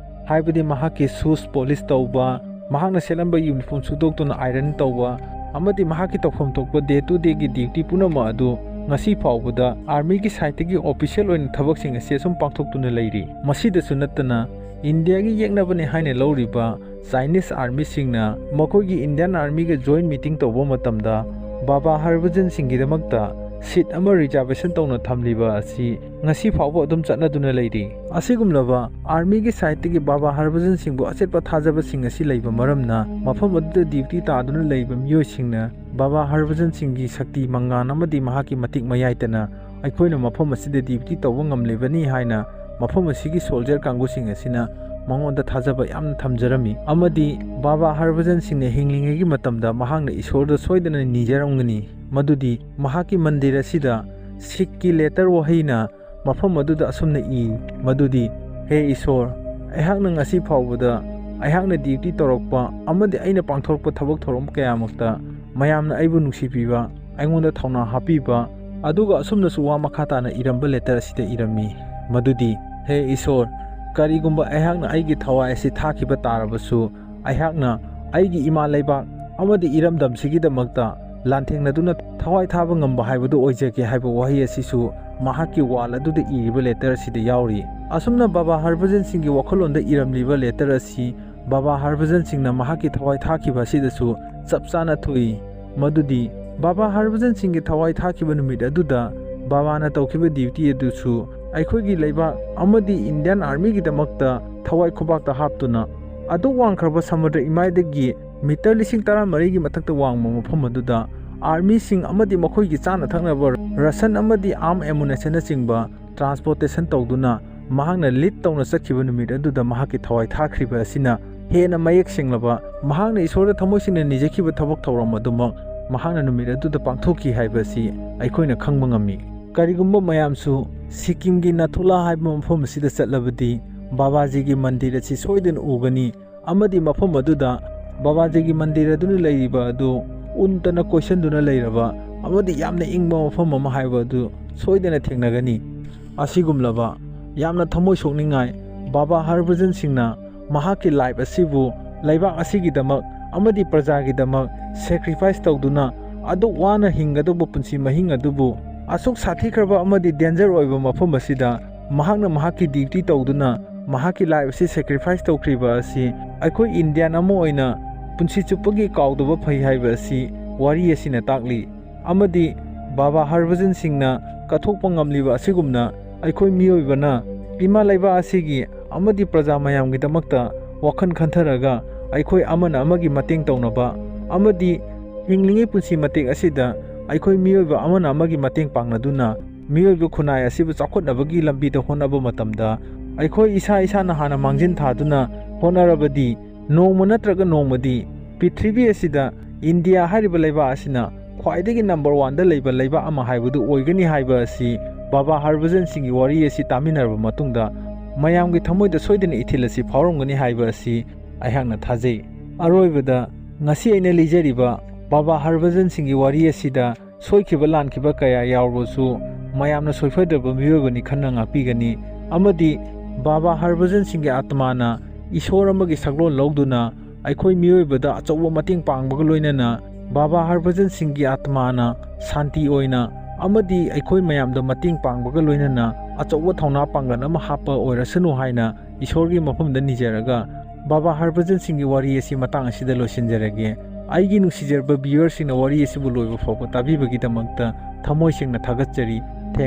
ꯍꯥꯏꯕꯗꯤ ꯃꯍꯥꯛꯀꯤ shoes polish ꯇꯧꯕ, ꯃꯍꯥꯛꯅ ꯁꯦꯠꯂꯝꯕ uniform ꯁꯨꯗꯣꯛꯇꯨꯅ iron ꯇꯧꯕ, ꯑꯃꯗꯤ ꯃꯍꯥꯛꯀꯤ ꯇꯧꯐꯝ ꯊꯣꯛꯄ day to day ꯒꯤ duty ꯄꯨꯝꯅꯃꯛ ꯑꯗꯨ ꯉꯁꯤ ꯐꯥꯎꯕꯗ Army ꯒꯤ side ꯇꯒꯤ official ꯑꯣꯏꯅ ꯊꯕꯛꯁꯤꯡ ꯑꯁꯤ ꯑꯁꯨꯝ ꯄꯥꯡꯊꯣꯛꯇꯨꯅ ꯂꯩꯔꯤ꯫ ꯃꯁꯤꯗꯁꯨ ꯅꯠꯇꯅ, India ꯒꯤ ꯌꯦꯛꯅꯕꯅꯤ ꯍꯥꯏꯅ ꯂꯧꯔꯤꯕ Chinese Army ꯁꯤꯡꯅ ꯃꯈꯣꯏꯒꯤ Indian Army ꯒ joint meeting ꯇꯧꯕ ꯃꯇꯝꯗ ꯕꯥꯕꯥ ꯍꯔꯚꯖꯟ ꯁꯤꯡꯒꯤꯗꯃꯛꯇ seat ꯑꯃ reservation ꯇꯧꯅ ꯊꯝꯂꯤꯕ ꯑꯁꯤ ꯉꯁꯤ ꯐꯥꯎꯕ ꯑꯗꯨꯝ ꯆꯠꯅꯗꯨꯅ ꯂꯩꯔꯤ꯫ ꯑꯁꯤꯒꯨꯝꯂꯕ armyꯒꯤ sideꯇꯒꯤ ꯕꯥꯕꯥ ꯍꯔꯚꯖꯟ ꯁꯤꯡꯕꯨ ꯑꯆꯦꯠꯄ ꯊꯥꯖꯕꯁꯤꯡ ꯑꯁꯤ ꯂꯩꯕ ꯃꯔꯝꯅ, ꯃꯐꯝ ꯑꯗꯨꯗ duty ꯇꯥꯗꯨꯅ ꯂꯩꯕ ꯃꯤꯑꯣꯏꯁꯤꯡꯅ ꯕꯥꯕꯥ ꯍꯔꯚꯖꯟ ꯁꯤꯡꯒꯤ ꯁꯛꯇꯤ, ꯃꯉꯥꯟ ꯑꯃꯗꯤ ꯃꯍꯥꯛꯀꯤ ꯃꯇꯤꯛ ꯃꯌꯥꯏꯇꯅ ꯑꯩꯈꯣꯏꯅ ꯃꯐꯝ ꯑꯁꯤꯗ duty ꯇꯧꯕ ꯉꯝꯂꯤꯕꯅꯤ ꯍꯥꯏꯅ ꯃꯐꯝ ꯑꯁꯤꯒꯤ soldier ꯀꯥꯡꯕꯨꯁꯤꯡ ꯑꯁꯤꯅ ꯃꯉꯣꯟꯗ ꯊꯥꯖꯕ ꯌꯥꯝꯅ ꯊꯝꯖꯔꯝꯃꯤ꯫ ꯑꯃꯗꯤ ꯕꯥꯕꯥ ꯍꯔꯚꯖꯟ ꯁꯤꯡꯅ ꯍꯤꯡꯂꯤꯉꯩꯒꯤ ꯃꯇꯝꯗ ꯃꯍꯥꯛꯅ ꯏꯁꯣꯔꯗ ꯁꯣꯏꯗꯅ ꯅꯤꯖꯔꯝꯒꯅꯤ, ꯃꯗꯨꯗꯤ ꯃꯍꯥꯛꯀꯤ ꯃꯟꯗꯤꯔ ꯑꯁꯤꯗ ꯁꯤꯈꯀꯤ letter ꯋꯥꯍꯩꯅ ꯃꯐꯝ ꯑꯗꯨꯗ ꯑꯁꯨꯝꯅ ꯏ, ꯃꯗꯨꯗꯤ, "ꯍꯦ ꯏꯁꯣꯔ, ꯑꯩꯍꯥꯛꯅ ꯉꯁꯤ ꯐꯥꯎꯕꯗ ꯑꯩꯍꯥꯛꯅ duty ꯇꯧꯔꯛꯄ ꯑꯃꯗꯤ ꯑꯩꯅ ꯄꯥꯡꯊꯣꯔꯛꯄ ꯊꯕꯛ ꯊꯧꯔꯝ ꯀꯌꯥꯃꯛꯇ ꯃꯌꯥꯝꯅ ꯑꯩꯕꯨ ꯅꯨꯡꯁꯤꯕꯤꯕ, ꯑꯩꯉꯣꯟꯗ ꯊꯧꯅꯥ ꯍꯥꯞꯄꯤꯕ," ꯑꯗꯨꯒ ꯑꯁꯨꯝꯅꯁꯨ ꯋꯥ ꯃꯈꯥ ꯇꯥꯅ ꯏꯔꯝꯕ letter ꯑꯁꯤꯗ ꯏꯔꯝꯃꯤ, ꯃꯗꯨꯗꯤ, "ꯍꯦ ꯏꯁꯣꯔ, ꯀꯔꯤꯒꯨꯝꯕ ꯑꯩꯍꯥꯛꯅ ꯑꯩꯒꯤ ꯊꯋꯥꯏ ꯑꯁꯤ ꯊꯥꯈꯤꯕ ꯇꯥꯔꯕꯁꯨ, ꯑꯩꯍꯥꯛꯅ ꯑꯩꯒꯤ ꯏꯃꯥ ꯂꯩꯕꯥꯛ ꯑꯃꯗꯤ ꯏꯔꯝꯗꯝꯁꯤꯒꯤꯗꯃꯛꯇ ꯂꯥꯟꯊꯦꯡꯅꯗꯨꯅ ꯊꯋꯥꯏ ꯊꯥꯕ ꯉꯝꯕ ꯍꯥꯏꯕꯗꯨ ꯑꯣꯏꯖꯒꯦ" ꯍꯥꯏꯕ ꯋꯥꯍꯩ ꯑꯁꯤꯁꯨ ꯃꯍꯥꯛꯀꯤ wall ꯑꯗꯨꯗ ꯏꯔꯤꯕ letter ꯑꯁꯤꯗ ꯌꯥꯎꯔꯤ꯫ ꯑꯁꯨꯝꯅ ꯕꯥꯕꯥ ꯍꯔꯚꯖꯟ ꯁꯤꯡꯒꯤ ꯋꯥꯈꯜꯂꯣꯟꯗ ꯏꯔꯝꯂꯤꯕ letter ꯑꯁꯤ ꯕꯥꯕꯥ ꯍꯔꯚꯖꯟ ꯁꯤꯡꯅ ꯃꯍꯥꯛꯀꯤ ꯊꯋꯥꯏ ꯊꯥꯈꯤꯕ ꯑꯁꯤꯗꯁꯨ ꯆꯞ ꯆꯥꯅ ꯊꯣꯛꯏ꯫ ꯃꯗꯨꯗꯤ ꯕꯥꯕꯥ ꯍꯔꯚꯖꯟ ꯁꯤꯡꯒꯤ ꯊꯋꯥꯏ ꯊꯥꯈꯤꯕ ꯅꯨꯃꯤꯠ ꯑꯗꯨꯗ ꯕꯥꯕꯥꯅ ꯇꯧꯈꯤꯕ duty ꯑꯗꯨꯁꯨ ꯑꯩꯈꯣꯏꯒꯤ ꯂꯩꯕꯥꯛ ꯑꯃꯗꯤ Indian armyꯒꯤꯗꯃꯛꯇ ꯊꯋꯥꯏ ꯈꯨꯕꯥꯛꯇ ꯍꯥꯞꯇꯨꯅ ꯑꯗꯨꯛ ꯋꯥꯡꯈ꯭ꯔꯕ ꯁꯃꯨꯗ꯭ꯔ ꯏꯃꯥꯏꯗꯒꯤ meter ꯂꯤꯁꯤꯡ ꯇꯔꯥꯃꯔꯤꯒꯤ ꯃꯊꯛꯇ ꯋꯥꯡꯕ ꯃꯐꯝ ꯑꯗꯨꯗ armyꯁꯤꯡ ꯑꯃꯗꯤ ꯃꯈꯣꯏꯒꯤ ꯆꯥꯅ ꯊꯛꯅꯕ ration ꯑꯃꯗꯤ arm ammunitionꯅꯆꯤꯡꯕ transportation ꯇꯧꯗꯨꯅ ꯃꯍꯥꯛꯅ lead ꯇꯧꯅ ꯆꯠꯈꯤꯕ ꯅꯨꯃꯤꯠ ꯑꯗꯨꯗ ꯃꯍꯥꯛꯀꯤ ꯊꯋꯥꯏ ꯊꯥꯈ꯭ꯔꯤꯕ ꯑꯁꯤꯅ ꯍꯦꯟꯅ ꯃꯌꯦꯛ ꯁꯦꯡꯂꯕ, ꯃꯍꯥꯛꯅ ꯏꯁꯣꯔꯗ ꯊꯃꯣꯏ ꯁꯦꯡꯅ ꯅꯤꯖꯈꯤꯕ ꯊꯕꯛ ꯊꯧꯔꯝ ꯑꯗꯨꯃꯛ ꯃꯍꯥꯛꯅ ꯅꯨꯃꯤꯠ ꯑꯗꯨꯗ ꯄꯥꯡꯊꯣꯛꯈꯤ ꯍꯥꯏꯕ ꯑꯁꯤ ꯑꯩꯈꯣꯏꯅ ꯈꯪꯕ ꯉꯝꯃꯤ꯫ ꯀꯔꯤꯒꯨꯝꯕ ꯃꯌꯥꯝꯁꯨ ꯁꯤꯛꯀꯤꯝꯒꯤ ꯅꯥꯊꯨꯂꯥ ꯍꯥꯏꯕ ꯃꯐꯝ ꯑꯁꯤꯗ ꯆꯠꯂꯕꯗꯤ ꯕꯥꯕꯥꯖꯤꯒꯤ ꯃꯟꯗꯤꯔ ꯑꯁꯤ ꯁꯣꯏꯗꯅ ꯎꯒꯅꯤ, ꯑꯃꯗꯤ ꯃꯐꯝ ꯑꯗꯨꯗ ꯕꯥꯕꯥꯖꯤꯒꯤ ꯃꯟꯗꯤꯔ ꯑꯗꯨꯅ ꯂꯩꯔꯤꯕ ꯑꯗꯨ ꯎꯟꯇꯅ ꯀꯣꯏꯁꯤꯟꯗꯨꯅ ꯂꯩꯔꯕ ꯑꯃꯗꯤ ꯌꯥꯝꯅ ꯏꯪꯕ ꯃꯐꯝ ꯑꯃ ꯍꯥꯏꯕ ꯑꯗꯨ ꯁꯣꯏꯗꯅ ꯊꯦꯡꯅꯒꯅꯤ꯫ ꯑꯁꯤꯒꯨꯝꯂꯕ ꯌꯥꯝꯅ ꯊꯃꯣꯏ ꯁꯣꯛꯅꯤꯡꯉꯥꯏ, ꯕꯥꯕꯥ ꯍꯔꯚꯖꯟ ꯁꯤꯡꯅ ꯃꯍꯥꯛꯀꯤ life ꯑꯁꯤꯕꯨ ꯂꯩꯕꯥꯛ ꯑꯁꯤꯒꯤꯗꯃꯛ ꯑꯃꯗꯤ ꯄ꯭ꯔꯖꯥꯒꯤꯗꯃꯛ sacrifice ꯇꯧꯗꯨꯅ ꯑꯗꯨꯛ ꯋꯥꯅ ꯍꯤꯡꯒꯗꯧꯕ ꯄꯨꯟꯁꯤ ꯃꯍꯤꯡ ꯑꯗꯨꯕꯨ ꯑꯁꯨꯛ ꯁꯥꯊꯤꯈ꯭ꯔꯕ ꯑꯃꯗꯤ danger ꯑꯣꯏꯕ ꯃꯐꯝ ꯑꯁꯤꯗ ꯃꯍꯥꯛꯅ ꯃꯍꯥꯛꯀꯤ duty ꯇꯧꯗꯨꯅ ꯃꯍꯥꯛꯀꯤ life ꯑꯁꯤ sacrifice ꯇꯧꯈ꯭ꯔꯤꯕ ꯑꯁꯤ ꯑꯩꯈꯣꯏ Indian ꯑꯃ ꯑꯣꯏꯅ ꯄꯨꯟꯁꯤ ꯆꯨꯞꯄꯒꯤ ꯀꯥꯎꯗꯕ ꯐꯩ ꯍꯥꯏꯕ ꯑꯁꯤ ꯋꯥꯔꯤ ꯑꯁꯤꯅ ꯇꯥꯛꯂꯤ꯫ ꯑꯃꯗꯤ ꯕꯥꯕꯥ ꯍꯔꯚꯖꯟ ꯁꯤꯡꯅ ꯀꯠꯊꯣꯛꯄ ꯉꯝꯂꯤꯕ ꯑꯁꯤꯒꯨꯝꯅ, ꯑꯩꯈꯣꯏ ꯃꯤꯑꯣꯏꯕꯅ ꯏꯃꯥ ꯂꯩꯕꯥꯛ ꯑꯁꯤꯒꯤ ꯑꯃꯗꯤ ꯄ꯭ꯔꯖꯥ ꯃꯌꯥꯝꯒꯤꯗꯃꯛꯇ ꯋꯥꯈꯜ ꯈꯟꯊꯔꯒ, ꯑꯩꯈꯣꯏ ꯑꯃꯅ ꯑꯃꯒꯤ ꯃꯇꯦꯡ ꯇꯧꯅꯕ ꯑꯃꯗꯤ ꯍꯤꯡꯂꯤꯉꯩ ꯄꯨꯟꯁꯤ ꯃꯇꯦꯛ ꯑꯁꯤꯗ ꯑꯩꯈꯣꯏ ꯃꯤꯑꯣꯏꯕ ꯑꯃꯅ ꯑꯃꯒꯤ ꯃꯇꯦꯡ ꯄꯥꯡꯅꯗꯨꯅ, ꯃꯤꯑꯣꯏꯕ ꯈꯨꯟꯅꯥꯏ ꯑꯁꯤꯕꯨ ꯆꯥꯎꯈꯠꯅꯕꯒꯤ ꯂꯝꯕꯤꯗ ꯍꯣꯠꯅꯕ ꯃꯇꯝꯗ, ꯑꯩꯈꯣꯏ ꯏꯁꯥ ꯏꯁꯥꯅ ꯍꯥꯟꯅ ꯃꯥꯡꯖꯤꯟ ꯊꯥꯗꯨꯅ ꯍꯣꯠꯅꯔꯕꯗꯤ, ꯅꯣꯡꯃ ꯅꯠꯇ꯭ꯔꯒ ꯅꯣꯡꯃꯗꯤ ꯄ꯭ꯔꯤꯊꯤꯕꯤ ꯑꯁꯤꯗ ꯏꯟꯗꯤꯌꯥ ꯍꯥꯏꯔꯤꯕ ꯂꯩꯕꯥꯛ ꯑꯁꯤꯅ ꯈ꯭ꯋꯥꯏꯗꯒꯤ ꯅꯝꯕꯔ ꯋꯥꯟꯗ ꯂꯩꯕ ꯂꯩꯕꯥꯛ ꯑꯃ ꯍꯥꯏꯕꯗꯨ ꯑꯣꯏꯒꯅꯤ ꯍꯥꯏꯕ ꯑꯁꯤ ꯕꯥꯕꯥ ꯍꯔꯚꯖꯟ ꯁꯤꯡꯒꯤ ꯋꯥꯔꯤ ꯑꯁꯤ ꯇꯥꯃꯤꯟꯅꯔꯕ ꯃꯇꯨꯡꯗ ꯃꯌꯥꯝꯒꯤ ꯊꯃꯣꯏꯗ ꯁꯣꯏꯗꯅ ꯏꯊꯤꯜ ꯑꯁꯤ ꯐꯥꯎꯔꯝꯒꯅꯤ ꯍꯥꯏꯕ ꯑꯁꯤ ꯑꯩꯍꯥꯛꯅ ꯊꯥꯖꯩ꯫ ꯑꯔꯣꯏꯕꯗ, ꯉꯁꯤ ꯑꯩꯅ ꯂꯤꯖꯔꯤꯕ ꯕꯥꯕꯥ ꯍꯔꯚꯖꯟ ꯁꯤꯡꯒꯤ ꯋꯥꯔꯤ ꯑꯁꯤꯗ ꯁꯣꯏꯈꯤꯕ ꯂꯥꯟꯈꯤꯕ ꯀꯌꯥ ꯌꯥꯎꯔꯕꯁꯨ, ꯃꯌꯥꯝꯅ ꯁꯣꯏꯐꯗ꯭ꯔꯕ ꯃꯤꯑꯣꯏꯕꯅꯤ ꯈꯟꯅ ꯉꯥꯛꯄꯤꯒꯅꯤ꯫ ꯑꯃꯗꯤ ꯕꯥꯕꯥ ꯍꯔꯚꯖꯟ ꯁꯤꯡꯒꯤ ꯑꯥꯇꯃꯥꯅ ꯏꯁꯣꯔ ꯑꯃꯒꯤ ꯁꯛꯂꯣꯟ ꯂꯧꯗꯨꯅ ꯑꯩꯈꯣꯏ ꯃꯤꯑꯣꯏꯕꯗ ꯑꯆꯧꯕ ꯃꯇꯦꯡ ꯄꯥꯡꯕꯒ ꯂꯣꯏꯅꯅ, ꯕꯥꯕꯥ ꯍꯔꯚꯖꯟ ꯁꯤꯡꯒꯤ ꯑꯥꯇꯃꯥꯅ ꯁꯥꯟꯇꯤ ꯑꯣꯏꯅ ꯑꯃꯗꯤ ꯑꯩꯈꯣꯏ ꯃꯌꯥꯝꯗ ꯃꯇꯦꯡ ꯄꯥꯡꯕꯒ ꯂꯣꯏꯅꯅ ꯑꯆꯧꯕ ꯊꯧꯅꯥ ꯄꯥꯡꯒꯜ ꯑꯃ ꯍꯥꯞꯄ ꯑꯣꯏꯔꯁꯅꯨ ꯍꯥꯏꯅ ꯏꯁꯣꯔꯒꯤ ꯃꯐꯝꯗ ꯅꯤꯖꯔꯒ, ꯕꯥꯕꯥ ꯍꯔꯚꯖꯟ ꯁꯤꯡꯒꯤ ꯋꯥꯔꯤ ꯑꯁꯤ ꯃꯇꯥꯡ ꯑꯁꯤꯗ ꯂꯣꯏꯁꯤꯟꯖꯔꯒꯦ꯫ ꯑꯩꯒꯤ ꯅꯨꯡꯁꯤꯖꯔꯕ ꯚꯤꯌꯨꯋꯔꯁꯤꯡꯅ ꯋꯥꯔꯤ ꯑꯁꯤꯕꯨ ꯂꯣꯏꯕ ꯐꯥꯎꯕ ꯇꯥꯕꯤꯕꯒꯤꯗꯃꯛꯇ ꯊꯃꯣꯏ ꯁꯦꯡꯅ ꯊꯥꯒꯠꯆꯔꯤ꯫